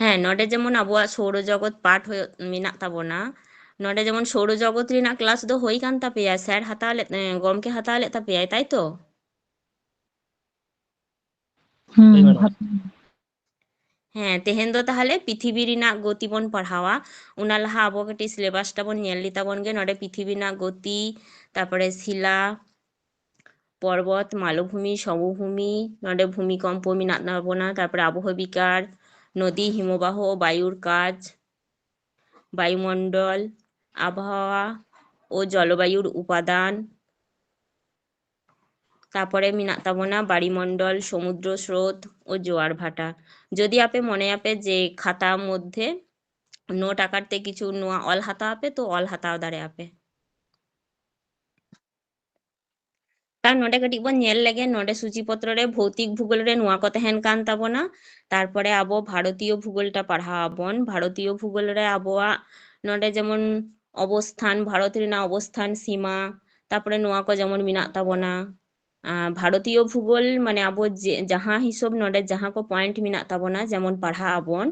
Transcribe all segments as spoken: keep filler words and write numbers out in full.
ᱦᱮᱸ, ᱱᱚᱰᱮ ᱡᱮᱢᱚᱱ ᱟᱵᱚᱣᱟᱜ ᱥᱳᱣᱨᱚ ᱡᱚᱜᱚᱛ ᱯᱟᱴ ᱦᱩᱭᱩᱜ, ᱢᱮᱱᱟᱜ ᱛᱟᱵᱚᱱᱟ, ᱱᱚᱰᱮ ᱡᱮᱢᱚᱱ ᱥᱳᱣᱨᱚ ᱡᱚᱜᱚᱛ ᱨᱮᱱᱟᱜ ᱠᱞᱟᱥ ᱫᱚ ᱦᱩᱭ ᱠᱟᱱ ᱛᱟᱯᱮᱭᱟ, ᱥᱮᱨ ᱦᱟᱛᱟᱣ ᱞᱮᱫ, ᱮ, ᱜᱚᱢᱠᱮ ᱦᱟᱛᱟᱣ ᱞᱮᱫ ᱛᱟᱯᱮᱭᱟᱭ, ᱛᱟᱭ ᱛᱚ? ᱦᱩᱸ, ᱦᱳᱭ, ᱢᱮᱰᱟᱢ᱾ ᱦᱮᱸ, ᱛᱮᱦᱮᱧ ᱫᱚ ᱛᱟᱦᱞᱮ ᱯᱤᱛᱷᱤᱵᱤ ᱨᱮᱱᱟᱜ ᱜᱚᱛᱤ ᱵᱚᱱ ᱯᱟᱲᱦᱟᱣᱟ᱾ ᱚᱱᱟ ᱞᱟᱦᱟ ᱟᱵᱚ ᱠᱟᱹᱴᱤᱡ ᱥᱤᱞᱮᱵᱟᱥ ᱴᱟ ᱵᱚᱱ ᱧᱮᱞ ᱞᱮ ᱛᱟᱵᱚᱱ ᱜᱮ᱾ ᱱᱚᱰᱮ ᱯᱤᱛᱷᱤᱵᱤ ᱨᱮᱱᱟᱜ ᱜᱚᱛᱤ, ᱛᱟᱨᱯᱚᱨᱮ ᱥᱤᱞᱟ, ᱯᱚᱨᱵᱚᱛ, ᱢᱟᱞᱚᱵᱷᱩᱢᱤ, ᱥᱚᱢᱚᱵᱷᱩᱢᱤ, ᱱᱚᱰᱮ ᱵᱷᱩᱢᱤᱠᱚᱢᱯᱚ ᱢᱮᱱᱟᱜ ᱛᱟᱵᱚᱱᱟ, ᱛᱟᱨᱯᱚᱨᱮ ᱟᱵᱚᱦᱚ ᱵᱤᱠᱟᱨ, ᱱᱚᱫᱤ, ᱦᱤᱢᱚᱵᱟᱦᱚ, ᱵᱟᱭᱩᱨ ᱠᱟᱡᱽ, ᱵᱟᱭᱩᱢᱚᱱᱰᱚᱞ, ᱟᱵᱚᱦᱟᱣᱟ ᱳ ᱡᱚᱞᱵᱟᱭᱩᱨ ᱩᱯᱟᱫᱟᱱ, ᱛᱟᱯᱚᱨᱮ ᱢᱮᱱᱟᱜ ᱛᱟᱵᱚᱱᱟ ᱵᱟᱲᱤᱢᱚᱱᱰᱚᱞ, ᱥᱚᱢᱩᱫᱨᱚ ᱥᱨᱳᱛ ᱳ ᱡᱳᱣᱟᱨ ᱵᱷᱟᱴᱟ᱾ ᱡᱚᱫᱤ ᱟᱯᱮ ᱢᱚᱱᱮᱭᱟᱯᱮ ᱡᱮ ᱠᱷᱟᱛᱟ ᱢᱚᱫᱽᱫᱷᱮ ᱱᱳᱴ ᱟᱠᱟᱨ ᱛᱮ ᱠᱤᱪᱷᱩ ᱱᱚᱣᱟ ᱚᱞ ᱦᱟᱛᱟᱣ ᱟᱯᱮ, ᱛᱚ ᱚᱞ ᱦᱟᱛᱟᱣ ᱫᱟᱲᱮᱭᱟᱜᱼᱟ ᱯᱮ᱾ ᱛᱟᱨ ᱱᱚᱰᱮ ᱠᱟᱹᱴᱤᱡ ᱵᱚᱱ ᱧᱮᱞ ᱞᱮᱜᱮ, ᱱᱚᱰᱮ ᱥᱩᱪᱤ ᱯᱚᱛᱨᱚ ᱨᱮ ᱵᱷᱳᱣᱛᱤᱠ ᱵᱷᱩᱜᱳᱞ ᱨᱮ ᱱᱚᱣᱟ ᱠᱚ ᱛᱟᱦᱮᱱ ᱠᱟᱱ ᱛᱟᱵᱚᱱᱟ᱾ ᱛᱟᱨᱯᱚᱨᱮ ᱟᱵᱚ ᱵᱷᱟᱨᱚᱛᱤᱭᱚ ᱵᱷᱩᱜᱳᱞ ᱴᱟ ᱯᱟᱲᱦᱟᱣ ᱟᱵᱚᱱ᱾ ᱵᱷᱟᱨᱚᱛᱤᱭᱚ ᱵᱷᱩᱜᱳᱞ ᱨᱮ ᱟᱵᱚᱣᱟᱜ ᱱᱚᱰᱮ ᱡᱮᱢᱚᱱ ᱚᱵᱚᱥᱛᱷᱟᱱ, ᱵᱷᱟᱨᱚᱛ ᱨᱮᱱᱟᱜ ᱚᱵᱚᱥᱛᱷᱟᱱ ᱥᱤᱢᱟ, ᱛᱟᱨᱯᱚᱨᱮ ᱱᱚᱣᱟ ᱠᱚ ᱡᱮᱢᱚᱱ ᱢᱮᱱᱟᱜ ᱛᱟᱵᱚᱱᱟ᱾ ᱟᱨ ᱵᱷᱟᱨᱚᱛᱤᱭᱚ ᱵᱷᱩᱜᱳᱞ ᱢᱟᱱᱮ ᱟᱵᱚ ᱡᱮ, ᱡᱟᱦᱟᱸ ᱦᱤᱥᱟᱹᱵ ᱱᱚᱰᱮ ᱡᱟᱦᱟᱸ ᱠᱚ ᱯᱚᱭᱮᱱᱴ ᱢᱮᱱᱟᱜ ᱛᱟᱵᱚᱱᱟ, ᱡᱮᱢᱚᱱ ᱯᱟᱲᱦᱟᱜ ᱟᱵᱚᱱ,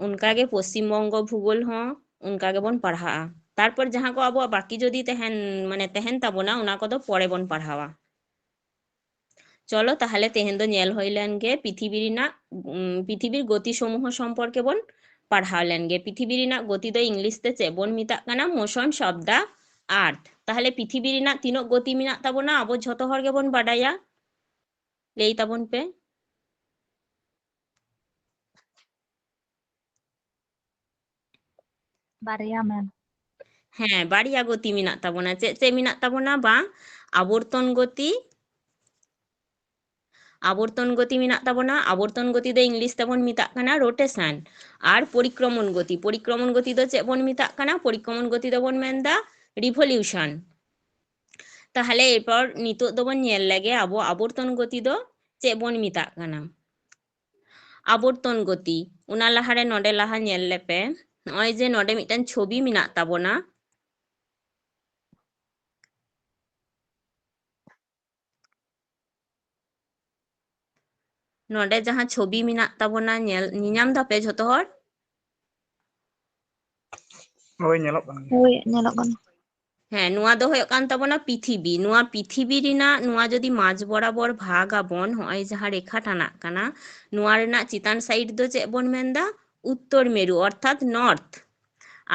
ᱚᱱᱠᱟᱜᱮ ᱯᱚᱥᱪᱤᱢ ᱵᱚᱝᱜᱚ ᱵᱷᱩᱜᱳᱞ ᱦᱚᱸ ᱚᱱᱠᱟ ᱜᱮᱵᱚᱱ ᱯᱟᱲᱦᱟᱜᱼᱟ᱾ ᱛᱟᱨᱯᱚᱨ ᱡᱟᱦᱟᱸ ᱠᱚ ᱟᱵᱚᱣᱟᱜ ᱵᱟᱹᱠᱤ ᱡᱩᱫᱤ ᱛᱟᱦᱮᱱ, ᱢᱟᱱᱮ ᱛᱟᱦᱮᱱ ᱛᱟᱵᱚᱱᱟ, ᱚᱱᱟ ᱠᱚᱫᱚ ᱯᱚᱨᱮ ᱵᱚᱱ ᱯᱟᱲᱦᱟᱣᱟ᱾ ᱪᱚᱞᱚ ᱛᱟᱦᱞᱮ ᱛᱮᱦᱮᱧ ᱫᱚ ᱧᱮᱞ ᱦᱩᱭ ᱞᱮᱱ ᱜᱮ ᱯᱤᱛᱷᱤᱵᱤ ᱨᱮᱱᱟᱜ, ᱩᱢ, ᱯᱤᱛᱷᱤᱵᱤᱨ ᱜᱚᱛᱤ ᱥᱚᱢᱩᱦᱚ ᱥᱚᱢᱯᱚᱨᱠᱮ ᱵᱚᱱ ᱯᱟᱲᱦᱟᱣ ᱞᱮᱱ ᱜᱮ᱾ ᱯᱤᱛᱷᱤᱵᱤ ᱨᱮᱱᱟᱜ ᱜᱚᱛᱤ ᱫᱚ ᱤᱝᱞᱤᱥ ᱛᱮ ᱪᱮᱫ ᱵᱚᱱ ᱢᱮᱛᱟᱜ ᱠᱟᱱᱟ? Motion of the earth᱾ ᱛᱟᱦᱞᱮ ᱯᱤᱛᱷᱤᱵᱤ ᱨᱮᱱᱟᱜ ᱛᱤᱱᱟᱹᱜ ᱜᱚᱛᱤ ᱢᱮᱱᱟᱜ ᱛᱟᱵᱚᱱᱟ ᱟᱵᱚ ᱡᱷᱚᱛᱚ ᱦᱚᱲ ᱜᱮᱵᱚᱱ ᱵᱟᱰᱟᱭᱟ? ᱞᱟᱹᱭ ᱛᱟᱵᱚᱱ ᱯᱮ᱾ ᱵᱟᱨᱭᱟ, ᱢᱮᱢ᱾ ᱦᱮᱸ, ᱵᱟᱨᱭᱟ ᱜᱚᱛᱤ ᱢᱮᱱᱟᱜ ᱛᱟᱵᱚᱱᱟ᱾ ᱪᱮᱫ ᱪᱮᱫ ᱢᱮᱱᱟᱜ ᱛᱟᱵᱚᱱᱟ? ᱵᱟᱝ, ᱟᱵᱚᱨᱛᱚᱱ ᱜᱚᱛᱤ, ᱟᱵᱚᱨᱛᱚᱱ ᱜᱚᱛᱤ ᱢᱮᱱᱟᱜ ᱛᱟᱵᱚᱱᱟ᱾ ᱟᱵᱚᱨᱛᱚᱱ ᱜᱚᱛᱤ ᱫᱚ ᱤᱝᱞᱤᱥ ᱛᱮᱵᱚᱱ ᱢᱮᱛᱟᱜ ᱠᱟᱱᱟ rotation᱾ ᱟᱨ ᱯᱚᱨᱤᱠᱨᱚᱢᱚᱱ ᱜᱚᱛᱤ, ᱯᱚᱨᱤᱠᱨᱚᱢᱚᱱ ᱜᱚᱛᱤ ᱫᱚ ᱪᱮᱫ ᱵᱚᱱ ᱢᱮᱛᱟᱜ ᱠᱟᱱᱟ? ᱯᱚᱨᱤᱠᱨᱚᱢᱚᱱ ᱜᱚᱛᱤ ᱫᱚᱵᱚᱱ ᱢᱮᱱᱫᱟ revolution᱾ ᱛᱟᱦᱞᱮ ᱮᱨᱯᱚᱨ ᱱᱤᱛᱚᱜ ᱫᱚᱵᱚᱱ ᱧᱮᱞ ᱞᱮᱜᱮ ᱟᱵᱚ ᱟᱵᱚᱨᱛᱚᱱ ᱜᱚᱛᱤ ᱫᱚ ᱪᱮᱫ ᱵᱚᱱ ᱢᱮᱛᱟᱜ ᱠᱟᱱᱟ? ᱟᱵᱚᱨᱛᱚᱱ ᱜᱚᱛᱤ᱾ ᱚᱱᱟ ᱞᱟᱦᱟᱨᱮ ᱱᱚᱰᱮ ᱞᱟᱦᱟ ᱧᱮᱞ ᱞᱮᱯᱮ, ᱱᱚᱜᱼᱚᱭ ᱡᱮ ᱱᱚᱰᱮ ᱢᱤᱫᱴᱟᱝ ᱪᱷᱚᱵᱤ ᱢᱮᱱᱟᱜ ᱛᱟᱵᱚᱱᱟ᱾ ᱱᱚᱰᱮ ᱡᱟᱦᱟᱸ ᱪᱷᱚᱵᱤ ᱢᱮᱱᱟᱜ ᱛᱟᱵᱚᱱᱟ, ᱧᱮᱞ, ᱧᱮᱧᱟᱢ ᱫᱟᱯᱮ ᱡᱷᱚᱛᱚ ᱦᱚᱲ? ᱦᱳᱭ, ᱧᱮᱞᱚᱜ ᱠᱟᱱ ᱜᱮᱭᱟ᱾ ᱦᱳᱭ, ᱧᱮᱞᱚᱜ ᱠᱟᱱᱟ᱾ ᱦᱮᱸ, ᱱᱚᱣᱟ ᱫᱚ ᱦᱩᱭᱩᱜ ᱠᱟᱱ ᱛᱟᱵᱚᱱᱟ ᱯᱤᱛᱷᱤᱵᱤ᱾ ᱱᱚᱣᱟ ᱯᱤᱛᱷᱤᱵᱤ ᱨᱮᱱᱟᱜ ᱱᱚᱣᱟ ᱡᱩᱫᱤ ᱢᱟᱡᱽ ᱵᱚᱨᱟᱵᱚᱨ ᱵᱷᱟᱜᱽ ᱟᱵᱚᱱ, ᱦᱚᱸᱜᱼᱚᱭ ᱡᱟᱦᱟᱸ ᱨᱮᱠᱷᱟ ᱴᱟᱱᱟᱜ ᱠᱟᱱᱟ, ᱱᱚᱣᱟ ᱨᱮᱱᱟᱜ ᱪᱮᱛᱟᱱ side ᱫᱚ ᱪᱮᱫ ᱵᱚᱱ ᱢᱮᱱᱫᱟ? ᱩᱛᱛᱚᱨ ᱢᱮᱨᱩ, ᱚᱨᱛᱷᱟᱛ north᱾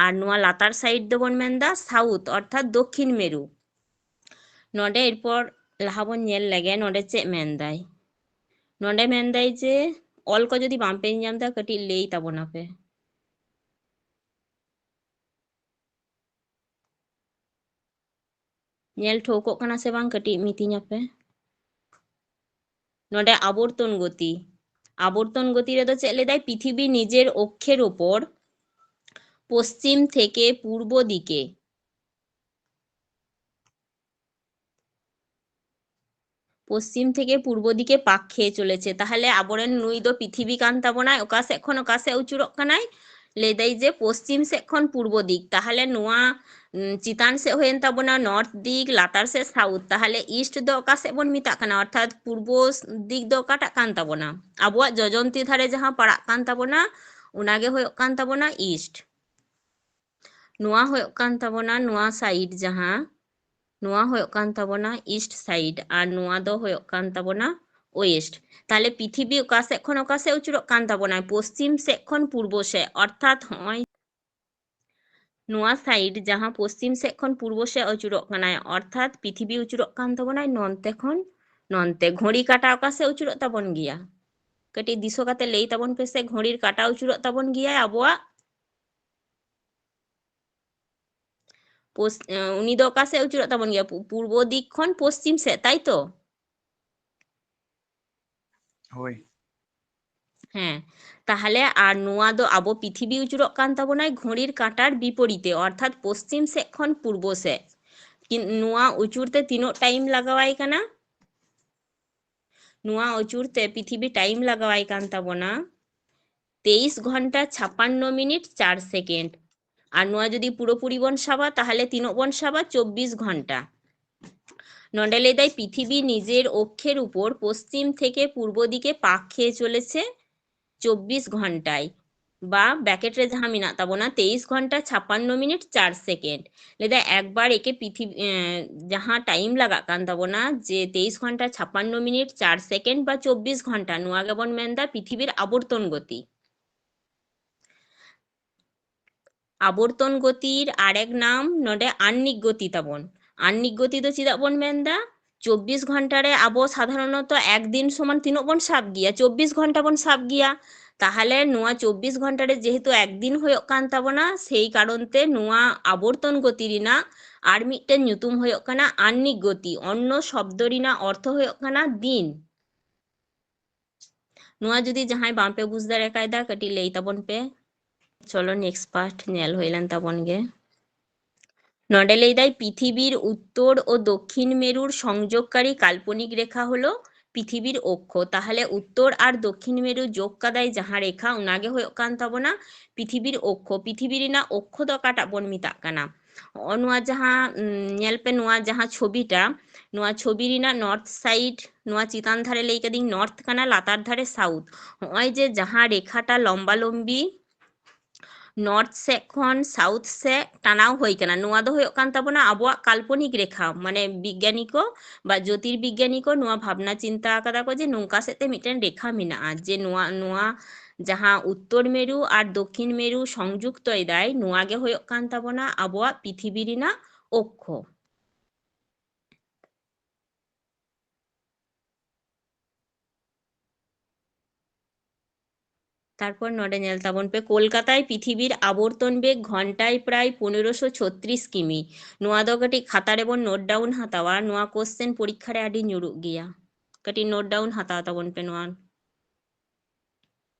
ᱟᱨ ᱱᱚᱣᱟ ᱞᱟᱛᱟᱨ side ᱫᱚᱵᱚᱱ ᱢᱮᱱᱫᱟ south, ᱚᱨᱛᱷᱟᱛ ᱫᱚᱠᱠᱷᱤᱱ ᱢᱮᱨᱩ᱾ ᱱᱚᱰᱮ ᱮᱨᱯᱚᱨ ᱞᱟᱦᱟ ᱵᱚᱱ ᱧᱮᱞ ᱞᱮᱜᱮ, ᱱᱚᱰᱮ ᱪᱮᱫ ᱢᱮᱱᱫᱟᱭ? ᱱᱚᱰᱮ ᱢᱮᱱᱫᱟᱭ ᱡᱮ, ᱚᱞ ᱠᱚ ᱡᱩᱫᱤ ᱵᱟᱝᱯᱮ ᱧᱮᱧᱟᱢ ᱮᱫᱟ, ᱠᱟᱹᱴᱤᱡ ᱞᱟᱹᱭ ᱛᱟᱵᱚᱱᱟᱯᱮ᱾ ᱧᱮᱞ ᱴᱷᱟᱹᱣᱠᱟᱹᱜ ᱠᱟᱱᱟ ᱥᱮ ᱵᱟᱝ, ᱠᱟᱹᱴᱤᱡ ᱢᱤᱛᱟᱹᱧᱟᱯᱮ᱾ ᱱᱚᱰᱮ ᱟᱵᱚᱨᱛᱚᱱ ᱜᱚᱛᱤ, ᱟᱵᱚᱨᱛᱚᱱ ᱜᱚᱛᱤ ᱨᱮᱫᱚ ᱪᱮᱫ ᱞᱟᱹᱭᱫᱟᱭ? ᱯᱨᱤᱛᱷᱤᱵᱤ ᱱᱤᱡᱮᱨ ᱚᱠᱠᱷᱮᱨ ᱳᱯᱚᱨ ᱯᱚᱥᱪᱤᱢ ᱛᱷᱮᱠᱮ ᱯᱩᱨᱵᱚ ᱫᱤᱠᱮ, ᱯᱚᱥᱪᱤᱢ ᱛᱷᱮᱠᱮ ᱯᱩᱨᱵᱚ ᱫᱤᱠᱮ ᱯᱟᱠ ᱠᱷᱮᱭᱮ ᱪᱚᱞᱮᱪᱷᱮ᱾ ᱛᱟᱦᱞᱮ ᱟᱵᱚᱨᱮᱱ ᱱᱩᱭ ᱫᱚ ᱯᱨᱤᱛᱷᱤᱵᱤ ᱠᱟᱱ ᱛᱟᱵᱚᱱᱟᱭ, ᱚᱠᱟ ᱥᱮᱫ ᱠᱷᱚᱱ ᱚᱠᱟ ᱥᱮᱫ ᱟᱹᱪᱩᱨᱚᱜ ᱠᱟᱱᱟᱭ? ᱞᱟᱹᱭᱫᱟᱭ ᱡᱮ ᱯᱚᱥᱪᱤᱢ ᱥᱮᱫ ᱠᱷᱚᱱ ᱯᱩᱨᱵᱚ ᱫᱤᱠ᱾ ᱛᱟᱦᱞᱮ ᱱᱚᱣᱟ, ᱩᱸ, ᱪᱮᱛᱟᱱ ᱥᱮᱫ ᱦᱩᱭᱮᱱ ᱛᱟᱵᱚᱱᱟ north ᱫᱤᱠ, ᱞᱟᱛᱟᱨ ᱥᱮᱫ south᱾ ᱛᱟᱦᱞᱮ east ᱫᱚ ᱚᱠᱟ ᱥᱮᱫ ᱵᱚᱱ ᱢᱮᱛᱟᱜ ᱠᱟᱱᱟ? ᱚᱨᱛᱷᱟᱛ ᱯᱩᱨᱵᱚ ᱫᱤᱠ ᱫᱚ ᱚᱠᱟᱴᱟᱜ ᱠᱟᱱ ᱛᱟᱵᱚᱱᱟ? ᱟᱵᱚᱣᱟᱜ ᱡᱚᱡᱚᱱᱛᱤ ᱫᱷᱟᱨᱮ ᱡᱟᱦᱟᱸ ᱯᱟᱲᱟᱜ ᱠᱟᱱ ᱛᱟᱵᱚᱱᱟ, ᱚᱱᱟᱜᱮ ᱦᱩᱭᱩᱜ ᱠᱟᱱ ᱛᱟᱵᱚᱱᱟ east᱾ ᱱᱚᱣᱟ ᱦᱩᱭᱩᱜ ᱠᱟᱱ ᱛᱟᱵᱚᱱᱟ ᱱᱚᱣᱟ side ᱡᱟᱦᱟᱸ, ᱱᱚᱣᱟ ᱦᱩᱭᱩᱜ ᱠᱟᱱ ᱛᱟᱵᱚᱱᱟ east side ᱟᱨ ᱱᱚᱣᱟ ᱫᱚ ᱦᱩᱭᱩᱜ ᱠᱟᱱ ᱛᱟᱵᱚᱱᱟ west᱾ ᱛᱟᱦᱞᱮ ᱯᱨᱤᱛᱷᱤᱵᱤ ᱚᱠᱟ ᱥᱮᱫ ᱠᱷᱚᱱ ᱚᱠᱟ ᱥᱮᱫ ᱟᱹᱪᱩᱨᱚᱜ ᱠᱟᱱ ᱛᱟᱵᱚᱱᱟᱭ? ᱯᱚᱥᱪᱤᱢ ᱥᱮᱫ ᱠᱷᱚᱱ ᱯᱩᱨᱵᱚ ᱥᱮᱫ, ᱚᱨᱛᱷᱟᱛ ᱦᱚᱸᱜᱼᱚᱭ ᱱᱚᱣᱟ side ᱡᱟᱦᱟᱸ ᱯᱚᱥᱪᱤᱢ ᱥᱮᱫ ᱠᱷᱚᱱ ᱯᱩᱨᱵᱚ ᱥᱮᱫ ᱟᱹᱪᱩᱨᱚᱜ ᱠᱟᱱᱟᱭ, ᱚᱨᱛᱷᱟᱛ ᱯᱨᱤᱛᱷᱤᱵᱤ ᱟᱹᱪᱩᱨᱚᱜ ᱠᱟᱱ ᱛᱟᱵᱚᱱᱟᱭ ᱱᱚᱱᱛᱮ ᱠᱷᱚᱱ ᱱᱚᱱᱛᱮ᱾ ᱜᱷᱚᱲᱤ ᱠᱟᱴᱟ ᱚᱠᱟ ᱥᱮᱫ ᱟᱹᱪᱩᱨᱚᱜ ᱛᱟᱵᱚᱱ ᱜᱮᱭᱟ? ᱠᱟᱹᱴᱤᱡ ᱫᱤᱥᱟᱹ ᱠᱟᱛᱮ ᱞᱟᱹᱭ ᱛᱟᱵᱚᱱ ᱯᱮᱥᱮ, ᱜᱷᱚᱲᱤᱨ ᱠᱟᱴᱟ ᱟᱹᱪᱩᱨᱚᱜ ᱛᱟᱵᱚᱱ ᱜᱮᱭᱟᱭ ᱟᱵᱚᱣᱟᱜ? ᱯᱚᱥ-, ᱮ, ᱩᱱᱤ ᱫᱚ ᱚᱠᱟ ᱥᱮᱫ ᱟᱹᱪᱩᱨᱚᱜ ᱛᱟᱵᱚᱱ ᱜᱮᱭᱟ? ᱯᱩ-, ᱯᱩᱨᱵᱚ ᱫᱤᱠ ᱠᱷᱚᱱ ᱯᱚᱥᱪᱤᱢ ᱥᱮᱫ, ᱛᱟᱭ ᱛᱚ? ᱦᱳᱭ᱾ ᱦᱮᱸ, ᱛᱟᱦᱞᱮ ᱟᱨ ᱱᱚᱣᱟ ᱫᱚ ᱟᱵᱚ ᱯᱨᱤᱛᱷᱤᱵᱤ ᱟᱹᱪᱩᱨᱚᱜ ᱠᱟᱱ ᱛᱟᱵᱚᱱᱟᱭ ᱜᱷᱚᱲᱤᱨ ᱠᱟᱸᱴᱟᱨ ᱵᱤᱯᱚᱨᱤᱛᱮ, ᱚᱨᱛᱷᱟᱛ ᱯᱚᱥᱪᱤᱢ ᱥᱮᱫ ᱠᱷᱚᱱ ᱯᱩᱨᱵᱚ ᱥᱮᱫ᱾ ᱠᱤᱱ-, ᱱᱚᱣᱟ ᱟᱹᱪᱩᱨ ᱛᱮ ᱛᱤᱱᱟᱹᱜ time ᱞᱟᱜᱟᱣᱟᱭ ᱠᱟᱱᱟ? ᱱᱚᱣᱟ ᱟᱹᱪᱩᱨ ᱛᱮ ᱯᱨᱤᱛᱷᱤᱵᱤ time ᱞᱟᱜᱟᱣᱟᱭ ᱠᱟᱱ ᱛᱟᱵᱚᱱᱟ ᱛᱮᱭᱤᱥ ᱜᱷᱚᱱᱴᱟ ᱪᱷᱟᱯᱟᱱᱱᱚ ᱢᱤᱱᱤᱴ ᱪᱟᱨ second᱾ ᱟᱨ ᱱᱚᱣᱟ ᱡᱩᱫᱤ ᱯᱩᱨᱟᱹᱯᱩᱨᱤ ᱵᱚᱱ ᱥᱟᱵᱟ, ᱛᱟᱦᱞᱮ ᱛᱤᱱᱟᱹᱜ ᱵᱚᱱ ᱥᱟᱵᱟ? ᱪᱚᱵᱵᱤᱥ ᱜᱷᱚᱱᱴᱟ᱾ ᱱᱚᱰᱮ ᱞᱟᱹᱭᱫᱟᱭ, ᱯᱨᱤᱛᱷᱤᱵᱤ ᱱᱤᱡᱮᱨ ᱚক্ষের উপর পশ্চিম থেকে পূর্ব দিকে পাক খেয়ে চলেছে চব্বিশ ঘন্টায়, বা ব্র্যাকেট ᱨᱮ ᱡᱟᱦᱟᱸ ᱢᱮᱱᱟᱜ ᱛᱟᱵᱚᱱᱟ, তেইশ ঘন্টা ছাপ্পান্ন মিনিট চার সেকেন্ড। ᱞᱟᱹᱭᱫᱟᱭ ᱮᱠᱵᱟᱨ ᱮᱠᱮ ᱯᱨᱤᱛᱷᱤᱵᱤ, ᱮᱸ, ᱡᱟᱦᱟᱸ ᱴᱟᱭᱤᱢ ᱞᱟᱜᱟᱜ ᱠᱟᱱ ᱛᱟᱵᱚᱱᱟ, ᱡᱮ তেইশ ঘন্টা ছাপ্পান্ন মিনিট চার সেকেন্ড বা চব্বিশ ঘন্টা, ᱱᱚᱣᱟ ᱜᱮᱵᱚᱱ ᱢᱮᱱᱫᱟ ᱯᱨᱤᱛᱷᱤᱵᱤᱨ ᱟᱵᱚᱨᱛᱚᱱ ᱜᱚᱛᱤ᱾ ᱟᱵᱚᱨᱛᱚᱱ ᱜᱚᱛᱤᱨ ᱟᱨᱮᱠ ᱱᱟᱢ ᱱᱚᱰᱮ ᱟᱱᱱᱤᱠ ᱜᱚᱛᱤ ᱛᱟᱵᱚᱱ᱾ ᱟᱱᱱᱤᱠ ᱜᱚᱛᱤ ᱫᱚ ᱪᱮᱫᱟᱜ ᱵᱚᱱ ᱢᱮᱱᱫᱟ? ᱪᱚᱵᱵᱤᱥ ᱜᱷᱚᱱᱴᱟ ᱨᱮ ᱟᱵᱚ ᱥᱟᱫᱷᱟᱨᱚᱱᱚᱛᱚ ᱮᱠᱫᱤᱱ ᱥᱚᱢᱟᱱ ᱛᱤᱱᱟᱹᱜ ᱵᱚᱱ ᱥᱟᱵ ᱜᱮᱭᱟ? ᱪᱚᱵᱵᱤᱥ ᱜᱷᱚᱱᱴᱟ ᱵᱚᱱ ᱥᱟᱵ ᱜᱮᱭᱟ᱾ ᱛᱟᱦᱚᱞᱮ ᱱᱚᱣᱟ ᱪᱚᱵᱵᱤᱥ ᱜᱷᱚᱱᱴᱟ ᱨᱮ ᱡᱮᱦᱮᱛᱩ ᱮᱠᱫᱤᱱ ᱦᱩᱭᱩᱜ ᱠᱟᱱ ᱛᱟᱵᱚᱱᱟ, ᱥᱮᱭ ᱠᱟᱨᱚᱱ ᱛᱮ ᱱᱚᱣᱟ ᱟᱵᱚᱨᱛᱚᱱ ᱜᱚᱛᱤ ᱨᱮᱱᱟᱜ ᱟᱨ ᱢᱤᱫᱴᱮᱱ ᱧᱩᱛᱩᱢ ᱦᱩᱭᱩᱜ ᱠᱟᱱᱟ ᱟᱱᱱᱤᱠ ᱜᱚᱛᱤ᱾ ᱚᱱᱱᱚ ᱥᱚᱵᱫᱚ ᱨᱮᱱᱟᱜ ᱚᱨᱛᱷᱚ ᱦᱩᱭᱩᱜ ᱠᱟᱱᱟ ᱫᱤᱱ᱾ ᱱᱚᱣᱟ ᱡᱩᱫᱤ ᱡᱟᱦᱟᱸᱭ ᱵᱟᱝᱯᱮ ᱵᱩᱡᱽ ᱫᱟᱲᱮ ᱠᱟᱭᱫᱟ, ᱠᱟᱹᱴᱤᱡ ᱞᱟᱹᱭ ᱛᱟᱵᱚᱱ ᱯᱮ᱾ ᱪᱚᱞᱚ, ᱱᱮᱠᱥᱴ ᱯᱟᱨᱴ ᱧᱮᱞ ᱦᱩᱭ ᱞᱮᱱ ᱛᱟᱵᱚᱱ ᱜᱮ᱾ ᱱᱚᱰᱮ ᱞᱟᱹᱭᱫᱟᱭ, ᱯᱨᱤᱛᱷᱤᱵᱤᱨ ᱩᱛᱛᱚᱨ ᱳ ᱫᱚᱠᱠᱷᱤᱱ ᱢᱮᱨᱩᱨ ᱥᱚᱝᱡᱳᱜᱽᱠᱟᱨী ᱠᱟᱞᱯᱚᱱᱤক রেখা হলো পৃথিবীর অক্ষ। ᱛᱟᱦᱚᱞᱮ ᱩᱛᱛᱚᱨ ᱟᱨ ᱫᱚᱠᱠᱷᱤᱱ ᱢᱮᱨᱩ ᱡᱳᱜᱽ ᱠᱟᱫᱟᱭ ᱡᱟᱦᱟᱸ ᱨᱮᱠᱷᱟ, ᱚᱱᱟᱜᱮ ᱦᱩᱭᱩᱜ ᱠᱟᱱ ᱛᱟᱵᱚᱱᱟ ᱯᱨᱤᱛᱷᱤᱵᱤᱨ ᱚᱠᱠᱷᱚ᱾ ᱯᱨᱤᱛᱷᱤᱵᱤ ᱨᱮᱱᱟᱜ ᱚᱠᱠᱷᱚ ᱫᱚ ᱚᱠᱟᱴᱟᱜ ᱵᱚᱱ ᱢᱮᱛᱟᱜ ᱠᱟᱱᱟ? ᱦᱚᱸᱜᱼᱚ ᱱᱚᱣᱟ ᱡᱟᱦᱟᱸ, ᱩᱢ, ᱧᱮᱞ ᱯᱮ, ᱱᱚᱣᱟ ᱡᱟᱦᱟᱸ ᱪᱷᱚᱵᱤᱴᱟ, ᱱᱚᱣᱟ ᱪᱷᱚᱵᱤ ᱨᱮᱱᱟᱜ ᱱᱚᱨᱛᱷ ᱥᱟᱭᱤᱰ, ᱱᱚᱣᱟ ᱪᱮᱛᱟᱱ ᱫᱷᱟᱨᱮ ᱞᱟᱹᱭ ᱠᱟᱫᱤᱧ ᱱᱚᱨᱛᱷ ᱠᱟᱱᱟ, ᱞᱟᱛᱟᱨ ᱫᱷᱟᱨᱮ ᱥᱟᱣᱩᱛᱷ᱾ ᱦᱚᱸᱜᱼᱚᱭ ᱡᱮ ᱡᱟᱦᱟᱸ ᱨᱮᱠᱷᱟᱴᱟ ᱞᱚᱢᱵᱟ ᱞᱚᱢᱵᱤ ᱱᱚᱨᱛᱷ ᱥᱮᱫ ᱠᱷᱚᱱ ᱥᱟᱣᱩᱛᱷ ᱥᱮᱫ ᱴᱟᱱᱟᱣ ᱦᱩᱭ ᱠᱟᱱᱟ, ᱱᱚᱣᱟ ᱫᱚ ᱦᱩᱭᱩᱜ ᱠᱟᱱ ᱛᱟᱵᱚᱱᱟ ᱟᱵᱚᱣᱟᱜ ᱠᱟᱞᱯᱚᱱᱤᱠ ᱨᱮᱠᱷᱟ, ᱢᱟᱱᱮ ᱵᱤᱜᱽᱜᱟᱱᱤ ᱠᱚ ᱵᱟ ᱡᱳᱛᱤᱨᱵᱤᱜᱽᱜᱟᱱᱤ ᱠᱚ ᱱᱚᱣᱟ ᱵᱷᱟᱵᱽᱱᱟ ᱪᱤᱱᱛᱟ ᱟᱠᱟᱫᱟ ᱠᱚ ᱡᱮ ᱱᱚᱝᱠᱟ ᱥᱮᱫ ᱛᱮ ᱢᱤᱫᱴᱮᱱ ᱨᱮᱠᱷᱟ ᱢᱮᱱᱟᱜᱼᱟ, ᱡᱮ ᱱᱚᱣᱟ, ᱱᱚᱣᱟ ᱡᱟᱦᱟᱸ ᱩᱛᱛᱚᱨ ᱢᱮᱨᱩ ᱟᱨ ᱫᱚᱠᱠᱷᱤᱱ ᱢᱮᱨᱩ ᱥᱚᱝᱡᱩᱠᱛᱚᱭ ᱫᱟᱭ, ᱱᱚᱣᱟ ᱜᱮ ᱦᱩᱭᱩᱜ ᱠᱟᱱ ᱛᱟᱵᱚᱱᱟ ᱟᱵᱚᱣᱟᱜ ᱯᱨᱤᱛᱷᱤᱵᱤ ᱨᱮᱱᱟᱜ ᱚᱠᱠᱷᱚ᱾ ᱛᱟᱨᱯᱚᱨ ᱱᱚᱰᱮ ᱧᱮᱞ ᱛᱟᱵᱚᱱ ᱯᱮ, ᱠᱳᱞᱠᱟᱛᱟᱭ ᱯᱨᱤᱛᱷᱤᱵᱤᱨ ᱟᱵᱚᱨᱛᱚᱱ ᱵᱮᱜᱽ ᱜᱷᱚᱱᱴᱟᱭ ᱯᱨᱟᱭ ᱯᱚᱱᱮᱨᱚᱥᱚ ᱪᱷᱚᱛᱨᱤᱥ ᱠᱤᱢᱤ᱾ ᱱᱚᱣᱟ ᱫᱚ ᱠᱟᱹᱴᱤᱡ ᱠᱷᱟᱛᱟ ᱨᱮᱵᱚᱱ ᱱᱳᱴ ᱰᱟᱣᱩᱱ ᱦᱟᱛᱟᱣᱟ, ᱱᱚᱣᱟ ᱠᱚᱥᱪᱮᱱ ᱯᱚᱨᱤᱠᱠᱷᱟ ᱨᱮ ᱟᱹᱰᱤ ᱧᱩᱨᱩᱜ ᱜᱮᱭᱟ᱾ ᱠᱟᱹᱴᱤᱡ ᱱᱳᱴ ᱰᱟᱣᱩᱱ ᱦᱟᱛᱟᱣ ᱛᱟᱵᱚᱱ ᱯᱮ ᱱᱚᱣᱟ᱾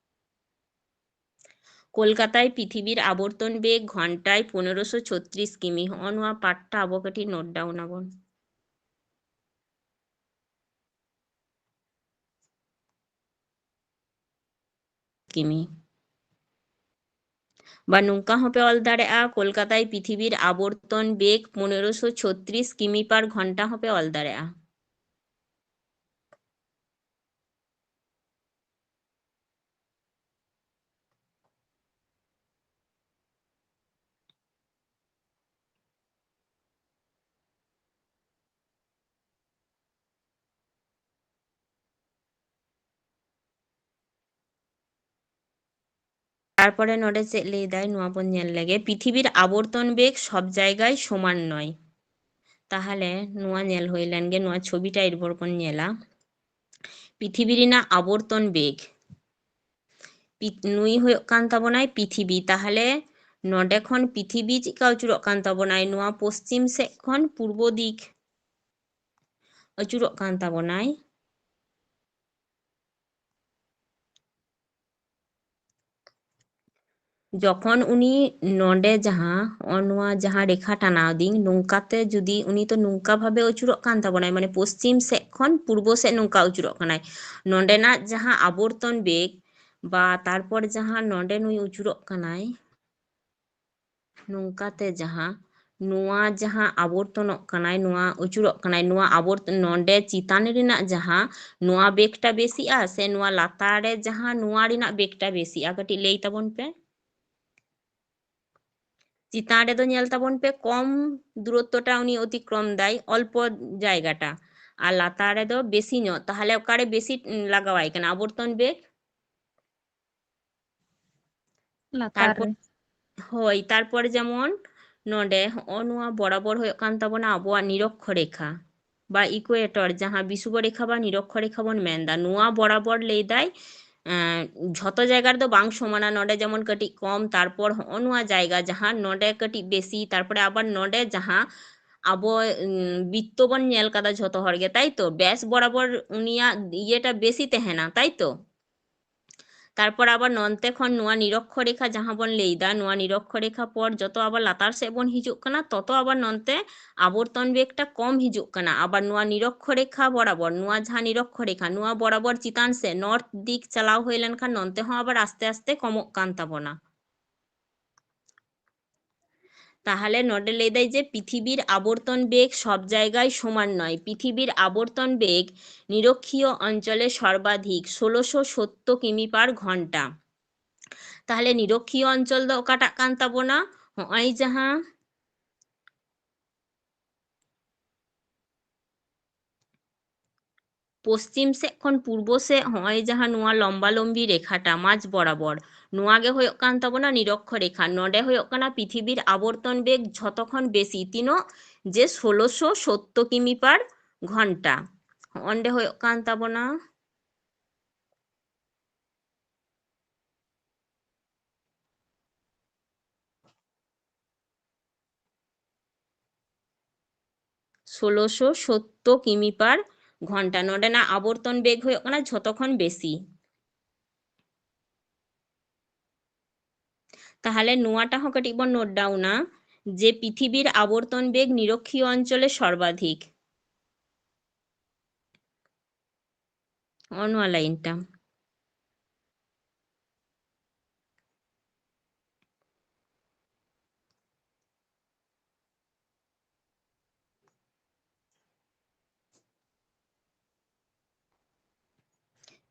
ᱠᱳᱞᱠᱟᱛᱟᱭ ᱯᱨᱤᱛᱷᱤᱵᱤᱨ ᱟᱵᱚᱨᱛᱚᱱ ᱵᱮᱜᱽ ᱜᱷᱚᱱᱴᱟᱭ ᱯᱚᱱᱮᱨᱚᱥᱚ ᱪᱷᱚᱛᱨᱤᱥ ᱠᱤᱢᱤ᱾ ᱦᱚᱸᱜᱼᱚ ᱱᱚᱣᱟ ᱯᱟᱨᱴᱴᱟ ᱟᱵᱚ ᱠᱟᱹᱴᱤᱡ ᱱᱳᱴ ᱰᱟᱣᱩᱱ ᱟᱵᱚᱱ᱾ ᱠᱤᱢᱤ᱾ ᱵᱟ ᱱᱚᱝᱠᱟ ᱦᱚᱸᱯᱮ ᱚᱞ ᱫᱟᱲᱮᱭᱟᱜᱼᱟ, ᱠᱳᱞᱠᱟᱛᱟᱭ ᱯᱨᱤᱛᱷᱤᱵᱤᱨ ᱟᱵᱚᱨᱛᱚᱱ ᱵᱮᱜᱽ ᱯᱚᱱᱮᱨᱚᱥᱚ ᱪᱷᱚᱛᱨᱤᱥ ᱠᱤᱢᱤ per ᱜᱷᱚᱱᱴᱟ ᱦᱚᱸᱯᱮ ᱚᱞ ᱫᱟᱲᱮᱭᱟᱜᱼᱟ᱾ ᱛᱟᱨᱯᱚᱨᱮ ᱱᱚᱰᱮ ᱪᱮᱫ ᱞᱟᱹᱭ ᱫᱟᱭ, ᱱᱚᱣᱟ ᱵᱚᱱ ᱧᱮᱞ ᱞᱮᱜᱮ᱾ ᱯᱨᱤᱛᱷᱤᱵᱤᱨ ᱟᱵᱚᱨᱛᱚᱱ ᱵᱮᱜᱽ ᱥᱚᱵ ᱡᱟᱭᱜᱟᱭ ᱥᱚᱢᱟᱱ ᱱᱚᱭ᱾ ᱛᱟᱦᱚᱞᱮ ᱱᱚᱣᱟ ᱧᱮᱞ ᱦᱩᱭ ᱞᱮᱱ ᱜᱮ, ᱱᱚᱣᱟ ᱪᱷᱚᱵᱤᱴᱟ ᱮᱨᱯᱚᱨ ᱵᱚᱱ ᱧᱮᱞᱟ᱾ ᱯᱨᱤᱛᱷᱤᱵᱤ ᱨᱮᱱᱟᱜ ᱟᱵᱚᱨᱛᱚᱱ ᱵᱮᱜᱽ, ᱯᱤ-, ᱱᱩᱭ ᱦᱩᱭᱩᱜ ᱠᱟᱱ ᱛᱟᱵᱚᱱᱟᱭ ᱯᱨᱤᱛᱷᱤᱵᱤ᱾ ᱛᱟᱦᱚᱞᱮ ᱱᱚᱰᱮ ᱠᱷᱚᱱ ᱯᱨᱤᱛᱷᱤᱵᱤ ᱪᱮᱫᱠᱟ ᱟᱹᱪᱩᱨᱚᱜ ᱠᱟᱱ ᱛᱟᱵᱚᱱᱟᱭ? ᱱᱚᱣᱟ ᱯᱚᱥᱪᱤᱢ ᱥᱮᱫ ᱠᱷᱚᱱ ᱯᱩᱨᱵᱚ ᱫᱤᱠ ᱟᱹᱪᱩᱨᱚᱜ ᱠᱟᱱ ᱛᱟᱵᱚᱱᱟᱭ᱾ ᱡᱚᱠᱷᱚᱱ ᱩᱱᱤ ᱱᱚᱰᱮ ᱡᱟᱦᱟᱸ, ᱦᱚᱸᱜᱼᱚ ᱱᱚᱣᱟ ᱡᱟᱦᱟᱸ ᱨᱮᱠᱷᱟ ᱴᱟᱱᱟᱣ ᱫᱤᱧ, ᱱᱚᱝᱠᱟᱛᱮ ᱡᱩᱫᱤ ᱩᱱᱤ ᱛᱚ ᱱᱚᱝᱠᱟ ᱵᱷᱟᱵᱮ ᱟᱹᱪᱩᱨᱚᱜ ᱠᱟᱱ ᱛᱟᱵᱚᱱᱟᱭ, ᱢᱟᱱᱮ ᱯᱚᱥᱪᱤᱢ ᱥᱮᱫ ᱠᱷᱚᱱ ᱯᱩᱨᱵᱚ ᱥᱮᱫ ᱱᱚᱝᱠᱟ ᱟᱹᱪᱩᱨᱚᱜ ᱠᱟᱱᱟᱭ᱾ ᱱᱚᱰᱮᱱᱟᱜ ᱡᱟᱦᱟᱸ ᱟᱵᱚᱨᱛᱚᱱ ᱵᱮᱜᱽ ᱵᱟ ᱛᱟᱨᱯᱚᱨ ᱡᱟᱦᱟᱸ ᱱᱚᱰᱮ ᱱᱩᱭ ᱟᱹᱪᱩᱨᱚᱜ ᱠᱟᱱᱟᱭ, ᱱᱚᱝᱠᱟᱛᱮ ᱡᱟᱦᱟᱸ ᱱᱚᱣᱟ ᱡᱟᱦᱟᱸ ᱟᱵᱚᱨᱛᱚᱱᱚᱜ ᱠᱟᱱᱟᱭ, ᱱᱚᱣᱟ ᱟᱹᱪᱩᱨᱚᱜ ᱠᱟᱱᱟᱭ, ᱱᱚᱣᱟ ᱟᱵᱚᱨᱛ-, ᱱᱚᱰᱮ ᱪᱮᱛᱟᱱ ᱨᱮᱱᱟᱜ ᱡᱟᱦᱟᱸ, ᱱᱚᱣᱟ ᱵᱮᱜᱽᱴᱟ ᱵᱮᱥᱤᱜᱼᱟ ᱥᱮ ᱱᱚᱣᱟ ᱞᱟᱛᱟᱨ ᱨᱮ ᱡᱟᱦᱟᱸ, ᱱᱚᱣᱟ ᱨᱮᱱᱟᱜ ᱵᱮᱜᱽᱴᱟ ᱵᱮᱥᱤᱜᱼᱟ? ᱠᱟᱹᱴᱤᱡ ᱞᱟᱹᱭ ᱛᱟᱵᱚᱱ ᱯᱮ᱾ ᱪᱮᱛᱟᱱ ᱨᱮᱫᱚ ᱧᱮᱞ ᱛᱟᱵᱚᱱ ᱯᱮ, ᱠᱚᱢ ᱫᱩᱨᱚᱛᱛᱚᱴᱟ ᱩᱱᱤ ᱚᱛᱤᱠᱨᱚᱢ ᱫᱟᱭ, ᱚᱞᱯᱚ ᱡᱟᱭᱜᱟᱴᱟ, ᱟᱨ ᱞᱟᱛᱟᱨ ᱨᱮᱫᱚ ᱵᱮᱥᱤ ᱧᱚᱜ᱾ ᱛᱟᱦᱚᱞᱮ ᱚᱠᱟᱨᱮ ᱵᱮᱥᱤ ᱞᱟᱜᱟᱣᱟᱭ ᱠᱟᱱᱟ ᱟᱵᱚᱨᱛᱚᱱ ᱵᱮᱜᱽ? ᱞᱟᱛᱟᱨ ᱛᱟᱨᱯᱚᱨ ᱨᱮ᱾ ᱦᱳᱭ, ᱛᱟᱨᱯᱚᱨ ᱡᱮᱢᱚᱱ ᱱᱚᱰᱮ ᱦᱚᱸᱜᱼᱚ ᱱᱚᱣᱟ ᱵᱚᱨᱟᱵᱚᱨ ᱦᱩᱭᱩᱜ ᱠᱟᱱ ᱛᱟᱵᱚᱱᱟ ᱟᱵᱚᱣᱟᱜ ᱱᱤᱨᱚᱠᱠᱷᱚ ᱨᱮᱠᱷᱟ ᱵᱟ equator, ᱡᱟᱦᱟᱸ ᱵᱤᱥᱩᱵ ᱨᱮᱠᱷᱟ ᱵᱟ ᱱᱤᱨᱚᱠᱠᱷᱚ ᱨᱮᱠᱷᱟ ᱵᱚᱱ ᱢᱮᱱᱫᱟ, ᱱᱚᱣᱟ ᱵᱚᱨᱟᱵᱚᱨ ᱞᱟᱹᱭ ᱫᱟᱭ, ᱮᱸ, ᱡᱷᱚᱛᱚ ᱡᱟᱭᱜᱟ ᱨᱮᱫᱚ ᱵᱟᱝ ᱥᱚᱢᱟᱱᱟ᱾ ᱱᱚᱰᱮ ᱡᱮᱢᱚᱱ ᱠᱟᱹᱴᱤᱡ ᱠᱚᱢ, ᱛᱟᱨᱯᱚᱨ ᱦᱚᱸᱜᱼᱚ ᱱᱚᱣᱟ ᱡᱟᱭᱜᱟ ᱡᱟᱦᱟᱸ ᱱᱚᱰᱮ ᱠᱟᱹᱴᱤᱡ ᱵᱮᱥᱤ, ᱛᱟᱨᱯᱚᱨᱮ ᱟᱵᱟᱨ ᱱᱚᱰᱮ ᱡᱟᱦᱟᱸ ᱟᱵᱚ, ᱩᱸ, ᱵᱤᱛᱛᱚ ᱵᱚᱱ ᱧᱮᱞ ᱠᱟᱫᱟ ᱡᱷᱚᱛᱚ ᱦᱚᱲ ᱜᱮ, ᱛᱟᱭ ᱛᱚ? ᱵᱮᱥ ᱵᱚᱨᱟᱵᱚᱨ ᱩᱱᱤᱭᱟᱜ ᱤᱭᱟᱹᱴᱟ ᱵᱮᱥᱤ ᱛᱟᱦᱮᱱᱟ, ᱛᱟᱭ ᱛᱚ? ᱛᱟᱨᱯᱚᱨ ᱟᱵᱟᱨ ᱱᱚᱱᱛᱮ ᱠᱷᱚᱱ ᱱᱚᱣᱟ ᱱᱤᱨᱚᱠᱠᱷᱚ ᱨᱮᱠᱷᱟ ᱡᱟᱦᱟᱸ ᱵᱚᱱ ᱞᱟᱹᱭᱫᱟ, ᱱᱚᱣᱟ ᱱᱤᱨᱚᱠᱠᱷᱚ ᱨᱮᱠᱷᱟ ᱯᱚᱨ ᱡᱚᱛᱚ ᱟᱵᱟᱨ ᱞᱟᱛᱟᱨ ᱥᱮᱫ ᱵᱚᱱ ᱦᱤᱡᱩᱜ ᱠᱟᱱᱟ, ᱛᱚᱛᱚ ᱟᱵᱟᱨ ᱱᱚᱱᱛᱮ ᱟᱵᱚᱨᱛᱚᱱ ᱵᱮᱜᱽᱴᱟ ᱠᱚᱢ ᱦᱤᱡᱩᱜ ᱠᱟᱱᱟ᱾ ᱟᱵᱟᱨ ᱱᱚᱣᱟ ᱱᱤᱨᱚᱠᱠᱷᱚ ᱨᱮᱠᱷᱟ ᱵᱚᱨᱟᱵᱚᱨ, ᱱᱚᱣᱟ ᱡᱟᱦᱟᱸ ᱱᱤᱨᱚᱠᱠᱷᱚ ᱨᱮᱠᱷᱟ, ᱱᱚᱣᱟ ᱵᱚᱨᱟᱵᱚᱨ ᱪᱮᱛᱟᱱ ᱥᱮᱫ, north ᱫᱤᱠ ᱪᱟᱞᱟᱣ ᱦᱩᱭ ᱞᱮᱱᱠᱷᱟᱱ ᱱᱚᱱᱛᱮ ᱦᱚᱸ ᱟᱵᱟᱨ ᱟᱥᱛᱮ ᱟᱥᱛᱮ ᱠᱚᱢᱚᱜ ᱠᱟᱱ ᱛᱟᱵᱚᱱᱟ᱾ ᱛᱟᱦᱚᱞᱮ ᱱᱚᱰᱮ ᱞᱟᱹᱭᱫᱟᱭ ᱡᱮ ᱯᱨᱤᱛᱷᱤᱵᱤᱨ ᱟᱵᱚᱨᱛᱚᱱ ᱵᱮᱜᱽ ᱥᱚᱵ ᱡᱟᱭᱜᱟᱭ ᱥᱚᱢᱟᱱ ᱱᱚᱭ, ᱯᱨᱤᱛᱷᱤᱵᱤᱨ ᱟᱵᱚᱨᱛᱚᱱ ᱵᱮᱜᱽ ᱱᱤᱨᱚᱠᱷᱤᱭᱚ ᱚᱧᱪᱚᱞᱮ ᱥᱚᱨᱵᱟᱫᱷᱤᱠ ᱥᱳᱞᱳᱥᱚ ᱥᱳᱛᱛᱳ ᱠᱤᱢᱤ ᱯᱟᱨ ᱜᱷᱚᱱᱴᱟ᱾ ᱛᱟᱦᱚᱞᱮ ᱱᱤᱨᱚᱠᱷᱤᱭᱚ ᱚᱧᱪᱚᱞ ᱫᱚ ᱚᱠᱟᱴᱟᱜ ᱠᱟᱱ ᱛᱟᱵᱚᱱᱟ? ᱦᱚᱸᱜᱼᱚᱭ ᱡᱟᱦᱟᱸ ᱯᱚᱥᱪᱤᱢ ᱥᱮᱫ ᱠᱷᱚᱱ ᱯᱩᱨᱵᱚ ᱥᱮᱫ ᱦᱚᱸᱜᱼᱚᱭ ᱡᱟᱦᱟᱸ ᱱᱚᱣᱟ ᱞᱚᱢᱵᱟ ᱞᱚᱢᱵᱤ ᱨᱮᱠᱷᱟᱴᱟ ᱢᱟᱡᱽ ᱵᱚᱨᱟᱵᱚᱨ, ᱱᱚᱣᱟ ᱜᱮ ᱦᱩᱭᱩᱜ ᱠᱟᱱ ᱛᱟᱵᱚᱱᱟ ᱱᱤᱨᱚᱠᱠᱷᱚ ᱨᱮᱠᱷᱟ᱾ ᱱᱚᱰᱮ ᱦᱩᱭᱩᱜ ᱠᱟᱱᱟ ᱯᱨᱤᱛᱷᱤᱵᱤᱨ ᱟᱵᱚᱨᱛᱚᱱ ᱵᱮᱜᱽ ᱡᱷᱚᱛᱚ ᱠᱷᱚᱱ ᱵᱮᱥᱤ, ᱛᱤᱱᱟᱹᱜ? ᱡᱮ ᱥᱳᱞᱳᱥᱚ ᱥᱳᱛᱛᱳ ᱠᱤᱢᱤ ᱯᱟᱨ ᱜᱷᱚᱱᱴᱟ᱾ ᱚᱸᱰᱮ ᱦᱩᱭᱩᱜ ᱠᱟᱱ ᱛᱟᱵᱚᱱᱟ ᱥᱳᱞᱳᱥᱚ ᱥᱳᱛᱛᱳ ᱠᱤᱢᱤ ᱯᱟᱨ ᱜᱷᱚᱱᱴᱟ᱾ ᱱᱚᱰᱮᱱᱟᱜ ᱟᱵᱚᱨᱛᱚᱱ ᱵᱮᱜᱽ ᱦᱩᱭᱩᱜ ᱠᱟᱱᱟ ᱡᱷᱚᱛᱚ ᱠᱷᱚᱱ ᱵᱮᱥᱤ᱾ ᱛᱟᱦᱚᱞᱮ ᱱᱚᱣᱟᱴᱟᱜ ᱦᱚᱸ ᱠᱟᱹᱴᱤᱡ ᱵᱚᱱ ᱱᱳᱴ ᱰᱟᱣᱩᱱᱟ ᱡᱮ ᱯᱨᱤᱛᱷᱤᱵᱤᱨ ᱟᱵᱚᱨᱛᱚᱱ ᱵᱮᱜᱽ ᱱᱤᱨᱚᱠᱷᱤᱭᱚ ᱚᱧᱪᱚᱞᱮ ᱥᱚᱨᱵᱟᱫᱷᱤᱠ᱾ ᱦᱚᱸᱜᱼᱚ ᱱᱚᱣᱟ ᱞᱟᱭᱤᱱ ᱴᱟ᱾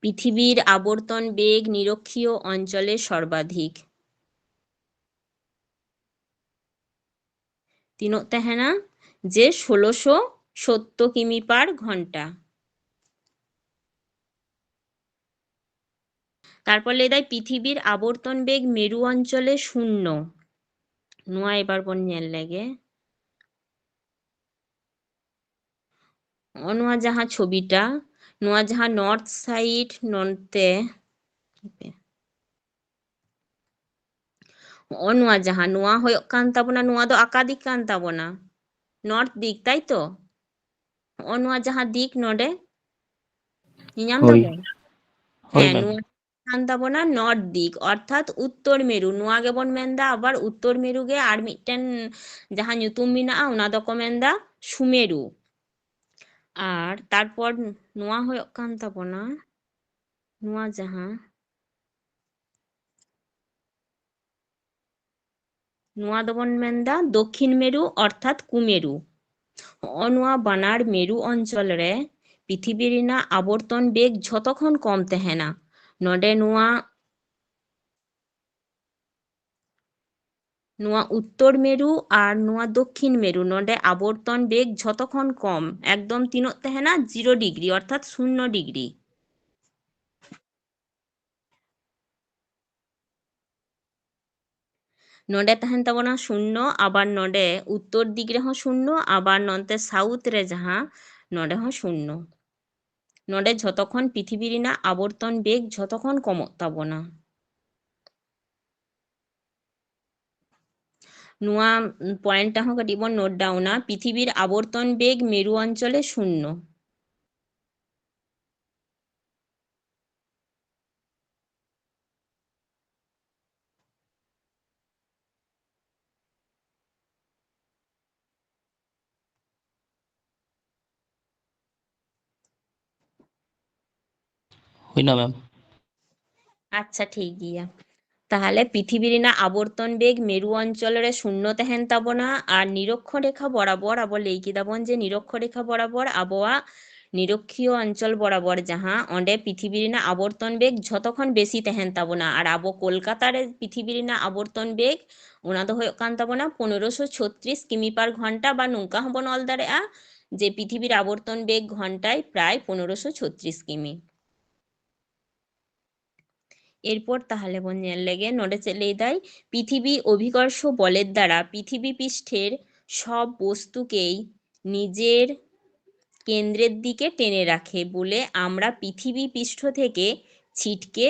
পৃথিবীর আবর্তন বেগ নিরক্ষীয় অঞ্চলে সর্বাধিক। ᱛᱤᱱᱟᱹᱜ ᱛᱟᱦᱮᱱᱟ? ᱡᱮ ᱥᱳᱞᱳᱥᱚ ᱥᱳᱛᱛᱳ ᱠᱤᱢᱤ ᱯᱟᱨ ᱜᱷᱚᱱᱴᱟ᱾ ᱛᱟᱨᱯᱚᱨ ᱞᱟᱹᱭ ᱫᱟᱭ ᱯᱨᱤᱛᱷᱤᱵᱤᱨ ᱟᱵᱚᱨᱛᱚᱱ ᱵᱮᱜᱽ ᱢᱮᱨᱩ ᱚᱧᱪᱚᱞᱮ ᱥᱩᱱᱱᱚ᱾ ᱱᱚᱣᱟ ᱮᱵᱟᱨ ᱵᱚᱱ ᱧᱮᱞ ᱞᱮᱜᱮ᱾ ᱱᱚᱜᱼᱚ ᱱᱚᱣᱟ ᱡᱟᱦᱟᱸ ᱪᱷᱚᱵᱤᱴᱟ, ᱱᱚᱣᱟ ᱡᱟᱦᱟᱸ ᱱᱚᱨᱛᱷ ᱥᱟᱭᱤᱰ ᱱᱚᱱᱛᱮ, ᱦᱟᱯᱮ, ᱱᱚᱜᱼᱚ ᱱᱚᱣᱟ ᱡᱟᱦᱟᱸ, ᱱᱚᱣᱟ ᱦᱩᱭᱩᱜ ᱠᱟᱱ ᱛᱟᱵᱚᱱᱟ, ᱱᱚᱣᱟ ᱫᱚ ᱟᱠᱟ ᱫᱤᱠ ᱠᱟᱱ ᱛᱟᱵᱚᱱᱟ? ᱱᱚᱨᱛᱷ ᱫᱤᱠ, ᱛᱟᱭ ᱛᱚ? ᱱᱚᱜᱼᱚ ᱱᱚᱣᱟ ᱡᱟᱦᱟᱸ ᱫᱤᱠ ᱱᱚᱰᱮ ᱧᱮᱧᱟᱢ ᱦᱳᱭ᱾ ᱫᱟᱵᱚᱱ? ᱦᱳᱭ, ᱦᱮᱸ, ᱢᱮᱢ᱾ ᱱᱚᱣᱟ ᱠᱟᱱ ᱛᱟᱵᱚᱱᱟ ᱱᱚᱨᱛᱷ ᱫᱤᱠ, ᱚᱨᱛᱷᱟᱛ ᱩᱛᱛᱚᱨ ᱢᱮᱨᱩ᱾ ᱱᱚᱣᱟ ᱜᱮᱵᱚᱱ ᱢᱮᱱᱫᱟ ᱟᱵᱟᱨ ᱩᱛᱛᱚᱨ ᱢᱮᱨᱩ ᱜᱮ ᱟᱨ ᱢᱤᱫᱴᱮᱱ ᱡᱟᱦᱟᱸ ᱧᱩᱛᱩᱢ ᱢᱮᱱᱟᱜᱼᱟ, ᱚᱱᱟ ᱫᱚᱠᱚ ᱢᱮᱱᱫᱟ ᱥᱩᱢᱮᱨᱩ᱾ ᱟᱨ ᱛᱟᱨᱯᱚᱨ ᱱᱚᱣᱟ ᱦᱩᱭᱩᱜ ᱠᱟᱱ ᱛᱟᱵᱚᱱᱟ, ᱱᱚᱣᱟ ᱡᱟᱦᱟᱸ ᱱᱚᱣᱟ ᱫᱚᱵᱚᱱ ᱢᱮᱱᱫᱟ ᱫᱚᱠᱠᱷᱤᱱ ᱢᱮᱨᱩ ᱚᱨᱛᱷᱟᱛ ᱠᱩᱢᱮᱨᱩ᱾ ᱦᱚᱸᱜᱼᱚ ᱱᱚᱣᱟ ᱵᱟᱱᱟᱨ ᱢᱮᱨᱩ ᱚᱧᱪᱚᱞ ᱨᱮ ᱯᱨᱤᱛᱷᱤᱵᱤ ᱨᱮᱱᱟᱜ ᱟᱵᱚᱨᱛᱚᱱ ᱵᱮᱜᱽ ᱡᱷᱚᱛᱚ ᱠᱷᱚᱱ ᱠᱚᱢ ᱛᱟᱦᱮᱱᱟ᱾ ᱱᱚᱰᱮ ᱱᱚᱣᱟ, ᱱᱚᱣᱟ ᱩᱛᱛᱚᱨ ᱢᱮᱨᱩ ᱟᱨ ᱱᱚᱣᱟ ᱫᱚᱠᱠᱷᱤᱱ ᱢᱮᱨᱩ, ᱱᱚᱰᱮ ᱟᱵᱚᱨᱛᱚᱱ ᱵᱮᱜᱽ ᱡᱷᱚᱛᱚ ᱠᱷᱚᱱ ᱠᱚᱢ, ᱮᱠᱫᱚᱢ ᱛᱤᱱᱟᱹᱜ ᱛᱟᱦᱮᱱᱟ? ᱡᱤᱨᱳ ᱰᱤᱜᱽᱨᱤ, ᱚᱨᱛᱷᱟᱛ ᱥᱩᱱᱱᱚ ᱰᱤᱜᱽᱨᱤ᱾ ᱱᱚᱰᱮ ᱛᱟᱦᱮᱱ ᱛᱟᱵᱚᱱᱟ ᱥᱩᱱᱱᱚ, ᱟᱵᱟᱨ ᱱᱚᱰᱮ ᱩᱛᱛᱚᱨ ᱫᱤᱠ ᱨᱮᱦᱚᱸ ᱥᱩᱱᱱᱚ, ᱟᱵᱟᱨ ᱱᱚᱱᱛᱮ ᱥᱟᱣᱩᱛᱷ ᱨᱮ ᱡᱟᱦᱟᱸ, ᱱᱚᱰᱮ ᱦᱚᱸ ᱥᱩᱱᱱᱚ᱾ ᱱᱚᱰᱮ ᱡᱷᱚᱛᱚ ᱠᱷᱚᱱ ᱯᱨᱤᱛᱷᱤᱵᱤ ᱨᱮᱱᱟᱜ ᱟᱵᱚᱨᱛᱚᱱ ᱵᱮᱜᱽ ᱡᱷᱚᱛᱚ ᱠᱷᱚᱱ ᱠᱚᱢᱚᱜ ᱛᱟᱵᱚᱱᱟ᱾ ᱱᱚᱣᱟ ᱯᱚᱭᱮᱱᱴ ᱦᱚᱸ ᱠᱟᱹᱴᱤᱡ ᱵᱚᱱ ᱱᱳᱴ ᱰᱟᱣᱩᱱᱟ, ᱯᱨᱤᱛᱷᱤᱵᱤᱨ ᱟᱵᱚᱨᱛᱚᱱ ᱵᱮᱜᱽ ᱢᱮᱨᱩ ᱚᱧᱪᱚᱞᱮ ᱥᱩᱱᱱᱚ᱾ ᱦᱩᱭᱱᱟ, ᱢᱮᱢ᱾ ᱟᱪᱪᱷᱟ, ᱴᱷᱤᱠ ᱜᱮᱭᱟ᱾ ᱛᱟᱦᱚᱞᱮ ᱯᱨᱤᱛᱷᱤᱵᱤ ᱨᱮᱱᱟᱜ ᱟᱵᱚᱨᱛᱚᱱ ᱵᱮᱜᱽ ᱢᱮᱨᱩ ᱚᱧᱪᱚᱞ ᱨᱮ ᱥᱩᱱᱱᱚ ᱛᱟᱦᱮᱱ ᱛᱟᱵᱚᱱᱟ, ᱟᱨ ᱱᱤᱨᱚᱠᱠᱷᱚ ᱨᱮᱠᱷᱟ ᱵᱚᱨᱟᱵᱚᱨ, ᱟᱵᱚ ᱞᱟᱹᱭ ᱠᱮᱫᱟ ᱵᱚᱱ ᱡᱮ ᱱᱤᱨᱚᱠᱠᱷᱚ ᱨᱮᱠᱷᱟ ᱵᱚᱨᱟᱵᱚᱨ ᱟᱵᱚᱣᱟᱜ ᱱᱤᱨᱚᱠᱠᱷᱤᱭᱚ ᱚᱧᱪᱚᱞ ᱵᱚᱨᱟᱵᱚᱨ ᱡᱟᱦᱟᱸ, ᱚᱸᱰᱮ ᱯᱨᱤᱛᱷᱤᱵᱤ ᱨᱮᱱᱟᱜ ᱟᱵᱚᱨᱛᱚᱱ ᱵᱮᱜᱽ ᱡᱷᱚᱛᱚ ᱠᱷᱚᱱ ᱵᱮᱥᱤ ᱛᱟᱦᱮᱱ ᱛᱟᱵᱚᱱᱟ᱾ ᱟᱨ ᱟᱵᱚ ᱠᱳᱞᱠᱟᱛᱟ ᱨᱮ ᱯᱨᱤᱛᱷᱤᱵᱤ ᱨᱮᱱᱟᱜ ᱟᱵᱚᱨᱛᱚᱱ ᱵᱮᱜᱽ, ᱚᱱᱟ ᱫᱚ ᱦᱩᱭᱩᱜ ᱠᱟᱱ ᱛᱟᱵᱚᱱᱟ ᱯᱚᱱᱮᱨᱚᱥᱚ ᱪᱷᱚᱛᱨᱤᱥ ᱠᱤᱢᱤ per ᱜᱷᱚᱱᱴᱟ, ᱵᱟ ᱱᱚᱝᱠᱟ ᱦᱚᱸᱵᱚᱱ ᱚᱞ ᱫᱟᱲᱮᱭᱟᱜᱼᱟ ᱡᱮ ᱯᱨᱤᱛᱷᱤᱵᱤ ᱨᱮ ᱟᱵᱚᱨᱛᱚᱱ ᱵᱮᱜᱽ ᱜᱷᱚᱱᱴᱟᱭ ᱯᱨᱟᱭ ᱯᱚᱱᱮᱨᱚᱥᱚ ᱪᱷᱚᱛᱨᱤᱥ ᱠᱤᱢᱤ᱾ এরপর ᱛᱟᱦᱚᱞᱮ ᱵᱚᱱ ᱧᱮᱞ ᱞᱮᱜᱮ ᱱᱚᱰᱮ ᱪᱮᱫ ᱞᱟᱹᱭ ᱫᱟᱭ, পৃথিবী অভিকর্ষ বলের দ্বারা পৃথিবী পৃষ্ঠের সব বস্তুকেই নিজের কেন্দ্রের দিকে টেনে রাখে বলে আমরা পৃথিবী পৃষ্ঠ থেকে ছিটকে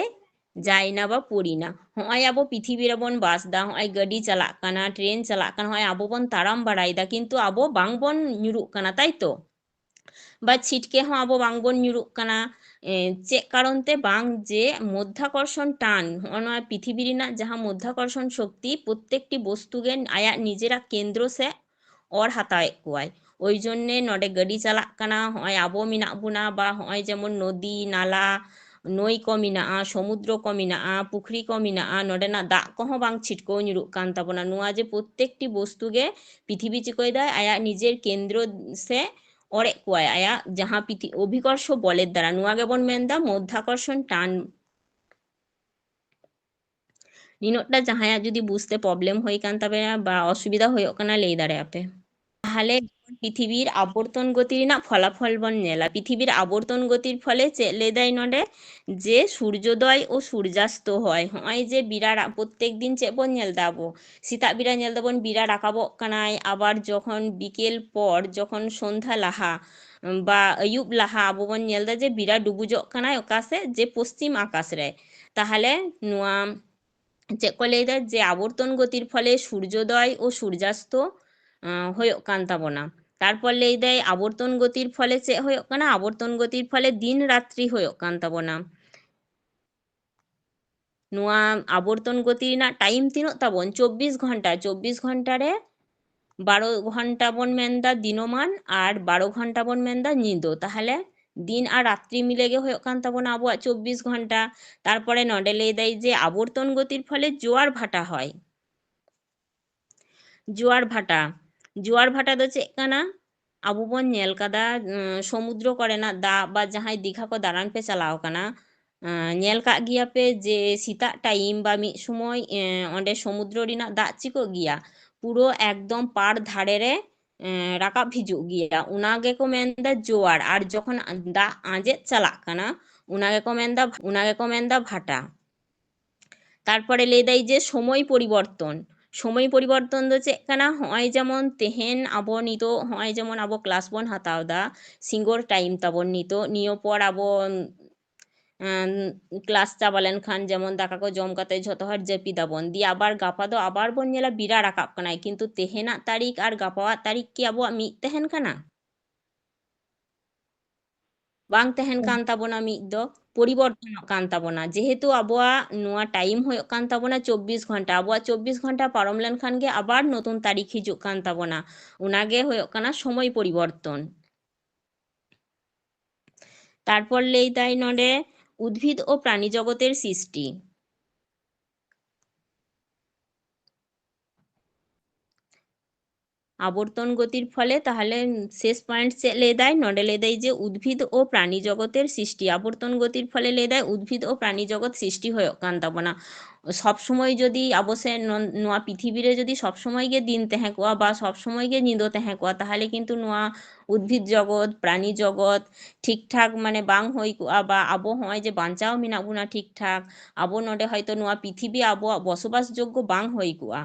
যাই না বা পড়ি না। ᱦᱚᱸᱜᱼᱚᱭ ᱟᱵᱚ ᱯᱨᱤᱛᱷᱤᱵᱤ ᱨᱮᱵᱚᱱ ᱵᱟᱥ ᱫᱟ, ᱦᱚᱸᱜᱼᱚᱭ ᱜᱟᱹᱰᱤ ᱪᱟᱞᱟᱜ ᱠᱟᱱᱟ, ᱴᱨᱮᱱ ᱪᱟᱞᱟᱜ ᱠᱟᱱᱟ, ᱦᱚᱸᱜᱼᱚᱭ ᱟᱵᱚ ᱵᱚᱱ ᱛᱟᱲᱟᱢ ᱵᱟᱲᱟᱭᱮᱫᱟ, ᱠᱤᱱᱛᱩ ᱟᱵᱚ ᱵᱟᱝᱵᱚᱱ ᱧᱩᱨᱩᱜ ᱠᱟᱱᱟ, ᱛᱟᱭ ᱛᱚ? ᱵᱟ ᱪᱷᱤᱴᱠᱮ ᱦᱚᱸ ᱟᱵᱚ ᱵᱟᱝᱵᱚᱱ ᱧᱩᱨᱩᱜ ᱠᱟᱱᱟ᱾ ᱮ, ᱪᱮᱫ ᱠᱟᱨᱚᱱ ᱛᱮ? ᱵᱟᱝ ᱡᱮ ᱢᱚᱫᱽᱫᱷᱟᱠᱚᱨᱥᱚᱱ ᱴᱟᱱ, ᱦᱚᱸᱜᱼᱚ ᱱᱚᱣᱟ ᱯᱨᱤᱛᱷᱤᱵᱤ ᱨᱮᱱᱟᱜ ᱡᱟᱦᱟᱸ ᱢᱚᱫᱽᱫᱷᱟᱠᱚᱨᱥᱚᱱ ᱥᱚᱠᱛᱤ ᱯᱨᱚᱛᱛᱮᱠᱴᱤ ᱵᱚᱥᱛᱩ ᱜᱮ ᱟᱭᱟᱜ ᱱᱤᱡᱮᱨᱟᱜ ᱠᱮᱱᱫᱨᱚ ᱥᱮᱫ ᱚᱨ ᱦᱟᱛᱟᱣᱮᱫ ᱠᱚᱣᱟᱭ᱾ ᱳᱭ ᱡᱚᱱᱱᱮ ᱱᱚᱰᱮ ᱜᱟᱹᱰᱤ ᱪᱟᱞᱟᱜ ᱠᱟᱱᱟ, ᱦᱚᱸᱜᱼᱚᱭ ᱟᱵᱚ ᱢᱮᱱᱟᱜ ᱵᱚᱱᱟ, ᱵᱟ ᱦᱚᱸᱜᱼᱚᱭ ᱡᱮᱢᱚᱱ ᱱᱚᱫᱤ, ᱱᱟᱞᱟ, ᱱᱟᱹᱭ ᱠᱚ ᱢᱮᱱᱟᱜᱼᱟ, ᱥᱚᱢᱩᱫᱨᱚ ᱠᱚ ᱢᱮᱱᱟᱜᱼᱟ, ᱯᱩᱠᱷᱨᱤ ᱠᱚ ᱢᱮᱱᱟᱜᱼᱟ, ᱱᱚᱰᱮᱱᱟᱜ ᱫᱟᱜ ᱠᱚᱦᱚᱸ ᱵᱟᱝ ᱪᱷᱤᱴᱠᱟᱹᱣ ᱧᱩᱨᱩᱜ ᱠᱟᱱ ᱛᱟᱵᱚᱱᱟ᱾ ᱱᱚᱣᱟ ᱡᱮ ᱯᱨᱚᱛᱛᱮᱠᱴᱤ ᱵᱚᱥᱛᱩ ᱜᱮ ᱯᱨᱤᱛᱷᱤᱵᱤ ᱪᱤᱠᱟᱹᱭᱮᱫᱟᱭ, ᱟᱭᱟᱜ ᱱᱤᱡᱮᱨ ᱠᱮᱱᱫᱨᱚ ᱥᱮ ᱚᱨᱮᱫ ᱠᱚᱣᱟᱭ, ᱟᱭᱟᱜ ᱡᱟᱦᱟᱸ ᱯᱨᱤᱛᱷᱤ-, ᱚᱵᱷᱤᱠᱚᱨᱥᱚ ᱵᱚᱞᱮᱨ ᱫᱟᱨᱟ, ᱱᱚᱣᱟ ᱜᱮᱵᱚᱱ ᱢᱮᱱᱫᱟ ᱢᱚᱫᱽᱫᱷᱟᱠᱚᱨᱥᱚᱱ ᱴᱟᱱ᱾ ᱱᱤᱱᱟᱹᱜᱴᱟ ᱡᱟᱦᱟᱸᱭᱟᱜ ᱡᱩᱫᱤ ᱵᱩᱡᱽᱛᱮ problem ᱦᱩᱭ ᱠᱟᱱ ᱛᱟᱵᱮᱱᱟ ᱵᱟ ᱚᱥᱩᱵᱤᱫᱷᱟ ᱦᱩᱭᱩᱜ ᱠᱟᱱᱟ, ᱞᱟᱹᱭ ᱫᱟᱲᱮᱭᱟᱜᱼᱟ ᱯᱮ᱾ ᱛᱟᱦᱚᱞᱮ ᱯᱨᱤᱛᱷᱤᱵᱤᱨ ᱟᱵᱚᱨᱛᱚᱱ ᱜᱚᱛᱤ ᱨᱮᱱᱟᱜ ᱯᱷᱚᱞᱟᱯᱷᱚᱞ ᱵᱚᱱ ᱧᱮᱞᱟ᱾ ᱯᱨᱤᱛᱷᱤᱵᱤᱨ ᱟᱵᱚᱨᱛᱚᱱ ᱜᱚᱛᱤᱨ ᱯᱷᱚᱞᱮ ᱪᱮᱫ ᱞᱟᱹᱭ ᱫᱟᱭ ᱱᱚᱰᱮ? ᱡᱮ ᱥᱩᱨᱡᱳᱫᱚᱭ ᱳ ᱥᱩᱨᱡᱟᱥᱛᱚ ᱦᱚᱭ, ᱦᱚᱸᱜᱼᱚᱭ ᱡᱮ ᱵᱮᱲᱟ ᱨᱟ-, ᱯᱨᱚᱛᱛᱮᱠ ᱫᱤᱱ ᱪᱮᱫ ᱵᱚᱱ ᱧᱮᱞ ᱫᱟ ᱟᱵᱚ? ᱥᱮᱛᱟᱜ ᱵᱮᱲᱟ ᱧᱮᱞ ᱫᱟᱵᱚᱱ ᱵᱮᱲᱟ ᱨᱟᱠᱟᱵᱚᱜ ᱠᱟᱱᱟᱭ, ᱟᱵᱟᱨ ᱡᱚᱠᱷᱚᱱ ᱵᱤᱠᱮᱞ ᱯᱚᱨ ᱡᱚᱠᱷᱚᱱ ᱥᱚᱱᱫᱷᱟ ᱞᱟᱦᱟ ᱵᱟ ᱟᱹᱭᱩᱵ ᱞᱟᱦᱟ ᱟᱵᱚ ᱵᱚᱱ ᱧᱮᱞ ᱫᱟ ᱡᱮ ᱵᱮᱲᱟ ᱰᱩᱵᱩᱡᱚᱜ ᱠᱟᱱᱟᱭ ᱚᱠᱟ ᱥᱮᱫ? ᱡᱮ ᱯᱚᱥᱪᱤᱢ ᱟᱠᱟᱥ ᱨᱮ᱾ ᱛᱟᱦᱚᱞᱮ ᱱᱚᱣᱟ ᱪᱮᱫ ᱠᱚ ᱞᱟᱹᱭ ᱫᱟ ᱡᱮ ᱟᱵᱚᱨᱛᱚᱱ ᱜᱚᱛᱤᱨ ᱯᱷᱚᱞᱮ ᱥᱩᱨᱡᱳᱫᱚᱭ ᱳ ᱥᱩᱨᱡᱟᱥᱛᱚ, ᱟᱸ, ᱦᱩᱭᱩᱜ ᱠᱟᱱ ᱛᱟᱵᱚᱱᱟ᱾ ᱛᱟᱨᱯᱚᱨ ᱞᱟᱹᱭ ᱫᱟᱭ ᱟᱵᱚᱨᱛᱚᱱ ᱜᱚᱛᱤᱨ ᱯᱷᱚᱞᱮ ᱪᱮᱫ ᱦᱩᱭᱩᱜ ᱠᱟᱱᱟ? ᱟᱵᱚᱨᱛᱚᱱ ᱜᱚᱛᱤᱨ ᱯᱷᱚᱞᱮ ᱫᱤᱱ ᱨᱟᱛᱨᱤ ᱦᱩᱭᱩᱜ ᱠᱟᱱ ᱛᱟᱵᱚᱱᱟ᱾ ᱱᱚᱣᱟ ᱟᱵᱚᱨᱛᱚᱱ ᱜᱚᱛᱤ ᱨᱮᱱᱟᱜ time ᱛᱤᱱᱟᱹᱜ ᱛᱟᱵᱚᱱ? ᱪᱚᱵᱵᱤᱥ ᱜᱷᱚᱱᱴᱟ᱾ ᱪᱚᱵᱵᱤᱥ ᱜᱷᱚᱱᱴᱟ ᱨᱮ ᱵᱟᱨᱚ ᱜᱷᱚᱱᱴᱟ ᱵᱚᱱ ᱢᱮᱱᱫᱟ ᱫᱤᱱᱚᱢᱟᱱ ᱟᱨ ᱵᱟᱨᱚ ᱜᱷᱚᱱᱴᱟ ᱵᱚᱱ ᱢᱮᱱᱫᱟ ᱧᱤᱫᱟᱹ᱾ ᱛᱟᱦᱚᱞᱮ ᱫᱤᱱ ᱟᱨ ᱨᱟᱛᱨᱤ ᱢᱤᱞᱮ ᱜᱮ ᱦᱩᱭᱩᱜ ᱠᱟᱱ ᱛᱟᱵᱚᱱᱟ ᱟᱵᱚᱣᱟᱜ ᱪᱚᱵᱵᱤᱥ ᱜᱷᱚᱱᱴᱟ᱾ ᱛᱟᱨᱯᱚᱨᱮ ᱱᱚᱰᱮ ᱞᱟᱹᱭ ᱫᱟᱭ ᱡᱮ ᱟᱵᱚᱨᱛᱚᱱ ᱜᱚᱛᱤᱨ ᱯᱷᱚᱞᱮ ᱡᱳᱣᱟᱨ ᱵᱷᱟᱴᱟ ᱦᱚᱭ᱾ ᱡᱳᱣᱟᱨ ᱵᱷᱟᱴᱟ, ᱡᱳᱣᱟᱨ ᱵᱷᱟᱴᱟ ᱫᱚ ᱪᱮᱫ ᱠᱟᱱᱟ? ᱟᱵᱚ ᱵᱚᱱ ᱧᱮᱞ ᱠᱟᱫᱟ, ᱩᱸ, ᱥᱚᱢᱩᱫᱨᱚ ᱠᱚᱨᱮᱱᱟᱜ ᱫᱟᱜ ᱵᱟ ᱡᱟᱦᱟᱸᱭ ᱫᱤᱜᱷᱟ ᱠᱚ ᱫᱟᱬᱟᱱ ᱯᱮ ᱪᱟᱞᱟᱣ ᱠᱟᱱᱟ, ᱟᱸ, ᱧᱮᱞ ᱠᱟᱜ ᱜᱮᱭᱟ ᱯᱮ ᱡᱮ ᱥᱮᱛᱟᱜ time ᱵᱟ ᱢᱤᱫ ᱥᱚᱢᱚᱭ, ᱮᱸ, ᱚᱸᱰᱮ ᱥᱚᱢᱩᱫᱨᱚ ᱨᱮᱱᱟᱜ ᱫᱟᱜ ᱪᱤᱠᱟᱹᱜ ᱜᱮᱭᱟ, ᱯᱩᱨᱟᱹ ᱮᱠᱫᱚᱢ ᱯᱟᱲ ᱫᱷᱟᱨᱮ ᱨᱮ, ᱮᱸ, ᱨᱟᱠᱟᱵ ᱦᱤᱡᱩᱜ ᱜᱮᱭᱟ, ᱚᱱᱟ ᱜᱮᱠᱚ ᱢᱮᱱᱫᱟ ᱡᱳᱣᱟᱨ᱾ ᱟᱨ ᱡᱚᱠᱷᱚᱱ ᱫᱟᱜ ᱟᱸᱡᱮᱫ ᱪᱟᱞᱟᱜ ᱠᱟᱱᱟ, ᱚᱱᱟ ᱜᱮᱠᱚ ᱢᱮᱱᱫᱟ, ᱚᱱᱟ ᱜᱮᱠᱚ ᱢᱮᱱᱫᱟ ᱵᱷᱟᱴᱟ᱾ ᱛᱟᱨᱯᱚᱨᱮ ᱞᱟᱹᱭ ᱫᱟᱭ ᱡᱮ ᱥᱚᱢᱚᱭ ᱯᱚᱨᱤᱵᱚᱨᱛᱚᱱ᱾ ᱥᱚᱢᱚᱭ ᱯᱚᱨᱤᱵᱚᱨᱛᱚᱱ ᱫᱚ ᱪᱮᱫ ᱠᱟᱱᱟ? ᱦᱚᱸᱜᱼᱚᱭ ᱡᱮᱢᱚᱱ ᱛᱮᱦᱮᱧ ᱟᱵᱚ ᱱᱤᱛᱚᱜ, ᱦᱚᱸᱜᱼᱚᱭ ᱡᱮᱢᱚᱱ ᱟᱵᱚ class ᱵᱚᱱ ᱦᱟᱛᱟᱣ ᱫᱟ, ᱥᱤᱸᱜᱚᱲ time ᱛᱟᱵᱚᱱ ᱱᱤᱛᱚᱜ, ᱱᱤᱭᱟᱹ ᱯᱚᱨ ᱟᱵᱚ, ᱮᱸ, class ᱪᱟᱵᱟ ᱞᱮᱱᱠᱷᱟᱱ ᱡᱮᱢᱚᱱ ᱫᱟᱠᱟ ᱠᱚ ᱡᱚᱢ ᱠᱟᱛᱮ ᱡᱷᱚᱛᱚ ᱦᱚᱲ ᱡᱟᱹᱯᱤᱫ ᱟᱵᱚᱱ, ᱫᱤᱭᱮ ᱟᱵᱟᱨ ᱜᱟᱯᱟ ᱫᱚ ᱟᱵᱟᱨ ᱵᱚᱱ ᱧᱮᱞᱟ ᱵᱮᱲᱟ ᱨᱟᱠᱟᱵ ᱠᱟᱱᱟᱭ, ᱠᱤᱱᱛᱩ ᱛᱮᱦᱮᱧᱟᱜ ᱛᱟᱹᱨᱤᱠᱷ ᱟᱨ ᱜᱟᱯᱟᱣᱟᱜ ᱛᱟᱹᱨᱤᱠᱷ ᱠᱤ ᱟᱵᱚᱣᱟᱜ ᱢᱤᱫ ᱛᱟᱦᱮᱱ ᱠᱟᱱᱟ? ᱵᱟᱝ ᱛᱟᱦᱮᱱ ᱠᱟᱱ ᱛᱟᱵᱚᱱᱟ, ᱢᱤᱫ ᱫᱚ ᱯᱚᱨᱤᱵᱚᱨᱛᱚᱱᱚᱜ ᱠᱟᱱ ᱛᱟᱵᱚᱱᱟ᱾ ᱡᱮᱦᱮᱛᱩ ᱟᱵᱚᱣᱟᱜ ᱱᱚᱣᱟ time ᱦᱩᱭᱩᱜ ᱠᱟᱱ ᱛᱟᱵᱚᱱᱟ ᱪᱚᱵᱵᱤᱥ ᱜᱷᱚᱱᱴᱟ, ᱟᱵᱚᱣᱟᱜ ᱪᱚᱵᱵᱤᱥ ᱜᱷᱚᱱᱴᱟ ᱯᱟᱨᱚᱢ ᱞᱮᱱᱠᱷᱟᱱ ᱜᱮ ᱟᱵᱟᱨ ᱱᱚᱛᱩᱱ ᱛᱟᱹᱨᱤᱠᱷ ᱦᱤᱡᱩᱜ ᱠᱟᱱ ᱛᱟᱵᱚᱱᱟ, ᱚᱱᱟ ᱜᱮ ᱦᱩᱭᱩᱜ ᱠᱟᱱᱟ ᱥᱚᱢᱚᱭ ᱯᱚᱨᱤᱵᱚᱨᱛᱚᱱ᱾ ᱛᱟᱨᱯᱚᱨ ᱞᱟᱹᱭ ᱫᱟᱭ ᱱᱚᱰᱮ উদ্ভিদ ও প্রাণী জগতের সৃষ্টি। আবর্তন গতির ফলে ᱛᱟᱦᱚᱞᱮ ᱥᱮᱥ ᱯᱚᱭᱮᱱᱴ ᱪᱮᱫ ᱞᱟᱹᱭ ᱫᱟᱭ? ᱱᱚᱰᱮ ᱞᱟᱹᱭ ᱫᱟᱭ ᱡᱮ ᱩᱫᱽᱵᱷᱤᱫ ᱳ ᱯᱨᱟণᱤ ᱡᱚᱜᱚᱛᱮᱨ ᱥᱨᱤᱥᱴᱤ, ᱟᱵᱚᱨᱛᱚᱱ ᱜᱚᱛᱤᱨ ᱯᱷᱚᱞᱮ ᱞᱟᱹᱭ ᱫᱟᱭ ᱩᱫᱽᱵᱷᱤᱫ ᱳ ᱯᱨᱟণᱤ ᱡᱚᱜᱚᱛ ᱥᱨᱤᱥᱴᱤ ᱦᱩᱭᱩᱜ ᱠᱟᱱ ᱛᱟᱵᱚᱱᱟ᱾ ᱥᱚᱵ ᱥᱚᱢᱚᱭ ᱡᱩᱫᱤ ᱟᱵᱚ ᱥᱮ ᱱᱚ-, ᱱᱚᱣᱟ ᱯᱨᱤᱛᱷᱤᱵᱤ ᱨᱮ ᱡᱩᱫᱤ ᱥᱚᱵ ᱥᱚᱢᱚᱭ ᱜᱮ ᱫᱤᱱ ᱛᱟᱦᱮᱸ ᱠᱚᱜᱼᱟ ᱵᱟ ᱥᱚᱵ ᱥᱚᱢᱚᱭ ᱜᱮ ᱧᱤᱫᱟᱹ ᱛᱟᱦᱮᱸ ᱠᱚᱜᱼᱟ, ᱛᱟᱦᱚᱞᱮ ᱠᱤᱱᱛᱩ ᱱᱚᱣᱟ ᱩᱫᱽᱵᱷᱤᱫ ᱡᱚᱜᱚᱛ, ᱯᱨᱟᱱᱤ ᱡᱚᱜᱚᱛ ᱴᱷᱤᱠ ᱴᱷᱟᱠ ᱢᱟᱱᱮ ᱵᱟᱝ ᱦᱩᱭ ᱠᱚᱜᱼᱟ, ᱵᱟ ᱟᱵᱚ ᱦᱚᱸᱜᱼᱚᱭ ᱡᱮ ᱵᱟᱧᱪᱟᱣ ᱢᱮᱱᱟᱜ ᱵᱚᱱᱟ ᱴᱷᱤᱠ ᱴᱷᱟᱠ, ᱟᱵᱚ ᱱᱚᱰᱮ ᱦᱚᱭᱛᱳ ᱱᱚᱣᱟ ᱯᱨᱤᱛᱷᱤᱵᱤ ᱟᱵᱚᱣᱟᱜ ᱵᱚᱥᱚᱵᱟᱥ ᱡᱳᱜᱽᱜᱚ ᱵᱟᱝ ᱦᱩᱭ ᱠᱚᱜᱼᱟ᱾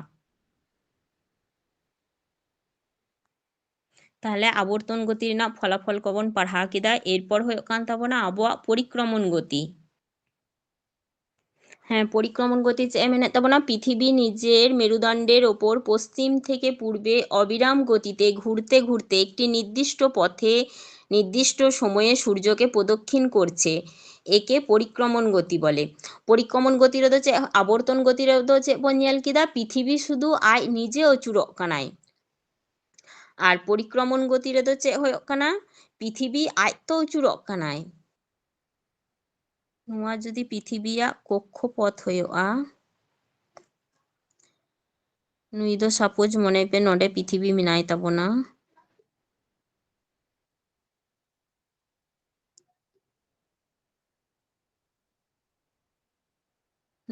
ᱛᱟᱦᱞᱮ ᱟᱵᱚᱨᱛᱚᱱ ᱜᱚᱛᱤ ᱨᱮᱱᱟᱜ ᱯᱷᱚᱞᱟᱯᱷᱚᱞ ᱠᱚᱵᱚᱱ ᱯᱟᱲᱦᱟᱣ ᱠᱮᱫᱟ᱾ ᱮᱨᱯᱚᱨ ᱦᱩᱭᱩᱜ ᱠᱟᱱ ᱛᱟᱵᱚᱱᱟ ᱟᱵᱚᱣᱟᱜ ᱯᱚᱨᱤᱠᱨᱚᱢᱚᱱ ᱜᱚᱛᱤ᱾ ᱦᱮᱸ, ᱯᱚᱨᱤᱠᱨᱚᱢᱚᱱ ᱜᱚᱛᱤ ᱪᱮᱫ ᱮ ᱢᱮᱱᱮᱫ ᱛᱟᱵᱚᱱᱟ? ᱯᱨᱤᱛᱷᱤᱵᱤ ᱱᱤᱡᱮᱨ ᱢᱮᱨᱩᱫণ্ডের ওপর পশ্চিম থেকে পূর্বে অবিরাম গতিতে ঘুরতে ঘুরতে একটি নির্দিষ্ট পথে নির্দিষ্ট সময়ে সূর্যকে প্রদক্ষিণ করছে। একে পরিক্রমণ গতি বলে। ᱯᱚᱨᱤᱠᱨᱚᱢᱚᱱ ᱜᱚᱛᱤ ᱨᱮᱫᱚ ᱪᱮᱫ, ᱟᱵᱚᱨᱛᱚᱱ ᱜᱚᱛᱤ ᱨᱮᱫᱚ ᱪᱮᱫ ᱵᱚᱱ ᱧᱮᱞ ᱠᱮᱫᱟ? ᱯᱨᱤᱛᱷᱤᱵᱤ ᱥᱩᱫᱷᱩ ᱟᱡ ᱱᱤᱡᱮ ᱟᱹᱪᱩᱨᱚᱜ ᱠᱟᱱᱟᱭ᱾ ᱟᱨ ᱯᱚᱨᱤᱠᱨᱚᱢᱚᱱ ᱜᱚᱛᱤ ᱨᱮᱫᱚ ᱪᱮᱫ ᱦᱩᱭᱩᱜ ᱠᱟᱱᱟ? ᱯᱨᱤᱛᱷᱤᱵᱤ ᱟᱡ ᱛᱚ ᱟᱹᱪᱩᱨᱚᱜ ᱠᱟᱱᱟᱭ᱾ ᱱᱚᱣᱟ ᱡᱩᱫᱤ ᱯᱨᱤᱛᱷᱤᱵᱤᱭᱟᱜ ᱠᱚᱠᱠᱷᱚᱯᱚᱛ ᱦᱩᱭᱩᱜᱼᱟ, ᱱᱩᱭ ᱫᱚ ᱥᱟᱯᱳᱡᱽ ᱢᱚᱱᱮ ᱯᱮ ᱱᱚᱰᱮ ᱯᱨᱤᱛᱷᱤᱵᱤ ᱢᱮᱱᱟᱭ ᱛᱟᱵᱚᱱᱟ᱾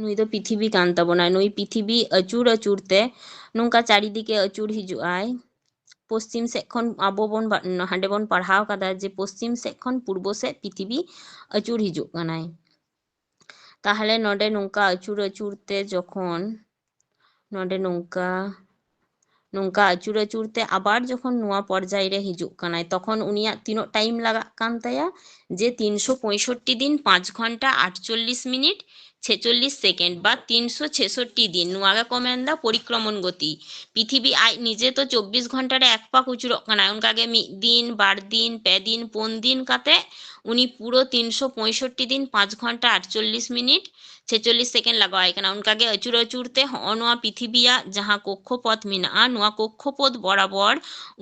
ᱱᱩᱭ ᱫᱚ ᱯᱨᱤᱛᱷᱤᱵᱤ ᱠᱟᱱ ᱛᱟᱵᱚᱱᱟᱭ᱾ ᱱᱩᱭ ᱯᱨᱤᱛᱷᱤᱵᱤ ᱟᱹᱪᱩᱨ ᱟᱹᱪᱩᱨ ᱛᱮ ᱱᱚᱝᱠᱟ ᱪᱟᱨᱤᱫᱤᱠᱮ ᱟᱹᱪᱩᱨ ᱦᱤᱡᱩᱜ ᱟᱭ᱾ ᱯᱚᱥᱪᱤᱢ ᱥᱮᱫ ᱠᱷᱚᱱ ᱟᱵᱚ ᱵᱚᱱ ᱵᱟ-, ᱦᱟᱸᱰᱮ ᱵᱚᱱ ᱯᱟᱲᱦᱟᱣ ᱠᱟᱫᱟ ᱡᱮ ᱯᱚᱥᱪᱤᱢ ᱥᱮᱫ ᱠᱷᱚᱱ ᱯᱩᱨᱵᱚ ᱥᱮᱫ ᱯᱨᱤᱛᱷᱤᱵᱤ ᱟᱹᱪᱩᱨ ᱦᱤᱡᱩᱜ ᱠᱟᱱᱟᱭ᱾ ᱛᱟᱦᱞᱮ ᱱᱚᱰᱮ ᱱᱚᱝᱠᱟ ᱟᱹᱪᱩᱨ ᱟᱹᱪᱩᱨ ᱛᱮ ᱡᱚᱠᱷᱚᱱ ᱱᱚᱰᱮ ᱱᱚᱝᱠᱟ, ᱱᱚᱝᱠᱟ ᱟᱹᱪᱩᱨ ᱟᱹᱪᱩᱨ ᱛᱮ ᱟᱵᱟᱨ ᱡᱚᱠᱷᱚᱱ ᱱᱚᱣᱟ ᱯᱚᱨᱡᱟᱭ ᱨᱮ ᱦᱤᱡᱩᱜ ᱠᱟᱱᱟᱭ, ᱛᱚᱠᱷᱚᱱ ᱩᱱᱤᱭᱟᱜ ᱛᱤᱱᱟᱹᱜ ᱴᱟᱭᱤᱢ ᱞᱟᱜᱟᱜ ᱠᱟᱱ ᱛᱟᱭᱟ? ᱡᱮ ᱛᱤᱱᱥᱚ ᱯᱚᱸᱭᱥᱚᱴᱴᱤ ᱫᱤᱱ, ᱯᱟᱸᱪ ᱜᱷᱚᱱᱴᱟ, ᱟᱴᱪᱚᱞᱞᱤᱥ ᱢᱤᱱᱤᱴ, ᱪᱷᱮᱪᱚᱞᱞᱤᱥ ᱥᱮᱠᱮᱱᱰ ᱵᱟ ᱛᱤᱱᱥᱚ ᱪᱷᱮᱥᱚᱴᱴᱤ ᱫᱤᱱ, ᱱᱚᱣᱟ ᱜᱮᱠᱚ ᱢᱮᱱᱫᱟ ᱯᱚᱨᱤᱠᱨᱚᱢᱚᱱ ᱜᱚᱛᱤ᱾ ᱯᱨᱤᱛᱷᱤᱵᱤ ᱟᱡ ᱱᱤᱡᱮ ᱛᱚ ᱪᱚᱵᱵᱤᱥ ᱜᱷᱚᱱᱴᱟ ᱨᱮ ᱮᱠ ᱯᱟᱠ ᱟᱹᱪᱩᱨᱚᱜ ᱠᱟᱱᱟᱭ, ᱚᱱᱠᱟᱜᱮ ᱢᱤᱫ ᱫᱤᱱ, ᱵᱟᱨ ᱫᱤᱱ, ᱯᱮ ᱫᱤᱱ, ᱯᱩᱱ ᱫᱤᱱ ᱠᱟᱛᱮ ᱩᱱᱤ ᱯᱩᱨᱟᱹ ᱛᱤᱱᱥᱚ ᱯᱚᱸᱭᱥᱚᱴᱴᱤ ᱫᱤᱱ, ᱯᱟᱸᱪ ᱜᱷᱚᱱᱴᱟ, ᱟᱴᱪᱚᱞᱞᱤᱥ ᱢᱤᱱᱤᱴ, ᱪᱷᱮᱪᱚᱞᱞᱤᱥ ᱥᱮᱠᱮᱱᱰ ᱞᱟᱜᱟᱣ ᱟᱭ ᱠᱟᱱᱟ᱾ ᱚᱱᱠᱟᱜᱮ ᱟᱹᱪᱩᱨ ᱟᱹᱪᱩᱨ ᱛᱮ ᱦᱚᱸᱜᱼᱚ ᱱᱚᱣᱟ ᱯᱨᱤᱛᱷᱤᱵᱤᱭᱟᱜ ᱡᱟᱦᱟᱸ ᱠᱚᱠᱠᱷᱚᱯᱚᱛ ᱢᱮᱱᱟᱜᱼᱟ, ᱱᱚᱣᱟ ᱠᱚᱠᱠᱷᱚᱯᱚᱛ ᱵᱚᱨᱟᱵᱚᱨ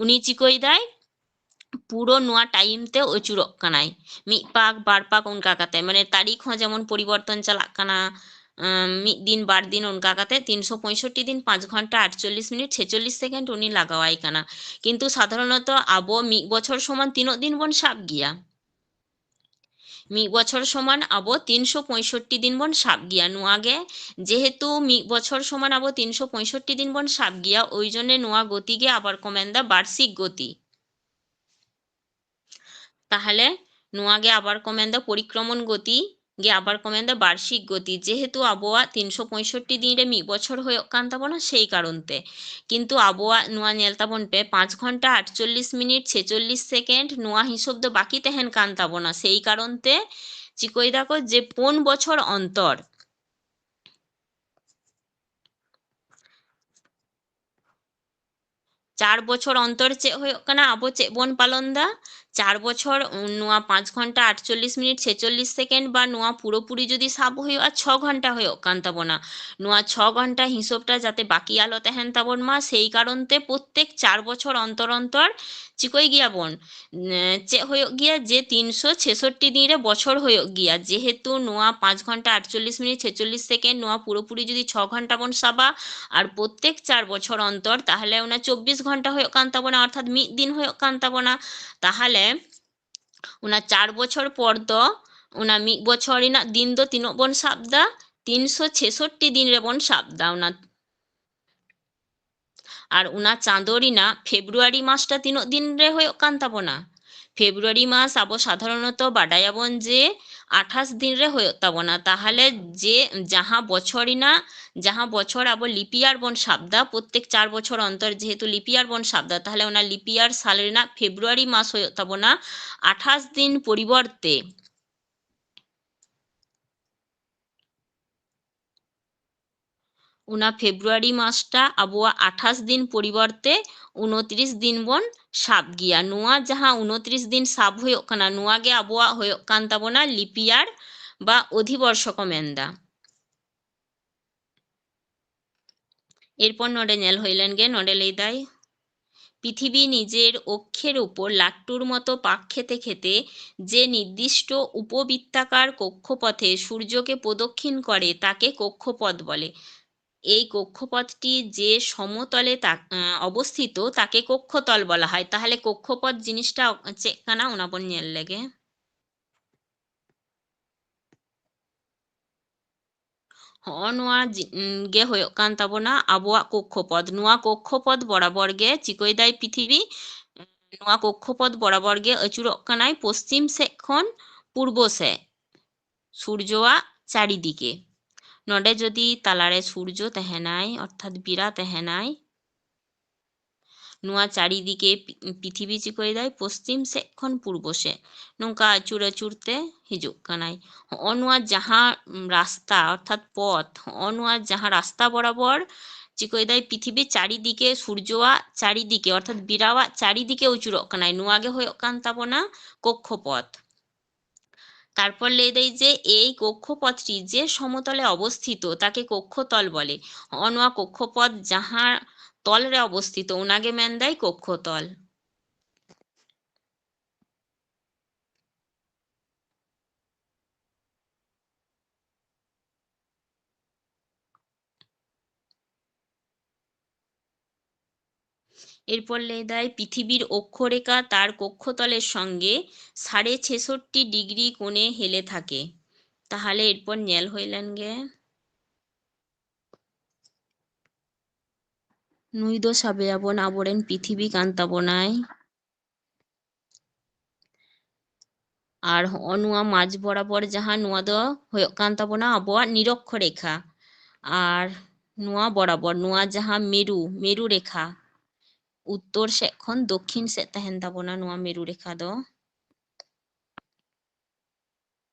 ᱩᱱᱤ ᱪᱤᱠᱟᱹᱭᱮᱫᱟᱭ? ᱯᱩᱨᱟᱹ ᱱᱚᱣᱟ time ᱛᱮ ᱟᱹᱪᱩᱨᱚᱜ ᱠᱟᱱᱟᱭ, ᱢᱤᱫ ᱯᱟᱠ ᱵᱟᱨ ᱯᱟᱠ ᱚᱱᱠᱟ ᱠᱟᱛᱮ, ᱢᱟᱱᱮ ᱛᱟᱹᱨᱤᱠᱷ ᱦᱚᱸ ᱡᱮᱢᱚᱱ ᱯᱚᱨᱤᱵᱚᱨᱛᱚᱱ ᱪᱟᱞᱟᱜ ᱠᱟᱱᱟ, ᱟᱸ, ᱢᱤᱫ ᱫᱤᱱ ᱵᱟᱨ ᱫᱤᱱ ᱚᱱᱠᱟ ᱠᱟᱛᱮ ᱛᱤᱱᱥᱚ ᱯᱚᱸᱭᱥᱚᱴᱴᱤ ᱫᱤᱱ ᱯᱟᱸᱪ ᱜᱷᱚᱱᱴᱟ ᱟᱴᱪᱚᱞᱞᱤᱥ ᱢᱤᱱᱤᱴ ᱪᱷᱮᱪᱚᱞᱞᱤᱥ ᱥᱮᱠᱮᱱᱰ ᱩᱱᱤ ᱞᱟᱜᱟᱣᱟᱭ ᱠᱟᱱᱟ᱾ ᱠᱤᱱᱛᱩ ᱥᱟᱫᱷᱟᱨᱚᱱᱚᱛᱚ ᱟᱵᱚ ᱢᱤᱫ ᱵᱚᱪᱷᱚᱨ ᱥᱚᱢᱟᱱ ᱛᱤᱱᱟᱹᱜ ᱫᱤᱱ ᱵᱚᱱ ᱥᱟᱵ ᱜᱮᱭᱟ? ᱢᱤᱫ ᱵᱚᱪᱷᱚᱨ ᱥᱚᱢᱟᱱ ᱟᱵᱚ ᱛᱤᱱᱥᱚ ᱯᱚᱸᱭᱥᱚᱴᱴᱤ ᱫᱤᱱ ᱵᱚᱱ ᱥᱟᱵ ᱜᱮᱭᱟ᱾ ᱱᱚᱣᱟ ᱜᱮ ᱡᱮᱦᱮᱛᱩ ᱢᱤᱫ ᱵᱚᱪᱷᱚᱨ ᱥᱚᱢᱟᱱ ᱟᱵᱚ ᱛᱤᱱᱥᱚ ᱯᱚᱸᱭᱥᱚᱴᱴᱤ ᱫᱤᱱ ᱵᱚᱱ ᱥᱟᱵ ᱜᱮᱭᱟ, ᱳᱭ ᱡᱚᱱᱱᱮ ᱱᱚᱣᱟ ᱜᱚᱛᱤ ᱜᱮ ᱟᱵᱟᱨ ᱠᱚ ᱢᱮᱱᱫᱟ ᱵᱟᱨᱥᱤᱠ ᱜᱚᱛᱤ᱾ ᱛᱟᱦᱞᱮ ᱱᱚᱣᱟ ᱜᱮ ᱟᱵᱟᱨ ᱠᱚ ᱢᱮᱱᱫᱟ ᱯᱚᱨᱤᱠᱨᱚᱢᱚᱱ ᱜᱚᱛᱤ ᱜᱮ ᱟᱵᱟᱨ ᱠᱚ ᱢᱮᱱᱫᱟ ᱵᱟᱨᱥᱤᱠ ᱜᱚᱛᱤ, ᱡᱮᱦᱮᱛᱩ ᱟᱵᱚᱣᱟᱜ ᱛᱤᱱᱥᱚ ᱯᱚᱸᱭᱥᱚᱴᱴᱤ ᱫᱤᱱ ᱨᱮ ᱢᱤᱫ ᱵᱚᱪᱷᱚᱨ ᱦᱩᱭᱩᱜ ᱠᱟᱱ ᱛᱟᱵᱚᱱᱟ, ᱥᱮᱭ ᱠᱟᱨᱚᱱ ᱛᱮ᱾ ᱠᱤᱱᱛᱩ ᱟᱵᱚᱣᱟᱜ ᱱᱚᱣᱟ ᱧᱮᱞ ᱛᱟᱵᱚᱱ ᱯᱮ, ᱯᱟᱸᱪ ᱜᱷᱚᱱᱴᱟ ᱟᱴᱪᱚᱞᱞᱤᱥ ᱢᱤᱱᱤᱴ ᱪᱷᱮᱪᱚᱞᱞᱤᱥ ᱥᱮᱠᱮᱱᱰ ᱱᱚᱣᱟ ᱦᱤᱥᱟᱹᱵ ᱫᱚ ᱵᱟᱠᱤ ᱛᱟᱦᱮᱱ ᱠᱟᱱ ᱛᱟᱵᱚᱱᱟ, ᱥᱮᱭ ᱠᱟᱨᱚᱱ ᱛᱮ ᱪᱤᱠᱟᱹᱭ ᱫᱟᱠᱚ ᱡᱮ ᱯᱩᱱ ᱵᱚᱪᱷᱚᱨ ᱚᱱᱛᱚᱨ ᱪᱟᱨ ᱵᱚᱪᱷᱚᱨ ᱚᱱᱛᱚᱨ ᱪᱮᱫ ᱦᱩᱭᱩᱜ ᱠᱟᱱᱟ, ᱟᱵᱚ ᱪᱮᱫ ᱵᱚᱱ ᱯᱟᱞᱚᱱ ᱫᱟ? ᱪᱟᱨ ᱵᱚᱪᱷᱚᱨ, ᱩᱱ, ᱱᱚᱣᱟ ᱯᱟᱸᱪ ᱜᱷᱚᱱᱴᱟ ᱟᱴᱪᱚᱞᱞᱤᱥ ᱢᱤᱱᱤᱴ ᱪᱷᱮᱪᱚᱞᱞᱤᱥ ᱥᱮᱠᱮᱱᱰ ᱵᱟ ᱱᱚᱣᱟ ᱯᱩᱨᱟᱹᱯᱩᱨᱤ ᱡᱩᱫᱤ ᱥᱟᱵ ᱦᱩᱭᱩᱜᱼᱟ, ᱪᱷᱚ ᱜᱷᱚᱱᱴᱟ ᱦᱩᱭᱩᱜ ᱠᱟᱱ ᱛᱟᱵᱚᱱᱟ᱾ ᱱᱚᱣᱟ ᱪᱷᱚ ᱜᱷᱚᱱᱴᱟ ᱦᱤᱥᱟᱹᱵᱴᱟ ᱡᱟᱛᱮ ᱵᱟᱹᱠᱤ ᱟᱞᱚ ᱛᱟᱦᱮᱱ ᱛᱟᱵᱚᱱ ᱢᱟ, ᱥᱮᱭ ᱠᱟᱨᱚᱱ ᱛᱮ ᱯᱨᱚᱛᱛᱮᱠ ᱪᱟᱨ ᱵᱚᱪᱷᱚᱨ ᱚᱱᱛᱚᱨ ᱚᱱᱛᱚᱨ ᱪᱤᱠᱟᱹᱭ ᱜᱮᱭᱟᱵᱚᱱ? ᱮᱸ, ᱪᱮᱫ ᱦᱩᱭᱩᱜ ᱜᱮᱭᱟ ᱡᱮ ᱛᱤᱱᱥᱚ ᱪᱷᱮᱥᱚᱴᱴᱤ ᱫᱤᱱ ᱨᱮ ᱵᱚᱪᱷᱚᱨ ᱦᱩᱭᱩᱜ ᱜᱮᱭᱟ, ᱡᱮᱦᱮᱛᱩ ᱱᱚᱣᱟ ᱯᱟᱸᱪ ᱜᱷᱚᱱᱴᱟ ᱟᱴᱪᱚᱞᱞᱤᱥ ᱢᱤᱱᱤᱴ ᱪᱷᱮᱪᱚᱞᱞᱤᱥ ᱥᱮᱠᱮᱱᱰ ᱱᱚᱣᱟ ᱯᱩᱨᱟᱹᱯᱩᱨᱤ ᱡᱩᱫᱤ ᱪᱷᱚ ᱜᱷᱚᱱᱴᱟ ᱵᱚᱱ ᱥᱟᱵᱟ ᱟᱨ ᱯᱨᱚᱛᱛᱮᱠ ᱪᱟᱨ ᱵᱚᱪᱷᱚᱨ ᱚᱱᱛᱚᱨ, ᱛᱟᱦᱞᱮ ᱚᱱᱟ ᱪᱚᱵᱵᱤᱥ ᱜᱷᱚᱱᱴᱟ ᱦᱩᱭᱩᱜ ᱠᱟᱱ ᱛᱟᱵᱚᱱᱟ, ᱚᱨᱛᱷᱟᱛ ᱢᱤᱫ ᱫᱤᱱ ᱦᱩᱭᱩᱜ ᱠᱟᱱ ᱛᱟᱵᱚᱱᱟ᱾ ᱛᱟᱦᱞᱮ ᱚᱱᱟ ᱪᱟᱨ ᱵᱚᱪᱷᱚᱨ ᱯᱚᱨ ᱫᱚ ᱚᱱᱟ ᱢᱤᱫ ᱵᱚᱪᱷᱚᱨ ᱨᱮᱱᱟᱜ ᱫᱤᱱ ᱫᱚ ᱛᱤᱱᱟᱹᱜ ᱵᱚᱱ ᱥᱟᱵ ᱫᱟ? ᱛᱤᱱᱥᱚ ᱪᱷᱮᱥᱚᱴᱴᱤ ᱫᱤᱱ ᱨᱮᱵᱚᱱ ᱥᱟᱵ ᱫᱟ ᱚᱱᱟ᱾ ᱟᱨ ᱚᱱᱟ ᱪᱟᱸᱫᱳ ᱨᱮᱱᱟᱜ ᱯᱷᱮᱵᱽᱨᱩᱣᱟᱨᱤ ᱢᱟᱥᱴᱟ ᱛᱤᱱᱟᱹᱜ ᱫᱤᱱ ᱨᱮ ᱦᱩᱭᱩᱜ ᱠᱟᱱ ᱛᱟᱵᱚᱱᱟ? ᱯᱷᱮᱵᱽᱨᱩᱣᱟᱨᱤ ᱢᱟᱥ ᱟᱵᱚ ᱥᱟᱫᱷᱟᱨᱚᱱᱚᱛᱚ ᱵᱟᱰᱟᱭᱟᱵᱚᱱ ᱡᱮ ᱟᱴᱷᱟᱥ ᱫᱤᱱ ᱨᱮ ᱦᱩᱭᱩᱜ ᱛᱟᱵᱚᱱᱟ᱾ ᱛᱟᱦᱞᱮ ᱡᱮ ᱡᱟᱦᱟᱸ ᱵᱚᱪᱷᱚᱨ ᱨᱮᱱᱟᱜ, ᱡᱟᱦᱟᱸ ᱵᱚᱪᱷᱚᱨ ᱟᱵᱚ leap year ᱵᱚᱱ ᱥᱟᱵ ᱫᱟ, ᱯᱨᱚᱛᱛᱮᱠ ᱪᱟᱨ ᱵᱚᱪᱷᱚᱨ ᱚᱱᱛᱚᱨ ᱡᱮᱦᱮᱛᱩ leap year ᱵᱚᱱ ᱥᱟᱵ ᱫᱟ, ᱛᱟᱦᱞᱮ ᱚᱱᱟ leap year ᱥᱟᱞ ᱨᱮᱱᱟᱜ ᱯᱷᱮᱵᱽᱨᱩᱣᱟᱨᱤ ᱢᱟᱥ ᱦᱩᱭᱩᱜ ᱛᱟᱵᱚᱱᱟ ᱟᱴᱷᱟᱥ ᱫᱤᱱ ᱯᱚᱨᱤᱵᱚᱨᱛᱮ᱾ ᱚᱱᱟ ᱯᱷᱮᱵᱽᱨᱩᱣᱟᱨᱤ ᱢᱟᱥᱴᱟ ᱟᱵᱚᱣᱟᱜ ᱟᱴᱷᱟᱥ ᱫᱤᱱ ᱯᱚᱨᱤᱵᱚᱨᱛᱮ ᱩᱱᱚᱛᱨᱤᱥ ᱫᱤᱱ ᱵᱚᱱ ᱥᱟᱵ ᱜᱮᱭᱟ᱾ ᱱᱚᱣᱟ ᱡᱟᱦᱟᱸ ᱩᱱᱚᱛᱨᱤᱥ ᱫᱤᱱ ᱥᱟᱵ ᱦᱩᱭᱩᱜ ᱠᱟᱱᱟ, ᱱᱚᱣᱟ ᱜᱮ ᱟᱵᱚᱣᱟᱜ ᱦᱩᱭᱩᱜ ᱠᱟᱱ ᱛᱟᱵᱚᱱᱟ leap year ᱵᱟ ᱚᱫᱷᱤᱵᱚᱨᱥᱚ ᱠᱚ ᱢᱮᱱᱫᱟ᱾ ᱮᱨᱯᱚᱨ ᱱᱚᱰᱮ ᱧᱮᱞ ᱦᱩᱭ ᱞᱮᱱ ᱜᱮ, ᱱᱚᱰᱮ ᱞᱟᱹᱭ ᱫᱟᱭ পৃথিবী নিজের অক্ষের উপর লাট্টুর মতো পাক খেতে খেতে যে নির্দিষ্ট উপবৃত্তাকার কক্ষপথে সূর্যকে প্রদক্ষিণ করে, তাকে কক্ষপথ বলে। এই কক্ষপথটি যে সমতলে তা-, আহ, অবস্থিত, তাকে কক্ষতল বলা হয়। ᱛᱟᱦᱚᱞᱮ ᱠᱚᱠᱠᱷᱚᱯᱚᱛᱷ ᱡᱤᱱᱤᱥᱴᱟ ᱪᱮᱫ ᱠᱟᱱᱟ, ᱚᱱᱟ ᱵᱚᱱ ᱧᱮᱞ ᱞᱮᱜᱮ᱾ ᱦᱚᱸᱜᱼᱚ ᱱᱚᱣᱟ ᱡᱤ-, ᱩᱸ, ᱜᱮ ᱦᱩᱭᱩᱜ ᱠᱟᱱ ᱛᱟᱵᱚᱱᱟ ᱟᱵᱚᱣᱟᱜ ᱠᱚᱠᱠᱷᱚᱯᱚᱛᱷ᱾ ᱱᱚᱣᱟ ᱠᱚᱠᱠᱷᱚᱯᱚᱛᱷ ᱵᱚᱨᱟᱵᱚᱨ ᱜᱮ ᱪᱤᱠᱟᱹᱭᱮᱫᱟᱭ ᱯᱨᱤᱛᱷᱤᱵᱤ? ᱱᱚᱣᱟ ᱠᱚᱠᱠᱷᱚᱯᱚᱛᱷ ᱵᱚᱨᱟᱵᱚᱨ ᱜᱮ ᱟᱹᱪᱩᱨᱚᱜ ᱠᱟᱱᱟᱭ ᱯᱚᱥᱪᱤᱢ ᱥᱮᱫ ᱠᱷᱚᱱ ᱯᱩᱨᱵᱚ ᱥᱮᱫ, ᱥᱩᱨᱡᱚᱣᱟᱜ ᱪᱟᱨᱤᱫᱤᱠᱮ᱾ ᱱᱚᱰᱮ ᱡᱩᱫᱤ ᱛᱟᱞᱟᱨᱮ ᱥᱩᱨᱡᱚ ᱛᱟᱦᱮᱱᱟᱭ, ᱚᱨᱛᱷᱟᱛ ᱵᱤᱨᱟ ᱛᱟᱦᱮᱱᱟᱭ, ᱱᱚᱣᱟ ᱪᱟᱨᱤᱫᱤᱠᱮ ᱯᱤ-, ᱯᱤᱛᱷᱤᱵᱤ ᱪᱤᱠᱟᱹᱭᱮᱫᱟᱭ? ᱯᱚᱥᱪᱤᱢ ᱥᱮᱫ ᱠᱷᱚᱱ ᱯᱩᱨᱵᱚ ᱥᱮᱫ᱾ ᱱᱚᱝᱠᱟ ᱟᱹᱪᱩᱨ ᱟᱹᱪᱩᱨ ᱛᱮ ᱦᱤᱡᱩᱜ ᱠᱟᱱᱟᱭ᱾ ᱦᱚᱸᱜᱼᱚ ᱱᱚᱣᱟ ᱡᱟᱦᱟᱸ, ᱩᱢ, ᱨᱟᱥᱛᱟ, ᱚᱨᱛᱷᱟᱛ ᱯᱚᱛᱷ, ᱦᱚᱸᱜᱼᱚ ᱱᱚᱣᱟ ᱡᱟᱦᱟᱸ ᱨᱟᱥᱛᱟ ᱵᱚᱨᱟᱵᱚᱨ ᱪᱤᱠᱟᱹᱭᱮᱫᱟᱭ? ᱯᱤᱛᱷᱤᱵᱤ ᱪᱟᱨᱤᱫᱤᱠᱮ, ᱥᱩᱨᱡᱚᱣᱟᱜ ᱪᱟᱨᱤᱫᱤᱠᱮ, ᱚᱨᱛᱷᱟᱛ ᱵᱤᱨᱟᱣᱟᱜ ᱪᱟᱨᱤᱫᱤᱠᱮ ᱟᱹᱪᱩᱨᱚᱜ ᱠᱟᱱᱟᱭ᱾ ᱱᱚᱣᱟ ᱜᱮ ᱦᱩᱭᱩᱜ ᱠᱟᱱ ᱛᱟᱵᱚᱱᱟ ᱠᱚᱠᱠᱷᱚᱯᱚᱛᱷ᱾ ᱛᱟᱨᱯᱚᱨ ᱞᱟᱹᱭ ᱫᱟᱭ ᱡᱮ ᱮᱭ ᱠᱚᱠᱠᱷᱚᱯᱚᱛᱷᱴᱤ ᱡᱮ ᱥᱚᱢᱚᱛᱚᱞᱮ ᱚᱵᱚᱥᱛᱷᱤᱛᱚ ᱛᱟᱠᱮ ᱠᱚᱠᱠᱷᱚᱛᱚᱞ ᱵᱚᱞᱮ᱾ ᱦᱚᱸᱜᱼᱚ ᱱᱚᱣᱟ ᱠᱚᱠᱠᱷᱚᱯᱚᱛᱷ ᱡᱟᱦᱟᱸ ᱛᱚᱞ ᱨᱮ ᱚᱵᱚᱥᱛᱷᱤᱛᱚ, ᱚᱱᱟᱜᱮ ᱢᱮᱱᱫᱟᱭ ᱠᱚᱠᱠᱷᱚᱛᱚᱞ᱾ এরপর ᱞᱟᱹᱭ ᱫᱟᱭ ᱯᱨᱤᱛᱷᱤᱵᱤᱨ ᱚᱠᱠᱷᱚᱨᱮᱠᱷᱟ ᱛᱟᱨ ᱠᱚᱠᱠᱷᱚᱛᱚᱞᱮᱨ ᱥᱚᱝᱜᱮ ᱥᱟᱲᱮ ᱪᱷᱮᱥᱚᱴᱴᱤ ᱰᱤᱜᱽᱨᱤ ᱠᱳণᱮ ᱦᱮᱞᱮ ᱛᱷᱟᱠᱮ᱾ ᱛᱟᱦᱚᱞᱮ ᱮᱨᱯᱚᱨ ᱧᱮᱞ ᱦᱩᱭ ᱞᱮᱱ ᱜᱮ᱾ ᱱᱩᱭ ᱫᱚ ᱥᱟᱵᱮᱭᱟᱵᱚᱱ ᱟᱵᱚᱨᱮᱱ ᱯᱨᱤᱛᱷᱤᱵᱤ ᱠᱟᱱ ᱛᱟᱵᱚᱱᱟᱭ᱾ ᱟᱨ ᱦᱚᱸᱜᱼᱚ ᱱᱚᱣᱟ ᱢᱟᱡᱽ ᱵᱚᱨᱟᱵᱚᱨ ᱡᱟᱦᱟᱸ, ᱱᱚᱣᱟ ᱫᱚ ᱦᱩᱭᱩᱜ ᱠᱟᱱ ᱛᱟᱵᱚᱱᱟ ᱟᱵᱚᱣᱟᱜ ᱱᱤᱨᱚᱠᱠᱷᱚ ᱨᱮᱠᱷᱟ᱾ ᱟᱨ ᱱᱚᱣᱟ ᱵᱚᱨᱟᱵᱚᱨ, ᱱᱚᱣᱟ ᱡᱟᱦᱟᱸ ᱢᱮᱨᱩ, ᱢᱮᱨᱩ ᱨᱮᱠᱷᱟ, ᱩᱛᱛᱚᱨ ᱥᱮᱫ ᱠᱷᱚᱱ ᱫᱚᱠᱠᱷᱤᱱ ᱥᱮᱫ ᱛᱟᱦᱮᱱ ᱛᱟᱵᱚᱱᱟ ᱱᱚᱣᱟ ᱢᱮᱨᱩ ᱨᱮᱠᱷᱟ ᱫᱚ᱾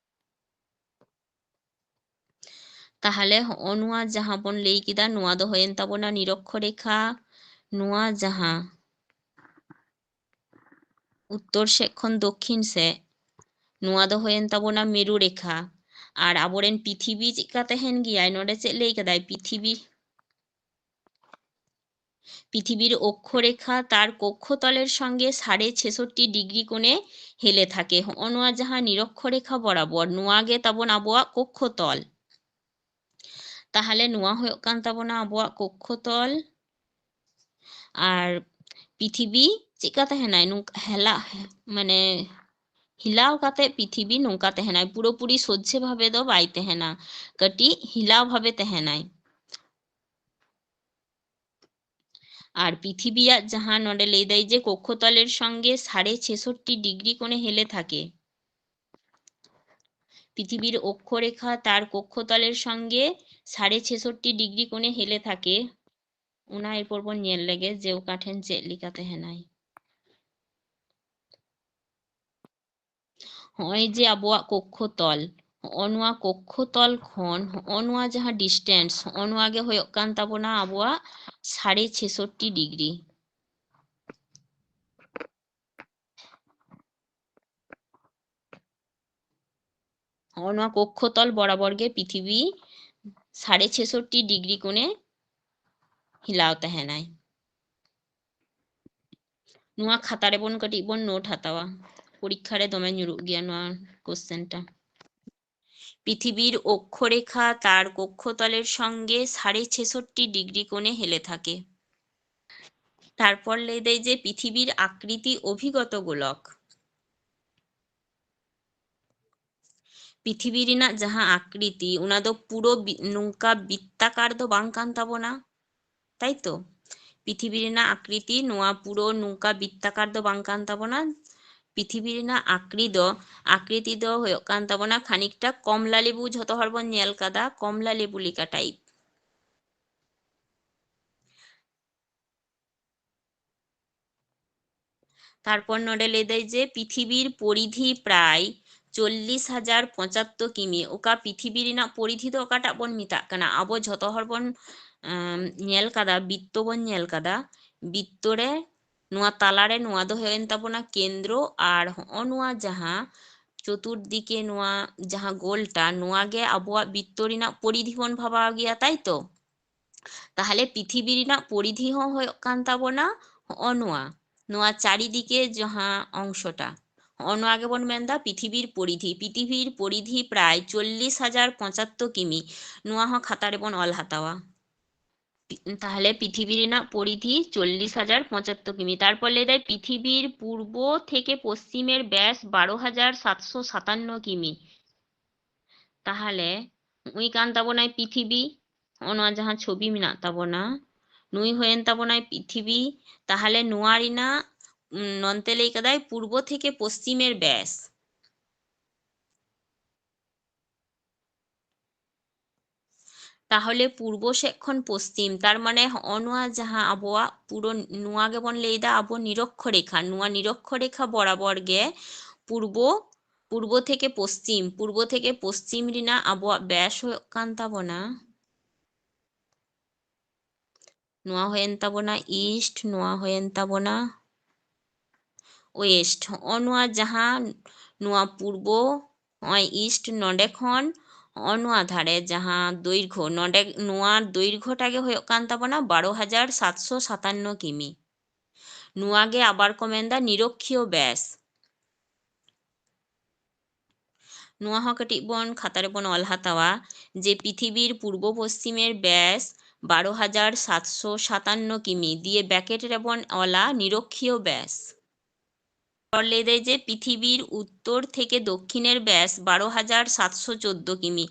ᱛᱟᱦᱚᱞᱮ ᱦᱚᱸᱜᱼᱚ ᱱᱚᱣᱟ ᱡᱟᱦᱟᱸ ᱵᱚᱱ ᱞᱟᱹᱭ ᱠᱮᱫᱟ, ᱱᱚᱣᱟ ᱫᱚ ᱦᱩᱭᱮᱱ ᱛᱟᱵᱚᱱᱟ ᱱᱤᱨᱚᱠᱠᱷᱚ ᱨᱮᱠᱷᱟ᱾ ᱱᱚᱣᱟ ᱡᱟᱦᱟᱸ ᱩᱛᱛᱚᱨ ᱥᱮᱫ ᱠᱷᱚᱱ ᱫᱚᱠᱠᱷᱤᱱ ᱥᱮᱫ, ᱱᱚᱣᱟ ᱫᱚ ᱦᱩᱭᱮᱱ ᱛᱟᱵᱚᱱᱟ ᱢᱮᱨᱩ ᱨᱮᱠᱷᱟ᱾ ᱟᱨ ᱟᱵᱚᱨᱮᱱ ᱯᱤᱛᱷᱤᱵᱤ ᱪᱮᱫᱠᱟ ᱛᱟᱦᱮᱱ ᱜᱮᱭᱟᱭ? ᱱᱚᱰᱮ ᱪᱮᱫ ᱞᱟᱹᱭ ᱠᱟᱫᱟᱭ? ᱯᱤᱛᱷᱤᱵᱤ পৃথিবীর অক্ষরেখা তার কক্ষতলের সঙ্গে সাড়ে ছেষট্টি ডিগ্রি কোণে হেলে থাকে। ᱦᱚᱸᱜᱼᱚ ᱱᱚᱣᱟ ᱡᱟᱦᱟᱸ ᱱᱤᱨᱚᱠᱠᱷᱚ ᱨᱮᱠᱷᱟ ᱵᱚᱨᱟᱵᱚᱨ, ᱱᱚᱣᱟ ᱜᱮ ᱛᱟᱵᱚᱱ ᱟᱵᱚᱣᱟᱜ ᱠᱚᱠᱠᱷᱚᱛᱚᱞ᱾ ᱛᱟᱦᱞᱮ ᱱᱚᱣᱟ ᱦᱩᱭᱩᱜ ᱠᱟᱱ ᱛᱟᱵᱚᱱᱟ ᱟᱵᱚᱣᱟᱜ ᱠᱚᱠᱠᱷᱚᱛᱚᱞ᱾ ᱟᱨ ᱯᱨᱤᱛᱷᱤᱵᱤ ᱪᱮᱫᱠᱟ ᱛᱟᱦᱮᱱᱟᱭ? ᱱᱚᱝᱠᱟ ᱦᱮᱞᱟ, ᱢᱟᱱᱮ ᱦᱤᱞᱟᱣ ᱠᱟᱛᱮ ᱯᱨᱤᱛᱷᱤᱵᱤ ᱱᱚᱝᱠᱟ ᱛᱟᱦᱮᱱᱟᱭ, ᱯᱩᱨᱟᱹᱯᱩᱨᱤ ᱥᱚᱡᱷᱮ ᱵᱷᱟᱵᱮ ᱫᱚ ᱵᱟᱭ ᱛᱟᱦᱮᱱᱟ, ᱠᱟᱹᱴᱤᱡ ᱦᱤᱞᱟᱣ ᱵᱷᱟᱵᱮ ᱛᱟᱦᱮᱱᱟᱭ᱾ আর পৃথিবীয়াᱜ ᱡᱟᱦᱟᱸ ᱱᱚᱰᱮ ᱞᱟᱹᱭ ᱫᱟᱭ ᱡᱮ ᱠᱚᱠᱠᱷᱚᱛᱚᱞᱮᱨ ᱥᱚᱝᱜᱮ ᱥᱟᱲᱮ ছেষট্টি ডিগ্রি কোণে হেলে থাকে, পৃথিবীর অক্ষরেখা তার কক্ষতলের সঙ্গে সাড়ে ছেষট্টি ডিগ্রি কোণে হেলে থাকে, ᱚᱱᱟ ᱮᱨᱯᱚᱨ ᱵᱚᱱ ᱧᱮᱞ ᱞᱮᱜᱮ ᱡᱮ ᱚᱠᱟ ᱴᱷᱮᱱ ᱪᱮᱫ ᱞᱮᱠᱟ ᱛᱟᱦᱮᱱᱟᱭ᱾ ᱦᱚᱸᱜᱼᱚᱭ ᱡᱮ ᱟᱵᱚᱣᱟᱜ ᱠᱚᱠᱠᱷᱚᱛᱚᱞ, ᱦᱚᱸᱜᱼᱚ ᱱᱚᱣᱟ ᱠᱚᱠᱠᱷᱚᱛᱚᱞ ᱠᱷᱚᱱ ᱦᱚᱸᱜᱼᱚ ᱱᱚᱣᱟ ᱡᱟᱦᱟᱸ distance, ᱦᱚᱸᱜᱼᱚ ᱱᱚᱣᱟ ᱜᱮ ᱦᱩᱭᱩᱜ ᱠᱟᱱ ᱛᱟᱵᱚᱱᱟ ᱟᱵᱚᱣᱟᱜ ᱥᱟᱲᱮ ᱪᱷᱮᱥᱚᱴᱴᱤ ᱰᱤᱜᱽᱨᱤ᱾ ᱦᱚᱸᱜᱼᱚ ᱱᱚᱣᱟ ᱠᱚᱠᱠᱷᱚᱛᱚᱞ ᱵᱚᱨᱟᱵᱚᱨ ᱜᱮ ᱯᱨᱤᱛᱷᱤᱵᱤ ᱥᱟᱲᱮ ᱪᱷᱮᱥᱚᱴᱴᱤ ᱰᱤᱜᱽᱨᱤ ᱠᱳᱬᱮ ᱦᱤᱞᱟᱣ ᱛᱟᱦᱮᱱᱟᱭ᱾ ᱱᱚᱣᱟ ᱠᱷᱟᱛᱟ ᱨᱮᱵᱚᱱ ᱠᱟᱹᱴᱤᱡ ᱵᱚᱱ ᱱᱳᱴ ᱦᱟᱛᱟᱣᱟ, ᱯᱚᱨᱤᱠᱠᱷᱟ ᱨᱮ ᱫᱚᱢᱮ ᱧᱩᱨᱩᱜ ᱜᱮᱭᱟ ᱱᱚᱣᱟ question ᱴᱟ᱾ পৃথিবীর অক্ষরেখা তার কক্ষতলের সঙ্গে সাড়ে ছেষট্টি ডিগ্রি কোণে হেলে থাকে। তারপর ᱞᱟᱹᱭ ᱫᱟᱭ ᱡᱮ ᱯᱨᱤᱛᱷᱤᱵᱤᱨ ᱟᱠᱨᱤᱛᱤ ᱚᱵᱷᱤᱜᱚᱛ ᱜᱳᱞᱚᱠ᱾ ᱯᱨᱤᱛᱷᱤᱵᱤ ᱨᱮᱱᱟᱜ ᱡᱟᱦᱟᱸ ᱟᱠᱨᱤᱛᱤ, ᱚᱱᱟ ᱫᱚ ᱯᱩᱨᱟᱹ ᱵᱤ-, ᱱᱚᱝᱠᱟ ᱵᱤᱛᱛᱟᱠᱟᱨ ᱫᱚ ᱵᱟᱝ ᱠᱟᱱ ᱛᱟᱵᱚᱱᱟ, ᱛᱟᱭ ᱛᱚ? ᱯᱨᱤᱛᱷᱤᱵᱤ ᱨᱮᱱᱟᱜ ᱟᱠᱨᱤᱛᱤ ᱱᱚᱣᱟ ᱯᱩᱨᱟᱹ ᱱᱚᱝᱠᱟ ᱵᱤᱛᱛᱟᱠᱟᱨ ᱫᱚ ᱵᱟᱝ ᱠᱟᱱ ᱛᱟᱵᱚᱱᱟ᱾ ᱯᱨᱤᱛᱷᱤᱵᱤ ᱨᱮᱱᱟᱜ ᱟᱠᱨᱤ ᱫᱚ, ᱟᱠᱨᱤᱛᱤ ᱫᱚ ᱦᱩᱭᱩᱜ ᱠᱟᱱ ᱛᱟᱵᱚᱱᱟ ᱠᱷᱟᱱᱤᱠᱴᱟ ᱠᱚᱢᱞᱟ ᱞᱮᱵᱩ, ᱡᱷᱚᱛᱚ ᱦᱚᱲ ᱵᱚᱱ ᱧᱮᱞ ᱠᱟᱫᱟ ᱠᱚᱢᱞᱟ ᱞᱮᱵᱩ ᱞᱮᱠᱟ type᱾ ᱛᱟᱨᱯᱚᱨ ᱱᱚᱰᱮ ᱞᱟᱹᱭ ᱫᱟᱭ ᱡᱮ ᱯᱨᱤᱛᱷᱤᱵᱤᱨ ᱯᱚᱨᱤᱫᱷᱤ ᱯᱨᱟᱭ ᱪᱚᱞᱞᱤᱥ ᱦᱟᱡᱟᱨ ᱯᱚᱸᱪᱟᱛᱛᱳᱨ ᱠᱤᱢᱤ᱾ ᱚᱠᱟ ᱯᱨᱤᱛᱷᱤᱵᱤ ᱨᱮᱱᱟᱜ ᱯᱚᱨᱤᱫᱷᱤ ᱫᱚ ᱚᱠᱟᱴᱟᱜ ᱵᱚᱱ ᱢᱮᱛᱟᱜ ᱠᱟᱱᱟ? ᱟᱵᱚ ᱡᱷᱚᱛᱚ ᱦᱚᱲ ᱵᱚᱱ, ᱟᱢ, ᱧᱮᱞ ᱠᱟᱫᱟ, ᱵᱤᱛᱛᱚ ᱵᱚᱱ ᱧᱮᱞ ᱠᱟᱫᱟ᱾ ᱵᱤᱛᱛᱚ ᱨᱮ ᱱᱚᱣᱟ ᱛᱟᱞᱟᱨᱮ ᱱᱚᱣᱟ ᱫᱚ ᱦᱩᱭᱮᱱ ᱛᱟᱵᱚᱱᱟ ᱠᱮᱱᱫᱨᱚ, ᱟᱨ ᱦᱚᱸᱜᱼᱚ ᱱᱚᱣᱟ ᱡᱟᱦᱟᱸ ᱪᱚᱛᱩᱨᱫᱤᱠᱮ ᱱᱚᱣᱟ ᱡᱟᱦᱟᱸ ᱜᱳᱞᱴᱟ, ᱱᱚᱣᱟ ᱜᱮ ᱟᱵᱚᱣᱟᱜ ᱵᱤᱛᱛᱚ ᱨᱮᱱᱟᱜ ᱯᱚᱨᱤᱫᱷᱤ ᱵᱚᱱ ᱵᱷᱟᱵᱟᱣ ᱜᱮᱭᱟ, ᱛᱟᱭ ᱛᱚ? ᱛᱟᱦᱞᱮ ᱯᱤᱛᱷᱤᱵᱤ ᱨᱮᱱᱟᱜ ᱯᱚᱨᱤᱫᱷᱤ ᱦᱚᱸ ᱦᱩᱭᱩᱜ ᱠᱟᱱ ᱛᱟᱵᱚᱱᱟ ᱦᱚᱸᱜᱼᱚ ᱱᱚᱣᱟ, ᱱᱚᱣᱟ ᱪᱟᱨᱤᱫᱤᱠᱮ ᱡᱟᱦᱟᱸ ᱚᱝᱥᱚᱴᱟ, ᱦᱚᱸᱜᱼᱚ ᱱᱚᱣᱟ ᱜᱮᱵᱚᱱ ᱢᱮᱱᱫᱟ ᱯᱤᱛᱷᱤᱵᱤᱨ ᱯᱚᱨᱤᱫᱷᱤ᱾ ᱯᱤᱛᱷᱤᱵᱤᱨ ᱯᱚᱨᱤᱫᱷᱤ ᱯᱨᱟᱭ ᱪᱚᱞᱞᱤᱥ ᱦᱟᱡᱟᱨ ᱯᱚᱸᱪᱟᱛᱛᱳᱨ ᱠᱤᱢᱤ᱾ ᱱᱚᱣᱟ ᱦᱚᱸ ᱠᱷᱟᱛᱟ ᱨᱮᱵᱚᱱ ᱚᱞ ᱦᱟᱛᱟᱣᱟ᱾ ᱯᱤ-, ᱛᱟᱦᱞᱮ ᱯᱤᱛᱷᱤᱵᱤ ᱨᱮᱱᱟᱜ ᱯᱚᱨᱤᱫᱷᱤ ᱪᱚᱞᱞᱤᱥ ᱦᱟᱡᱟᱨ ᱯᱚᱸᱪᱟᱛᱛᱳᱨ ᱠᱤᱢᱤ᱾ ᱛᱟᱨᱯᱚᱨ ᱞᱟᱹᱭ ᱫᱟᱭ ᱯᱤᱛᱷᱤᱵᱤᱨ ᱯᱩᱨᱵᱚ ᱛᱷᱮᱠᱮ ᱯᱚᱥᱪᱤᱢᱮᱨ ᱵᱮᱥ ᱵᱟᱨᱚ ᱦᱟᱡᱟᱨ ᱥᱟᱛᱥᱚ ᱥᱟᱛᱟᱱᱱᱚ ᱠᱤᱢᱤ᱾ ᱛᱟᱦᱞᱮ ᱱᱩᱭ ᱠᱟᱱ ᱛᱟᱵᱚᱱᱟᱭ ᱯᱤᱛᱷᱤᱵᱤ, ᱱᱚᱜᱼᱚ ᱱᱚᱣᱟ ᱡᱟᱦᱟᱸ ᱪᱷᱚᱵᱤ ᱢᱮᱱᱟᱜ ᱛᱟᱵᱚᱱᱟ, ᱱᱩᱭ ᱦᱩᱭᱮᱱ ᱛᱟᱵᱚᱱᱟᱭ ᱯᱤᱛᱷᱤᱵᱤ᱾ ᱛᱟᱦᱞᱮ ᱱᱚᱣᱟ ᱨᱮᱱᱟᱜ, ᱩᱢ, ᱱᱚᱱᱛᱮ ᱞᱟᱹᱭ ᱠᱟᱫᱟᱭ ᱯᱩᱨᱵᱚ ᱛᱷᱮᱠᱮ ᱯᱚᱥᱪᱤᱢᱮᱨ ᱵᱮᱥ᱾ ᱛᱟᱦᱚᱞᱮ ᱯᱩᱨᱵᱚ ᱥᱮᱫ ᱠᱷᱚᱱ ᱯᱚᱥᱪᱤᱢ, ᱛᱟᱨ ᱢᱟᱱᱮ ᱦᱚᱸᱜᱼᱚ ᱱᱚᱣᱟ ᱡᱟᱦᱟᱸ ᱟᱵᱚᱣᱟᱜ ᱯᱩᱨᱟᱹ ᱱᱚᱣᱟ ᱜᱮᱵᱚᱱ ᱞᱟᱹᱭᱫᱟ ᱟᱵᱚ ᱱᱤᱨᱚᱠᱠᱷᱚ ᱨᱮᱠᱷᱟ, ᱱᱚᱣᱟ ᱱᱤᱨᱚᱠᱠᱷᱚ ᱨᱮᱠᱷᱟ ᱵᱚᱨᱟᱵᱚᱨ ᱜᱮ ᱯᱩᱨᱵᱚ, ᱯᱩᱨᱵᱚ ᱛᱷᱮᱠᱮ ᱯᱚᱥᱪᱤᱢ, ᱯᱩᱨᱵᱚ ᱛᱷᱮᱠᱮ ᱯᱚᱥᱪᱤᱢ ᱨᱮᱱᱟᱜ ᱟᱵᱚᱣᱟᱜ ᱵᱮᱥ ᱦᱩᱭᱩᱜ ᱠᱟᱱ ᱛᱟᱵᱚᱱᱟ ᱱᱚᱣᱟ ᱦᱩᱭᱮᱱ ᱛᱟᱵᱚᱱᱟ east, ᱱᱚᱣᱟ ᱦᱩᱭᱮᱱ ᱛᱟᱵᱚᱱᱟ west᱾ ᱦᱚᱸᱜᱼᱚ ᱱᱚᱣᱟ ᱡᱟᱦᱟᱸ ᱱᱚᱣᱟ ᱯᱩᱨᱵᱚ, ᱦᱚᱸᱜᱼᱚᱭ east ᱱᱚᱰᱮ ᱠᱷᱚᱱ ᱦᱚᱸᱜᱼᱚ ᱱᱚᱣᱟ ᱫᱷᱟᱨᱮ ᱡᱟᱦᱟᱸ ᱫᱳᱭᱨᱜᱷᱚ, ᱱᱚᱰᱮ ᱱᱚᱣᱟ ᱫᱳᱭᱨᱜᱷᱚᱴᱟ ᱜᱮ ᱦᱩᱭᱩᱜ ᱠᱟᱱ ᱛᱟᱵᱚᱱᱟ ᱵᱟᱨᱚ ᱦᱟᱡᱟᱨ ᱥᱟᱛᱥᱚ ᱥᱟᱛᱟᱱᱱᱚ ᱠᱤᱢᱤ᱾ ᱱᱚᱣᱟ ᱜᱮ ᱟᱵᱟᱨ ᱠᱚ ᱢᱮᱱᱫᱟ ᱱᱤᱨᱚᱠᱠᱷᱤᱭᱚ ᱵᱮᱥ᱾ ᱱᱚᱣᱟ ᱦᱚᱸ ᱠᱟᱹᱴᱤᱡ ᱵᱚᱱ ᱠᱷᱟᱛᱟ ᱨᱮᱵᱚᱱ ᱚᱞ ᱦᱟᱛᱟᱣᱟ ᱡᱮ ᱯᱤᱛᱷᱤᱵᱤᱨ ᱯᱩᱨᱵᱚ ᱯᱚᱥᱪᱤᱢᱮᱨ ᱵᱮᱥ ᱵᱟᱨᱚ ᱦᱟᱡᱟᱨ ᱥᱟᱛᱥᱚ ᱥᱟᱛᱟᱱᱱᱚ ᱠᱤᱢᱤ ᱫᱤᱭᱮ bracket ᱨᱮᱵᱚᱱ ᱚᱞᱟ ᱱᱤᱨᱚᱠᱠᱷᱤᱭᱚ ᱵᱮᱥ᱾ ᱯᱚᱨ ᱞᱟᱹᱭ ᱫᱟᱭ ᱡᱮ ᱯᱤᱛᱷᱤᱵᱤᱨ ᱩᱛᱛᱚᱨ ᱛᱷᱮᱠᱮ ᱫᱚᱠᱠᱷᱤᱱᱮᱨ ᱵᱮᱥ ᱵᱟᱨᱚ ᱦᱟᱡᱟᱨ ᱥᱟᱛᱥᱚ ᱪᱳᱫᱫᱳ ᱠᱤᱢᱤ᱾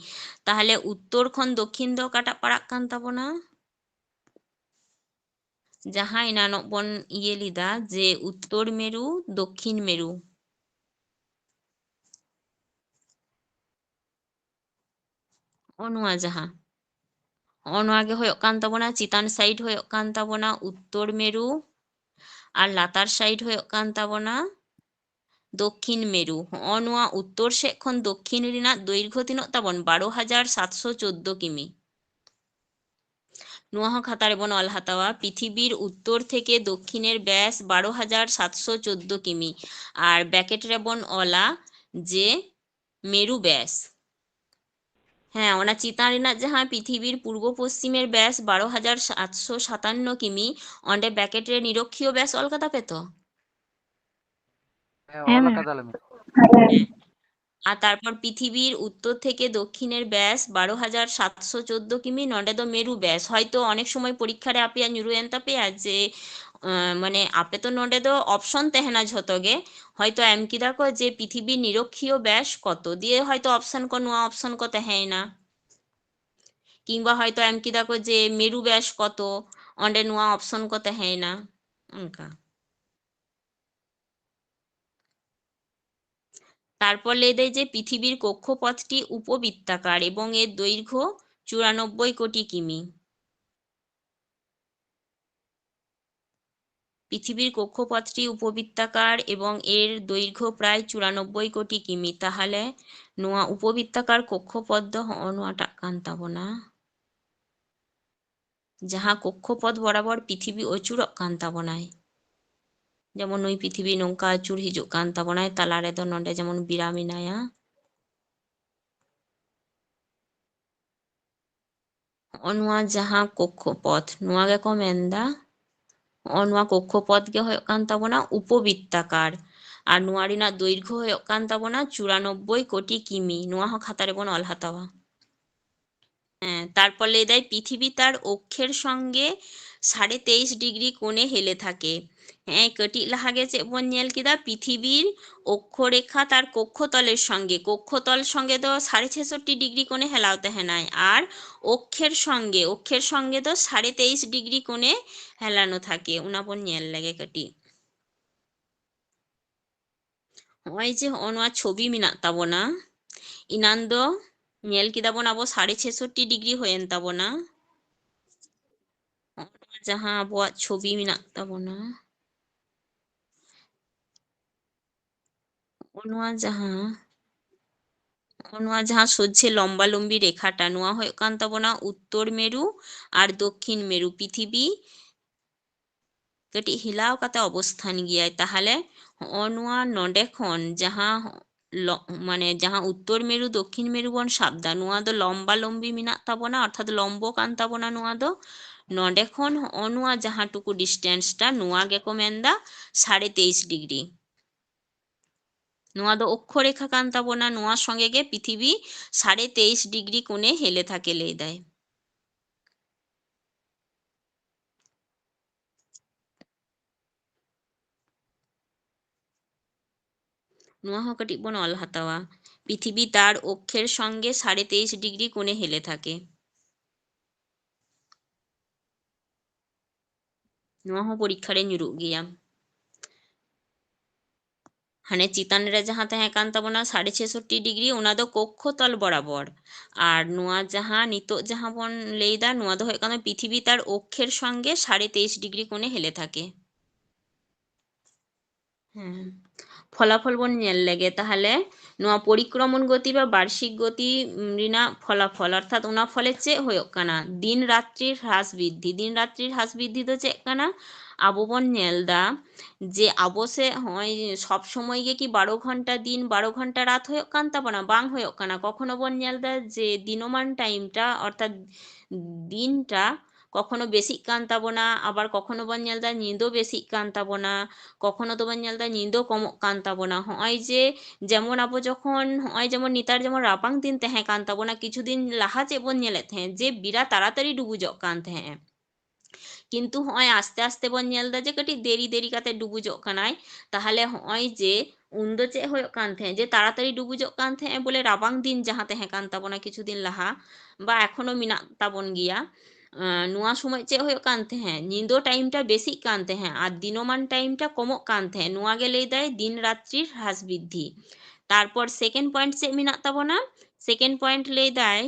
ᱛᱟᱦᱞᱮ ᱩᱛᱛᱚᱨ ᱠᱷᱚᱱ ᱫᱚᱠᱠᱷᱤᱱ ᱫᱚ ᱚᱠᱟᱴᱟᱜ ᱯᱟᱲᱟᱜ ᱠᱟᱱ ᱛᱟᱵᱚᱱᱟ? ᱡᱟᱦᱟᱸ ᱮᱱᱟᱱᱚᱜ ᱵᱚᱱ ᱤᱭᱟᱹ ᱞᱮᱫᱟ ᱡᱮ ᱩᱛᱛᱚᱨ ᱢᱮᱨᱩ, ᱫᱚᱠᱠᱷᱤᱱ ᱢᱮᱨᱩ᱾ ᱦᱚᱸᱜᱼᱚ ᱱᱚᱣᱟ ᱡᱟᱦᱟᱸ, ᱦᱚᱸᱜᱼᱚ ᱱᱚᱣᱟ ᱜᱮ ᱦᱩᱭᱩᱜ ᱠᱟᱱ ᱛᱟᱵᱚᱱᱟ, ᱪᱮᱛᱟᱱ side ᱦᱩᱭᱩᱜ ᱠᱟᱱ ᱛᱟᱵᱚᱱᱟ ᱩᱛᱛᱚᱨ ᱢᱮᱨᱩ, ᱟᱨ ᱞᱟᱛᱟᱨ side ᱦᱩᱭᱩᱜ ᱠᱟᱱ ᱛᱟᱵᱚᱱᱟ ᱫᱚᱠᱠᱷᱤᱱ ᱢᱮᱨᱩ᱾ ᱦᱚᱸᱜᱼᱚ ᱱᱚᱣᱟ ᱩᱛᱛᱚᱨ ᱥᱮᱫ ᱠᱷᱚᱱ ᱫᱚᱠᱠᱷᱤᱱ ᱨᱮᱱᱟᱜ ᱫᱳᱭᱨᱜᱷᱚ ᱛᱤᱱᱟᱹᱜ ᱛᱟᱵᱚᱱ? ᱵᱟᱨᱚ ᱦᱟᱡᱟᱨ ᱥᱟᱛᱥᱚ ᱪᱳᱫᱫᱳ ᱠᱤᱢᱤ᱾ ᱱᱚᱣᱟ ᱦᱚᱸ ᱠᱷᱟᱛᱟ ᱨᱮᱵᱚᱱ ᱚᱞ ᱦᱟᱛᱟᱣᱟ, ᱯᱤᱛᱷᱤᱵᱤᱨ ᱩᱛᱛᱚᱨ ᱛᱷᱮᱠᱮ ᱫᱚᱠᱠᱷᱤᱱᱮᱨ ᱵᱮᱥ ᱵᱟᱨᱚ ᱦᱟᱡᱟᱨ ᱥᱟᱛᱥᱚ ᱪᱳᱫᱫᱳ ᱠᱤᱢᱤ, ᱟᱨ bracket ᱨᱮᱵᱚᱱ ᱚᱞᱟ ᱡᱮ ᱢᱮᱨᱩ ᱵᱮᱥ᱾ ᱦᱮᱸ, ᱚᱱᱟ ᱪᱮᱛᱟᱱ ᱨᱮᱱᱟᱜ ᱡᱟᱦᱟᱸ ᱯᱨᱤᱛᱷᱤᱵᱤᱨ ᱯᱩᱨᱵᱚ ᱯᱚᱥᱪᱤᱢᱮᱨ ᱵᱮᱥ ᱵᱟᱨᱚ ᱦᱟᱡᱟᱨ ᱥᱟᱛᱥᱚ ᱥᱟᱛᱟᱱᱱᱚ ᱠᱤᱢᱤ, ᱚᱸᱰᱮ ᱵᱨᱮᱠᱮᱴ ᱨᱮ ᱱᱤᱨᱚᱠᱠᱷᱤᱭᱚ ᱵᱮᱥ ᱚᱞ ᱠᱟᱫᱟ ᱯᱮ ᱛᱚ? ᱦᱮᱸ, ᱚᱞ ᱦᱮᱸ, ᱢᱮᱢ᱾ ᱟᱠᱟᱫᱟᱞᱮ ᱢᱮᱢ᱾ ᱦᱮᱸ᱾ ᱟᱨ ᱛᱟᱨᱯᱚᱨ ᱯᱨᱤᱛᱷᱤᱵᱤᱨ ᱩᱛᱛᱚᱨ ᱛᱷᱮᱠᱮ ᱫᱚᱠᱠᱷᱤᱱᱮᱨ ᱵᱮᱥ ᱵᱟᱨᱚ ᱦᱟᱡᱟᱨ ᱥᱟᱛᱥᱚ ᱪᱳᱫᱽᱫᱳ ᱠᱤᱢᱤ, ᱱᱚᱰᱮ ᱫᱚ ᱢᱮᱨᱩ ᱵᱮᱥ᱾ ᱦᱚᱭᱛᱳ ᱚᱱᱮᱠ ᱥᱚᱢᱚᱭ ᱯᱚᱨᱤᱠᱠᱷᱟ ᱨᱮ ᱟᱯᱮᱭᱟᱜ ᱧᱩᱨᱩ ᱮᱱ ᱛᱟᱯᱮᱭᱟ ᱡᱮ, ᱟᱸ, ᱢᱟᱱᱮ ᱟᱯᱮ ᱛᱚ ᱱᱚᱰᱮ ᱫᱚ ᱚᱯᱥᱚᱱ ᱛᱟᱦᱮᱱᱟ ᱡᱷᱚᱛᱚ ᱜᱮ, ᱦᱚᱭᱛᱳ ᱮᱢ ᱠᱮᱫᱟ ᱠᱚ ᱡᱮ ᱯᱨᱤᱛᱷᱤᱵᱤ ᱱᱤᱨᱚᱠᱠᱷᱤᱭᱚ ᱵᱮᱥ ᱠᱚᱛᱚ, ᱫᱤᱭᱮ ᱦᱚᱭᱛᱳ ᱚᱯᱥᱚᱱ ᱠᱚ, ᱱᱚᱣᱟ ᱚᱯᱥᱚᱱ ᱠᱚ ᱛᱟᱦᱮᱸᱭᱮᱱᱟ, ᱠᱤᱝᱵᱟ ᱦᱚᱭᱛᱳ ᱮᱢ ᱠᱮᱫᱟ ᱠᱚ ᱡᱮ ᱢᱮᱨᱩ ᱵᱮᱥ ᱠᱚᱛᱚ, ᱚᱸᱰᱮ ᱱᱚᱣᱟ ᱚᱯᱥᱚᱱ ᱠᱚ ᱛᱟᱦᱮᱸᱭᱮᱱᱟ, ᱚᱱᱠᱟ᱾ তারপর ᱞᱟᱹᱭ ᱫᱟᱭ ᱡᱮ ᱯᱨᱤᱛᱷᱤᱵᱤᱨ ᱠᱚᱠᱠᱷᱚᱯᱚᱛᱷᱴᱤ ᱩᱯᱚᱵৃত্তাকার এবং এর দৈর্ঘ্য চুরানব্বই কোটি কিমি। পৃথিবীর কক্ষপথটি উপবৃত্তাকার এবং এর দৈর্ঘ্য প্রায় চুরানব্বই কোটি কিমি। ᱛᱟᱦᱚᱞᱮ ᱱᱚᱣᱟ ᱩᱯᱚᱵᱨᱤᱛᱛᱟᱠᱟᱨ ᱠᱚᱠᱠᱷᱚᱯᱚᱛᱷ ᱫᱚ ᱦᱚᱸᱜᱼᱚ ᱱᱚᱣᱟᱴᱟᱜ ᱠᱟᱱ ᱛᱟᱵᱚᱱᱟ, ᱡᱟᱦᱟᱸ ᱠᱚᱠᱠᱷᱚᱯᱚᱛᱷ ᱵᱚᱨᱟᱵᱚᱨ ᱯᱨᱤᱛᱷᱤᱵᱤ ᱟᱹᱪᱩᱨᱚᱜ ᱠᱟᱱ ᱛᱟᱵᱚᱱᱟᱭ᱾ ᱡᱮᱢᱚᱱ ᱱᱩᱭ ᱯᱨᱤᱛᱷᱤᱵᱤ ᱱᱚᱝᱠᱟ ᱟᱹᱪᱩᱨ ᱦᱤᱡᱩᱜ ᱠᱟᱱ ᱛᱟᱵᱚᱱᱟᱭ, ᱛᱟᱞᱟ ᱨᱮᱫᱚ ᱱᱚᱰᱮ ᱡᱮᱢᱚᱱ ᱵᱤᱨᱟ ᱢᱮᱱᱟᱭᱟ᱾ ᱦᱚᱸᱜᱼᱚ ᱱᱚᱣᱟ ᱡᱟᱦᱟᱸ ᱠᱚᱠᱠᱷᱚᱯᱚᱛᱷ, ᱱᱚᱣᱟ ᱜᱮᱠᱚ ᱢᱮᱱᱫᱟ, ᱦᱚᱸᱜᱼᱚ ᱱᱚᱣᱟ ᱠᱚᱠᱠᱷᱚᱯᱚᱛᱷ ᱜᱮ ᱦᱩᱭᱩᱜ ᱠᱟᱱ ᱛᱟᱵᱚᱱᱟ ᱩᱯᱚᱵᱨᱤᱛᱛᱟᱠᱟᱨ, ᱟᱨ ᱱᱚᱣᱟ ᱨᱮᱱᱟᱜ ᱫᱳᱭᱨᱜᱷᱚ ᱦᱩᱭᱩᱜ ᱠᱟᱱ ᱛᱟᱵᱚᱱᱟ ᱪᱩᱨᱟᱱᱚᱵᱵᱳᱭ ᱠᱳᱴᱤ ᱠᱤᱢᱤ᱾ ᱱᱚᱣᱟ ᱦᱚᱸ ᱠᱷᱟᱛᱟ ᱨᱮᱵᱚᱱ ᱚᱞ ᱦᱟᱛᱟᱣᱟ᱾ ᱦᱮᱸ, ᱛᱟᱨᱯᱚᱨ ᱞᱟᱹᱭ ᱫᱟᱭ, ᱯᱨᱤᱛᱷᱤᱵᱤ ᱛᱟᱨ ᱚᱠᱠᱷᱮᱨ ᱥᱚᱝᱜᱮ ᱥᱟᱲᱮ ᱛᱮᱭᱤᱥ ᱰᱤᱜᱽᱨᱤ ᱠᱳণে হেলে থাকে। ᱦᱮᱸ, ᱠᱟᱹᱴᱤᱡ ᱞᱟᱦᱟ ᱜᱮ ᱪᱮᱫ ᱵᱚᱱ ᱧᱮᱞ ᱠᱮᱫᱟ? ᱯᱨᱤᱛᱷᱤᱵᱤᱨ ᱚᱠᱠᱷᱚᱨᱮᱠᱷᱟ ᱛᱟᱨ ᱠᱚᱠᱠᱷᱚᱛᱚᱞᱮᱨ ᱥᱚᱝᱜᱮ, ᱠᱚᱠᱠᱷᱚᱛᱚᱞ ᱥᱚᱝᱜᱮ ᱫᱚ ᱥᱟᱲᱮ ᱪᱷᱮᱥᱚᱴᱴᱤ ᱰᱤᱜᱽᱨᱤ ᱠᱳণে হেলাᱣ ᱛᱟᱦᱮᱱᱟᱭ, ᱟᱨ ᱚᱠᱠᱷᱮᱨ ᱥᱚᱝᱜᱮ, ᱚᱠᱠᱷᱮᱨ ᱥᱚᱝᱜᱮ ᱫᱚ ᱥᱟᱲᱮ ᱛᱮᱭᱤᱥ ᱰᱤᱜᱽᱨᱤ ᱠᱳণে হেলানো থাকে, ᱚᱱᱟ ᱵᱚᱱ ᱧᱮᱞ ᱞᱮᱜᱮ ᱠᱟᱹᱴᱤᱡ᱾ ᱦᱚᱸᱜᱼᱚᱭ ᱡᱮ ᱦᱚᱸᱜᱼᱚ ᱱᱚᱣᱟ ᱪᱷᱚᱵᱤ ᱢᱮᱱᱟᱜ ᱛᱟᱵᱚᱱᱟ, ᱮᱱᱟᱱ ᱫᱚ ᱧᱮᱞ ᱠᱮᱫᱟ ᱵᱚᱱ ᱟᱵᱚ ᱥᱟᱲᱮ ᱪᱷᱮᱥᱚᱴᱴᱤ ᱰᱤᱜᱽᱨᱤ ᱦᱩᱭᱮᱱ ᱛᱟᱵᱚᱱᱟ᱾ ᱦᱚᱸᱜᱼᱚ ᱱᱚᱣᱟ ᱡᱟᱦᱟᱸ ᱟᱵᱚᱣᱟᱜ ᱪᱷᱚᱵᱤ ᱢᱮᱱᱟᱜ ᱛᱟᱵᱚᱱᱟ, ᱦᱚᱸᱜᱼᱚ ᱱᱚᱣᱟ ᱡᱟᱦᱟᱸ, ᱦᱚᱸᱜᱼᱚ ᱱᱚᱣᱟ ᱡᱟᱦᱟᱸ ᱥᱚᱡᱷᱮ ᱞᱚᱢᱵᱟ ᱞᱚᱢᱵᱤ ᱨᱮᱠᱷᱟᱴᱟ, ᱱᱚᱣᱟ ᱦᱩᱭᱩᱜ ᱠᱟᱱ ᱛᱟᱵᱚᱱᱟ ᱩᱛᱛᱚᱨ ᱢᱮᱨᱩ ᱟᱨ ᱫᱚᱠᱠᱷᱤᱱ ᱢᱮᱨᱩ᱾ ᱯᱨᱤᱛᱷᱤᱵᱤ ᱠᱟᱹᱴᱤᱡ ᱦᱤᱞᱟᱣ ᱠᱟᱛᱮ ᱚᱵᱚᱥᱛᱷᱟᱱ ᱜᱮᱭᱟᱭ᱾ ᱛᱟᱦᱚᱞᱮ ᱦᱚᱸᱜᱼᱚ ᱱᱚᱣᱟ ᱱᱚᱰᱮ ᱠᱷᱚᱱ ᱡᱟᱦᱟᱸ ᱞᱚ-, ᱢᱟᱱᱮ ᱡᱟᱦᱟᱸ ᱩᱛᱛᱚᱨ ᱢᱮᱨᱩ, ᱫᱚᱠᱠᱷᱤᱱ ᱢᱮᱨᱩ ᱵᱚᱱ ᱥᱟᱵ ᱫᱟ, ᱱᱚᱣᱟ ᱫᱚ ᱞᱚᱢᱵᱟ ᱞᱚᱢᱵᱤ ᱢᱮᱱᱟᱜ ᱛᱟᱵᱚᱱᱟ, ᱚᱨᱛᱷᱟᱛ ᱞᱚᱢᱵᱚ ᱠᱟᱱ ᱛᱟᱵᱚᱱᱟ ᱱᱚᱣᱟ ᱫᱚ᱾ ᱱᱚᱰᱮ ᱠᱷᱚᱱ ᱦᱚᱸᱜᱼᱚ ᱱᱚᱣᱟ ᱡᱟᱦᱟᱸ ᱴᱩᱠᱩ distance ᱴᱟ, ᱱᱚᱣᱟ ᱜᱮᱠᱚ ᱢᱮᱱᱫᱟ ᱥᱟᱲᱮ ᱛᱮᱭᱤᱥ ᱰᱤᱜᱽᱨᱤ᱾ ᱱᱚᱣᱟ ᱫᱚ ᱚᱠᱠᱷᱚ ᱨᱮᱠᱷᱟ ᱠᱟᱱ ᱛᱟᱵᱚᱱᱟ, ᱱᱚᱣᱟ ᱥᱚᱸᱜᱮ ᱜᱮ ᱯᱨᱤᱛᱷᱤᱵᱤ ᱥᱟᱲᱮ ᱛᱮᱭᱤᱥ ᱰᱤᱜᱽᱨᱤ ᱠᱳণᱮ ᱦᱮᱞᱮ ᱛᱷᱟᱠᱮ ᱞᱟᱹᱭ ᱫᱟᱭ᱾ ᱱᱚᱣᱟ ᱦᱚᱸ ᱠᱟᱹᱴᱤᱡ ᱵᱚᱱ ᱚᱞ ᱦᱟᱛᱟᱣᱟ, ᱯᱨᱤᱛᱷᱤᱵᱤ ᱛᱟᱨ ᱚᱠᱠᱷᱮᱨ ᱥᱚᱸᱜᱮ ᱥᱟᱲᱮ ᱛᱮᱭᱤᱥ ᱰᱤᱜᱽᱨᱤ ᱠᱳণᱮ ᱦᱮᱞᱮ ᱛᱷᱟᱠᱮ᱾ ᱱᱚᱣᱟ ᱦᱚᱸ ᱯᱚᱨᱤᱠᱠᱷᱟ ᱨᱮ ᱧᱩᱨᱩᱜ ᱜᱮᱭᱟ᱾ ᱦᱟᱱᱮ ᱪᱮᱛᱟᱱ ᱨᱮ ᱡᱟᱦᱟᱸ ᱛᱟᱦᱮᱸ ᱠᱟᱱ ᱛᱟᱵᱚᱱᱟ ᱥᱟᱲᱮ ᱪᱷᱮᱥᱚᱴᱴᱤ ᱰᱤᱜᱽᱨᱤ, ᱚᱱᱟ ᱫᱚ ᱠᱚᱠᱠᱷᱚ ᱛᱚᱞ ᱵᱚᱨᱟᱵᱚᱨ᱾ ᱟᱨ ᱱᱚᱣᱟ ᱡᱟᱦᱟᱸ ᱱᱤᱛᱚᱜ ᱡᱟᱦᱟᱸ ᱵᱚᱱ ᱞᱟᱹᱭᱫᱟ, ᱱᱚᱣᱟ ᱫᱚ ᱦᱩᱭᱩᱜ ᱠᱟᱱᱟ ᱯᱨᱤᱛᱷᱤᱵᱤ ᱛᱟᱨ ᱚᱠᱠᱷᱮᱨ ᱥᱚᱸᱜᱮ ᱥᱟᱲᱮ ᱛᱮᱭᱤᱥ ᱰᱤᱜᱽᱨᱤ ᱠᱳণᱮ ᱦᱮᱞᱮ ᱛᱷᱟᱠᱮ᱾ ᱦᱮᱸ, ᱯᱷᱚᱞᱟᱯᱷᱚᱞ ᱵᱚᱱ ᱧᱮᱞ ᱞᱮᱜᱮ ᱛᱟᱦᱞᱮ᱾ ᱱᱚᱣᱟ ᱯᱚᱨᱤᱠᱨᱚᱢᱚᱱ ᱜᱚᱛᱤ ᱵᱟ ᱵᱟᱨᱥᱤᱠ ᱜᱚᱛᱤ, ᱩᱢ, ᱨᱮᱱᱟᱜ ᱯᱷᱚᱞᱟᱯᱷᱚᱞ, ᱚᱨᱛᱷᱟᱛ ᱚᱱᱟ ᱯᱷᱚᱞᱮ ᱪᱮᱫ ᱦᱩᱭᱩᱜ ᱠᱟᱱᱟ? ᱫᱤᱱ ᱨᱟᱛᱨᱤ ᱦᱨᱟᱥ ᱵᱨᱤᱫᱽᱫᱷᱤ᱾ ᱫᱤᱱ ᱨᱟᱛᱨᱤ ᱦᱨᱟᱥ ᱵᱨᱤᱫᱽᱫᱷᱤ ᱫᱚ ᱪᱮᱫ ᱠᱟᱱᱟ? ᱟᱵᱚ ᱵᱚᱱ ᱧᱮᱞ ᱫᱟ ᱡᱮ ᱟᱵᱚ ᱥᱮᱫ ᱦᱚᱸᱜᱼᱚᱭ ᱥᱚᱵ ᱥᱚᱢᱚᱭ ᱜᱮ ᱠᱤ ᱵᱟᱨᱚ ᱜᱷᱚᱱᱴᱟ ᱫᱤᱱ, ᱵᱟᱨᱚ ᱜᱷᱚᱱᱴᱟ ᱨᱟᱛ ᱦᱩᱭᱩᱜ ᱠᱟᱱ ᱛᱟᱵᱚᱱᱟ? ᱵᱟᱝ ᱦᱩᱭᱩᱜ ᱠᱟᱱᱟ᱾ ᱠᱚᱠᱷᱚᱱᱳ ᱵᱚᱱ ᱧᱮᱞ ᱫᱟ ᱡᱮ ᱫᱤᱱᱚᱢᱟᱱ time ᱴᱟ, ᱚᱨᱛᱷᱟᱛ ᱫᱤᱱᱴᱟ ᱠᱚᱠᱷᱚᱱᱳ ᱵᱮᱥᱤᱜ ᱠᱟᱱ ᱛᱟᱵᱚᱱᱟ, ᱟᱵᱟᱨ ᱠᱚᱠᱷᱚᱱᱳ ᱵᱚᱱ ᱧᱮᱞ ᱫᱟ ᱧᱤᱫᱟᱹ ᱵᱮᱥᱤᱜ ᱠᱟᱱ ᱛᱟᱵᱚᱱᱟ, ᱠᱚᱠᱷᱚᱱᱳ ᱫᱚᱵᱚᱱ ᱧᱮᱞ ᱫᱟ ᱧᱤᱫᱟᱹ ᱠᱚᱢᱚᱜ ᱠᱟᱱ ᱛᱟᱵᱚᱱᱟ᱾ ᱦᱚᱸᱜᱼᱚᱭ ᱡᱮ ᱡᱮᱢᱚᱱ ᱟᱵᱚ ᱡᱚᱠᱷᱚᱱ, ᱦᱚᱸᱜᱼᱚᱭ ᱡᱮᱢᱚᱱ ᱱᱮᱛᱟᱨ ᱡᱮᱢᱚᱱ ᱨᱟᱵᱟᱝ ᱫᱤᱱ ᱛᱟᱦᱮᱸ ᱠᱟᱱ ᱛᱟᱵᱚᱱᱟ, ᱠᱤᱪᱷᱩ ᱫᱤᱱ ᱞᱟᱦᱟ ᱪᱮᱫ ᱵᱚᱱ ᱧᱮᱞᱮᱫ ᱛᱟᱦᱮᱸᱫ ᱡᱮ ᱵᱮᱲᱟ ᱛᱟᱲᱟᱛᱟᱲᱤ ᱰᱩᱵᱩᱡᱚᱜ ᱠᱟᱱ ᱛᱟᱦᱮᱸᱫ, ᱠᱤᱱᱛᱩ ᱦᱚᱸᱜᱼᱚᱭ ᱟᱥᱛᱮ ᱟᱥᱛᱮ ᱵᱚᱱ ᱧᱮᱞ ᱫᱟ ᱡᱮ ᱠᱟᱹᱴᱤᱡ ᱫᱮᱨᱤ ᱫᱮᱨᱤ ᱠᱟᱛᱮ ᱰᱩᱵᱩᱡᱚᱜ ᱠᱟᱱᱟᱭ᱾ ᱛᱟᱦᱞᱮ ᱦᱚᱸᱜᱼᱚᱭ ᱡᱮ ᱩᱱᱫᱚ ᱪᱮᱫ ᱦᱩᱭᱩᱜ ᱠᱟᱱ ᱛᱟᱦᱮᱸᱫ ᱡᱮ ᱛᱟᱲᱟᱛᱟᱲᱤ ᱰᱩᱵᱩᱡᱚᱜ ᱠᱟᱱ ᱛᱟᱦᱮᱸᱫ ᱵᱚᱞᱮ, ᱨᱟᱵᱟᱝ ᱫᱤᱱ ᱡᱟᱦᱟᱸ ᱛᱟᱦᱮᱸ ᱠᱟᱱ ᱛᱟᱵᱚᱱᱟ ᱠᱤᱪᱷᱩ ᱫᱤᱱ ᱞᱟᱦᱟ, ᱵᱟ ᱮᱠᱷᱚᱱᱳ ᱢᱮᱱᱟᱜ ᱛᱟᱵᱚᱱ ᱜᱮᱭᱟ᱾ ᱟᱸ, ᱱᱚᱣᱟ ᱥᱚᱢᱚᱭ ᱪᱮᱫ ᱦᱩᱭᱩᱜ ᱠᱟᱱ ᱛᱟᱦᱮᱸᱫ? ᱧᱤᱫᱟᱹ time ᱴᱟ ᱵᱮᱥᱤᱜ ᱠᱟᱱ ᱛᱟᱦᱮᱸᱫ ᱟᱨ ᱫᱤᱱᱚᱢᱟᱱ time ᱴᱟ ᱠᱚᱢᱚᱜ ᱠᱟᱱ ᱛᱟᱦᱮᱸᱫ᱾ ᱱᱚᱣᱟ ᱜᱮ ᱞᱟᱹᱭ ᱫᱟᱭ ᱫᱤᱱ ᱨᱟᱛᱨᱤ ᱦᱨᱟᱥ ᱵᱨᱤᱫᱽᱫᱷᱤ᱾ ᱛᱟᱨᱯᱚᱨ second point ᱪᱮᱫ ᱢᱮᱱᱟᱜ ᱛᱟᱵᱚᱱᱟ? Second point ᱞᱟᱹᱭ ᱫᱟᱭ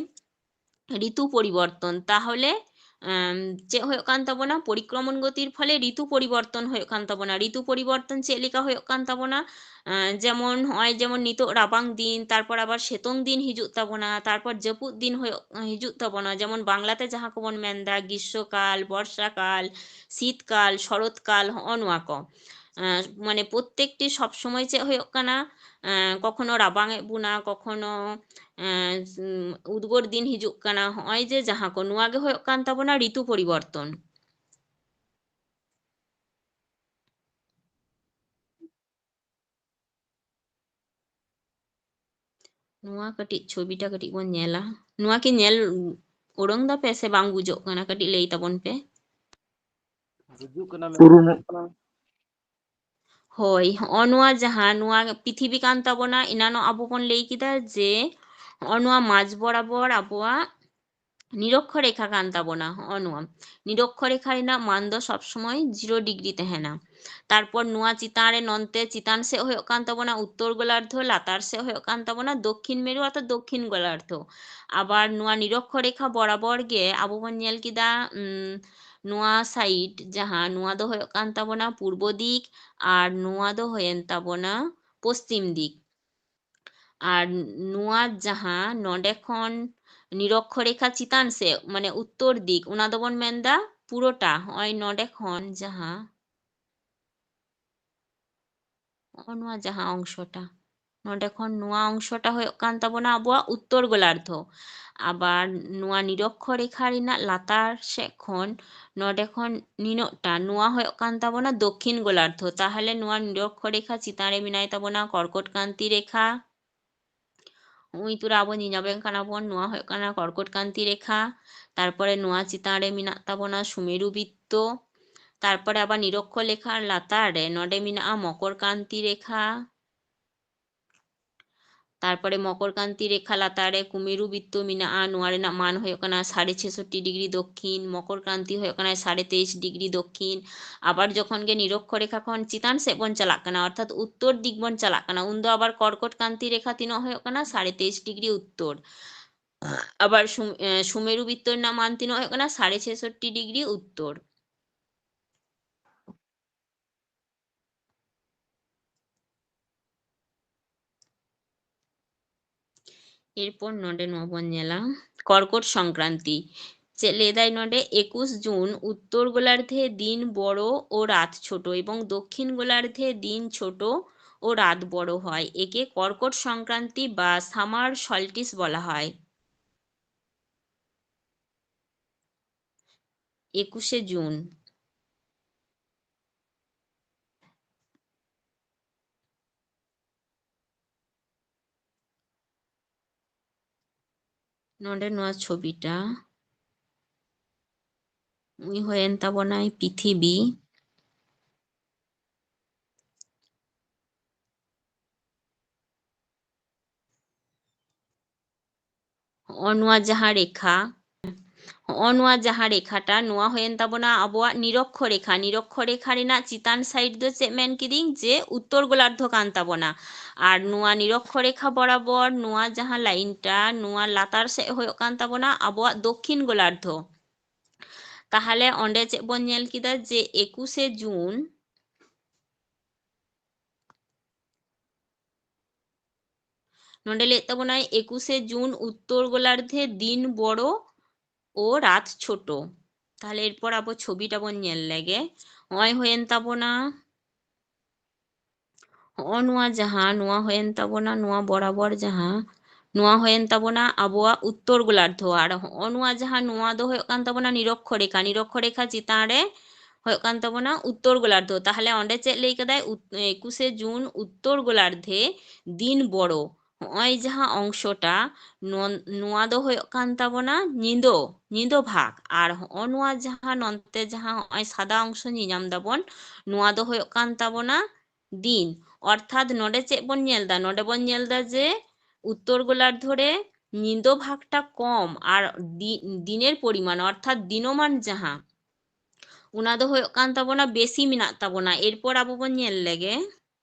ᱨᱤᱛᱩ ᱯᱚᱨᱤᱵᱚᱨᱛᱚᱱ᱾ ᱛᱟᱦᱚᱞᱮ, ᱟᱢ, ᱪᱮᱫ ᱦᱩᱭᱩᱜ ᱠᱟᱱ ᱛᱟᱵᱚᱱᱟ? ᱯᱚᱨᱤᱠᱨᱚᱢᱚᱱ ᱜᱚᱛᱤᱨ ᱯᱷᱚᱞᱮ ᱨᱤᱛᱩ ᱯᱚᱨᱤᱵᱚᱨᱛᱚᱱ ᱦᱩᱭᱩᱜ ᱠᱟᱱ ᱛᱟᱵᱚᱱᱟ᱾ ᱨᱤᱛᱩ ᱯᱚᱨᱤᱵᱚᱨᱛᱚᱱ ᱪᱮᱫ ᱞᱮᱠᱟ ᱦᱩᱭᱩᱜ ᱠᱟᱱ ᱛᱟᱵᱚᱱᱟ? ᱟᱸ, ᱡᱮᱢᱚᱱ ᱦᱚᱸᱜᱼᱚᱭ ᱡᱮᱢᱚᱱ ᱱᱤᱛᱚᱜ ᱨᱟᱵᱟᱝ ᱫᱤᱱ, ᱛᱟᱨᱯᱚᱨ ᱟᱵᱟᱨ ᱥᱤᱛᱩᱝ ᱫᱤᱱ ᱦᱤᱡᱩᱜ ᱛᱟᱵᱚᱱᱟ, ᱛᱟᱨᱯᱚᱨ ᱡᱟᱹᱯᱩᱫ ᱫᱤᱱ ᱦᱩᱭᱩᱜ, ᱦᱤᱡᱩᱜ ᱛᱟᱵᱚᱱᱟ, ᱡᱮᱢᱚᱱ ᱵᱟᱝᱞᱟᱛᱮ ᱡᱟᱦᱟᱸ ᱠᱚᱵᱚᱱ ᱢᱮᱱᱫᱟ ᱜᱨᱤᱥᱥᱚᱠᱟᱞ, ᱵᱚᱨᱥᱟᱠᱟᱞ, ᱥᱤᱛᱠᱟᱞ, ᱥᱚᱨᱚᱛᱠᱟᱞ, ᱦᱚᱸᱜᱼᱚ ᱱᱚᱣᱟ ᱠᱚ᱾ ᱮᱸ, ᱢᱟᱱᱮ ᱯᱨᱚᱛᱛᱮᱠᱴᱤ ᱥᱚᱵ ᱥᱚᱢᱚᱭ ᱪᱮᱫ ᱦᱩᱭᱩᱜ ᱠᱟᱱᱟ, ᱮᱸ, ᱠᱚᱠᱷᱚᱱᱚ ᱨᱟᱵᱟᱝ ᱮᱫ ᱵᱚᱱᱟ, ᱠᱚᱠᱷᱚᱱᱚ, ᱮᱸ, ᱩᱫᱽᱜᱟᱹᱨ ᱫᱤᱱ ᱦᱤᱡᱩᱜ ᱠᱟᱱᱟ, ᱦᱚᱸᱜᱼᱚᱭ ᱡᱮ ᱡᱟᱦᱟᱸ ᱠᱚ, ᱱᱚᱣᱟ ᱜᱮ ᱦᱩᱭᱩᱜ ᱠᱟᱱ ᱛᱟᱵᱚᱱᱟ ᱨᱤᱛᱩ ᱯᱚᱨᱤᱵᱚᱨᱛᱚᱱ᱾ ᱱᱚᱣᱟ ᱠᱟᱹᱴᱤᱡ ᱪᱷᱚᱵᱤᱴᱟ ᱠᱟᱹᱴᱤᱡ ᱵᱚᱱ ᱧᱮᱞᱟ᱾ ᱱᱚᱣᱟ ᱠᱤ ᱧᱮᱞ ᱩᱰᱩᱝ ᱫᱟᱯᱮ ᱥᱮ ᱵᱟᱝ ᱵᱩᱡᱚᱜ ᱠᱟᱱᱟ? ᱠᱟᱹᱴᱤᱡ ᱞᱟᱹᱭ ᱛᱟᱵᱚᱱ ᱯᱮ᱾ ᱵᱩᱡᱩᱜ ᱠᱟᱱᱟ, ᱯᱩᱨᱩᱱᱚᱜ ᱠᱟᱱᱟ᱾ ᱦᱳᱭ, ᱦᱚᱸᱜᱼᱚ ᱱᱚᱣᱟ ᱡᱟᱦᱟᱸ ᱱᱚᱣᱟ ᱯᱤᱛᱷᱤᱵᱤ ᱠᱟᱱ ᱛᱟᱵᱚᱱᱟ, ᱮᱱᱟᱱᱚᱜ ᱟᱵᱚ ᱵᱚᱱ ᱞᱟᱹᱭ ᱠᱮᱫᱟ ᱡᱮ ᱦᱚᱸᱜᱼᱚ ᱱᱚᱣᱟ ᱢᱟᱡᱽ ᱵᱚᱨᱟᱵᱚᱨ ᱟᱵᱚᱣᱟᱜ ᱱᱤᱨᱚᱠᱠᱷᱚ ᱨᱮᱠᱷᱟ ᱠᱟᱱ ᱛᱟᱵᱚᱱᱟ᱾ ᱦᱚᱸᱜᱼᱚ ᱱᱚᱣᱟ ᱱᱤᱨᱚᱠᱠᱷᱚ ᱨᱮᱠᱷᱟ ᱨᱮᱱᱟᱜ ᱢᱟᱱ ᱫᱚ ᱥᱚᱵ ᱥᱚᱢᱚᱭ ᱡᱤᱨᱳ ᱰᱤᱜᱽᱨᱤ ᱛᱟᱦᱮᱱᱟ᱾ ᱛᱟᱨᱯᱚᱨ ᱱᱚᱣᱟ ᱪᱮᱛᱟᱱ ᱨᱮ ᱱᱚᱱᱛᱮ ᱪᱮᱛᱟᱱ ᱥᱮᱫ ᱦᱩᱭᱩᱜ ᱠᱟᱱ ᱛᱟᱵᱚᱱᱟ ᱩᱛᱛᱚᱨ ᱜᱳᱞᱟᱨᱫᱷᱚ, ᱞᱟᱛᱟᱨ ᱥᱮᱫ ᱦᱩᱭᱩᱜ ᱠᱟᱱ ᱛᱟᱵᱚᱱᱟ ᱫᱚᱠᱠᱷᱤᱱ ᱢᱮᱨᱩ ᱚᱨᱛᱷᱟᱛ ᱫᱚᱠᱠᱷᱤᱱ ᱜᱳᱞᱟᱨᱫᱷᱚ᱾ ᱟᱵᱟᱨ ᱱᱚᱣᱟ ᱱᱤᱨᱚᱠᱠᱷᱚ ᱨᱮᱠᱷᱟ ᱵᱚᱨᱟᱵᱚᱨ ᱜᱮ ᱟᱵᱚ ᱵᱚᱱ ᱧᱮᱞ ᱠᱮᱫᱟ, ᱩᱢ, ᱱᱚᱣᱟ ᱥᱟᱭᱤᱰ ᱡᱟᱦᱟᱸ, ᱱᱚᱣᱟ ᱫᱚ ᱦᱩᱭᱩᱜ ᱠᱟᱱ ᱛᱟᱵᱚᱱᱟ ᱯᱩᱨᱵᱚ ᱫᱤᱠ, ᱟᱨ ᱱᱚᱣᱟ ᱫᱚ ᱦᱩᱭᱮᱱ ᱛᱟᱵᱚᱱᱟ ᱯᱚᱥᱪᱤᱢ ᱫᱤᱠ᱾ ᱟᱨ ᱱᱚᱣᱟ ᱡᱟᱦᱟᱸ ᱱᱚᱰᱮ ᱠᱷᱚᱱ ᱱᱤᱨᱚᱠᱠᱷᱚ ᱨᱮᱠᱷᱟ ᱪᱮᱛᱟᱱ ᱥᱮᱫ, ᱢᱟᱱᱮ ᱩᱛᱛᱚᱨ ᱫᱤᱠ, ᱚᱱᱟ ᱫᱚᱵᱚᱱ ᱢᱮᱱᱫᱟ ᱯᱩᱨᱟᱹᱴᱟ᱾ ᱦᱚᱸᱜᱼᱚᱭ ᱱᱚᱰᱮ ᱠᱷᱚᱱ ᱡᱟᱦᱟᱸ, ᱦᱚᱸᱜᱼᱚ ᱱᱚᱣᱟ ᱡᱟᱦᱟᱸ ᱚᱝᱥᱚᱴᱟ, ᱱᱚᱰᱮ ᱠᱷᱚᱱ ᱱᱚᱣᱟ ᱚᱝᱥᱚᱴᱟ ᱦᱩᱭᱩᱜ ᱠᱟᱱ ᱛᱟᱵᱚᱱᱟ ᱟᱵᱚᱣᱟᱜ ᱩᱛᱛᱚᱨ ᱜᱳᱞᱟᱨᱫᱷᱚ᱾ ᱟᱵᱟᱨ ᱱᱚᱣᱟ ᱱᱤᱨᱚᱠᱠᱷᱚ ᱨᱮᱠᱷᱟ ᱨᱮᱱᱟᱜ ᱞᱟᱛᱟᱨ ᱥᱮᱫ ᱠᱷᱚᱱ ᱱᱚᱰᱮ ᱠᱷᱚᱱ ᱱᱤᱱᱟᱹᱜ ᱴᱟ, ᱱᱚᱣᱟ ᱦᱩᱭᱩᱜ ᱠᱟᱱ ᱛᱟᱵᱚᱱᱟ ᱫᱚᱠᱠᱷᱤᱱ ᱜᱳᱞᱟᱨᱫᱷᱚ᱾ ᱛᱟᱦᱚᱞᱮ ᱱᱚᱣᱟ ᱱᱤᱨᱚᱠᱠᱷᱚ ᱨᱮᱠᱷᱟ ᱪᱮᱛᱟᱱ ᱨᱮ ᱢᱮᱱᱟᱭ ᱛᱟᱵᱚᱱᱟ ᱠᱚᱨᱠᱚᱴ ᱠᱟᱱᱛᱤ ᱨᱮᱠᱷᱟ᱾ ᱩᱱᱤ ᱛᱩᱨᱟ ᱟᱵᱚ ᱧᱮᱧᱟᱢᱮ ᱠᱟᱱᱟ ᱵᱚᱱ, ᱱᱚᱣᱟ ᱦᱩᱭᱩᱜ ᱠᱟᱱᱟ ᱠᱚᱨᱠᱚᱴ ᱠᱟᱱᱛᱤ ᱨᱮᱠᱷᱟ᱾ ᱛᱟᱨᱯᱚᱨᱮ ᱱᱚᱣᱟ ᱪᱮᱛᱟᱱ ᱨᱮ ᱢᱮᱱᱟᱜ ᱛᱟᱵᱚᱱᱟ ᱥᱩᱢᱮᱨᱩ ᱵᱤᱛᱛᱚ᱾ ᱛᱟᱨᱯᱚᱨᱮ ᱟᱵᱟᱨ ᱱᱤᱨᱚᱠᱠᱷᱚ ᱞᱮᱠᱷᱟ ᱞᱟᱛᱟᱨ ᱨᱮ ᱱᱚᱰᱮ ᱢᱮᱱᱟᱜᱼᱟ ᱢᱚᱠᱚᱨ ᱠᱟᱱᱛᱤ ᱨᱮᱠᱷᱟ᱾ ᱛᱟᱨᱯᱚᱨᱮ ᱢᱚᱠᱚᱨ ᱠᱟᱱᱛᱤ ᱨᱮᱠᱷᱟ ᱞᱟᱛᱟᱨ ᱨᱮ ᱠᱩᱢᱮᱨᱩ ᱵᱤᱛᱛᱚ ᱢᱮᱱᱟᱜᱼᱟ, ᱱᱚᱣᱟ ᱨᱮᱱᱟᱜ ᱢᱟᱱ ᱦᱩᱭᱩᱜ ᱠᱟᱱᱟ ᱥᱟᱲᱮ ᱪᱷᱮᱥᱚᱴᱴᱤ ᱰᱤᱜᱽᱨᱤ ᱫᱚᱠᱠᱷᱤᱱ, ᱢᱚᱠᱚᱨ ᱠᱟᱱᱛᱤ ᱦᱩᱭᱩᱜ ᱠᱟᱱᱟ ᱥᱟᱲᱮ ᱛᱮᱭᱤᱥ ᱰᱤᱜᱽᱨᱤ ᱫᱚᱠᱠᱷᱤᱱ᱾ ᱟᱵᱟᱨ ᱡᱚᱠᱷᱚᱱ ᱜᱮ ᱱᱤᱨᱚᱠᱠᱷᱚ ᱨᱮᱠᱷᱟ ᱠᱷᱚᱱ ᱪᱮᱛᱟᱱ ᱥᱮᱫ ᱵᱚᱱ ᱪᱟᱞᱟᱜ ᱠᱟᱱᱟ, ᱚᱨᱛᱷᱟᱛ ᱩᱛᱛᱚᱨ ᱫᱤᱠ ᱵᱚᱱ ᱪᱟᱞᱟᱜ ᱠᱟᱱᱟ, ᱩᱱᱫᱚ ᱟᱵᱟᱨ ᱠᱚᱨᱠᱚᱴ ᱠᱟᱱᱛᱤ ᱨᱮᱠᱷᱟ ᱛᱤᱱᱟᱹᱜ ᱦᱩᱭᱩᱜ ᱠᱟᱱᱟ? ᱥᱟᱲᱮ ᱛᱮᱭᱤᱥ ᱰᱤᱜᱽᱨᱤ ᱩᱛᱛᱚᱨ᱾ ᱟᱵᱟᱨ ᱥᱩᱢ-, ᱮ, ᱥᱩᱢᱮᱨᱩ ᱵᱤᱛᱛᱚ ᱨᱮᱱᱟᱜ ᱢᱟᱱ ᱛᱤᱱᱟᱹᱜ ᱦᱩᱭᱩᱜ ᱠᱟᱱᱟ? ᱥᱟᱲᱮ ᱪᱷᱮᱥᱚᱴᱴᱤ ᱰᱤᱜᱽᱨᱤ ᱩᱛᱛᱚᱨ᱾ ᱮᱨᱯᱚᱨ ᱱᱚᱰᱮ ᱱᱚᱣᱟ ᱵᱚᱱ ᱧᱮᱞᱟ ᱠᱚᱨᱠᱚᱴ ᱥᱚᱝᱠᱨᱟᱱᱛᱤ᱾ ᱪᱮᱫ ᱞᱟᱹᱭᱫᱟᱭ ᱱᱚᱰᱮ? ᱮᱠᱩᱥ ᱡᱩᱱ ᱩᱛᱛᱚᱨ ᱜᱳᱞᱟর্ধে দিন বড় ও রাত ছোট এবং দক্ষিণ গোলার্ধে দিন ছোট ও রাত বড় হয়। একে কর্কট সংক্রান্তি বা সামার সলস্টিস বলা হয়। একুশে জুন। ᱱᱚᱰᱮ ᱱᱚᱣᱟ ᱪᱷᱚᱵᱤᱴᱟ, ᱩᱱᱤ ᱦᱩᱭᱮᱱ ᱛᱟᱵᱚᱱᱟᱭ ᱯᱤᱛᱷᱤᱵᱤ᱾ ᱦᱚᱸᱜᱼᱚ ᱱᱚᱣᱟ ᱡᱟᱦᱟᱸ ᱨᱮᱠᱷᱟ, ᱦᱚᱸᱜᱼᱚ ᱱᱚᱣᱟ ᱡᱟᱦᱟᱸ ᱨᱮᱠᱷᱟᱴᱟ, ᱱᱚᱣᱟ ᱦᱩᱭᱮᱱ ᱛᱟᱵᱚᱱᱟ ᱟᱵᱚᱣᱟᱜ ᱱᱤᱨᱚᱠᱠᱷᱚ ᱨᱮᱠᱷᱟ᱾ ᱱᱤᱨᱚᱠᱠᱷᱚ ᱨᱮᱠᱷᱟ ᱨᱮᱱᱟᱜ ᱪᱮᱛᱟᱱ side ᱫᱚ ᱪᱮᱫ ᱢᱮᱱ ᱠᱤᱫᱤᱧ? ᱡᱮ ᱩᱛᱛᱚᱨ ᱜᱳᱞᱟᱨᱫᱷᱚ ᱠᱟᱱ ᱛᱟᱵᱚᱱᱟ᱾ ᱟᱨ ᱱᱚᱣᱟ ᱱᱤᱨᱚᱠᱠᱷᱚ ᱨᱮᱠᱷᱟ ᱵᱚᱨᱟᱵᱚᱨ ᱱᱚᱣᱟ ᱡᱟᱦᱟᱸ lineᱴᱟ, ᱱᱚᱣᱟ ᱞᱟᱛᱟᱨ ᱥᱮᱫ ᱦᱩᱭᱩᱜ ᱠᱟᱱ ᱛᱟᱵᱚᱱᱟ ᱟᱵᱚᱣᱟᱜ ᱫᱚᱠᱠᱷᱤᱱ ᱜᱳᱞᱟᱨᱫᱷᱚ᱾ ᱛᱟᱦᱞᱮ ᱚᱸᱰᱮ ᱪᱮᱫ ᱵᱚᱱ ᱧᱮᱞ ᱠᱮᱫᱟ? ᱡᱮ ᱮᱠᱩᱥᱮ ᱡᱩᱱ, ᱱᱚᱰᱮ ᱞᱟᱹᱭᱮᱫ ᱛᱟᱵᱚᱱᱟᱭ ᱮᱠᱩᱥᱮ ᱡᱩᱱ ᱩᱛᱛᱚᱨ ᱜᱳᱞᱟᱨᱫᱷᱮ ᱫᱤᱱ ᱵᱚᱲᱚ ᱳ ᱨᱟᱛ ᱪᱷᱳᱴᱳ᱾ ᱛᱟᱦᱞᱮ ᱮᱨᱯᱚᱨ ᱟᱵᱚ ᱪᱷᱚᱵᱤᱴᱟ ᱵᱚᱱ ᱧᱮᱞ ᱞᱮᱜᱮ᱾ ᱱᱚᱜᱼᱚᱭ ᱦᱩᱭᱮᱱ ᱛᱟᱵᱚᱱᱟ, ᱦᱚᱸᱜᱼᱚ ᱱᱚᱣᱟ ᱡᱟᱦᱟᱸ, ᱱᱚᱣᱟ ᱦᱩᱭᱮᱱ ᱛᱟᱵᱚᱱᱟ, ᱱᱚᱣᱟ ᱵᱚᱨᱟᱵᱚᱨ ᱡᱟᱦᱟᱸ, ᱱᱚᱣᱟ ᱦᱩᱭᱮᱱ ᱛᱟᱵᱚᱱᱟ ᱟᱵᱚᱣᱟᱜ ᱩᱛᱛᱚᱨ ᱜᱳᱞᱟᱨᱫᱷᱚ᱾ ᱟᱨ ᱦᱚᱸᱜᱼᱚ ᱱᱚᱣᱟ ᱡᱟᱦᱟᱸ, ᱱᱚᱣᱟ ᱫᱚ ᱦᱩᱭᱩᱜ ᱠᱟᱱ ᱛᱟᱵᱚᱱᱟ ᱱᱤᱨᱚᱠᱠᱷᱚ ᱨᱮᱠᱷᱟ᱾ ᱱᱤᱨᱚᱠᱠᱷᱚ ᱨᱮᱠᱷᱟ ᱪᱮᱛᱟᱱ ᱨᱮ ᱦᱩᱭᱩᱜ ᱠᱟᱱ ᱛᱟᱵᱚᱱᱟ ᱩᱛᱛᱚᱨ ᱜᱳᱞᱟᱨᱫᱷᱚ᱾ ᱛᱟᱦᱞᱮ ᱚᱸᱰᱮ ᱪᱮᱫ ᱞᱟᱹᱭ ᱠᱟᱫᱟᱭ? ᱩᱛ-, ᱮᱠᱩᱥᱮ ᱡᱩᱱ ᱩᱛᱛᱚᱨ ᱜᱳᱞᱟᱨᱫᱷᱮ ᱫᱤᱱ ᱵᱚᱲᱚ᱾ ᱦᱚᱸᱜᱼᱚᱭ ᱡᱟᱦᱟᱸ ᱚᱝᱥᱚᱴᱟ, ᱱᱚᱣᱟ, ᱱᱚᱣᱟ ᱫᱚ ᱦᱩᱭᱩᱜ ᱠᱟᱱ ᱛᱟᱵᱚᱱᱟ ᱧᱤᱫᱟᱹ, ᱧᱤᱫᱟᱹ ᱵᱷᱟᱜᱽ᱾ ᱟᱨ ᱦᱚᱸᱜᱼᱚ ᱱᱚᱣᱟ ᱡᱟᱦᱟᱸ ᱱᱚᱱᱛᱮ ᱡᱟᱦᱟᱸ ᱦᱚᱸᱜᱼᱚᱭ ᱥᱟᱫᱟ ᱚᱝᱥᱚ ᱧᱮᱧᱟᱢ ᱫᱟᱵᱚᱱ, ᱱᱚᱣᱟ ᱫᱚ ᱦᱩᱭᱩᱜ ᱠᱟᱱ ᱛᱟᱵᱚᱱᱟ ᱫᱤᱱ᱾ ᱚᱨᱛᱷᱟᱛ ᱱᱚᱰᱮ ᱪᱮᱫ ᱵᱚᱱ ᱧᱮᱞ ᱫᱟ? ᱱᱚᱰᱮ ᱵᱚᱱ ᱧᱮᱞ ᱫᱟ ᱡᱮ ᱩᱛᱛᱚᱨ ᱜᱳᱞᱟᱨᱫᱷᱚ ᱨᱮ ᱧᱤᱫᱟᱹ ᱵᱷᱟᱜᱽᱴᱟ ᱠᱚᱢ ᱟᱨ ᱫᱤ-, ᱫᱤᱱᱮᱨ ᱯᱚᱨᱤᱢᱟᱱ ᱚᱨᱛᱷᱟᱛ ᱫᱤᱱᱚᱢᱟᱱ ᱡᱟᱦᱟᱸ, ᱚᱱᱟ ᱫᱚ ᱦᱩᱭᱩᱜ ᱠᱟᱱ ᱛᱟᱵᱚᱱᱟ ᱵᱮᱥᱤ ᱢᱮᱱᱟᱜ ᱛᱟᱵᱚᱱᱟ᱾ ᱮᱨᱯᱚᱨ ᱟᱵᱚ ᱵᱚᱱ ᱧᱮᱞ ᱞᱮᱜᱮ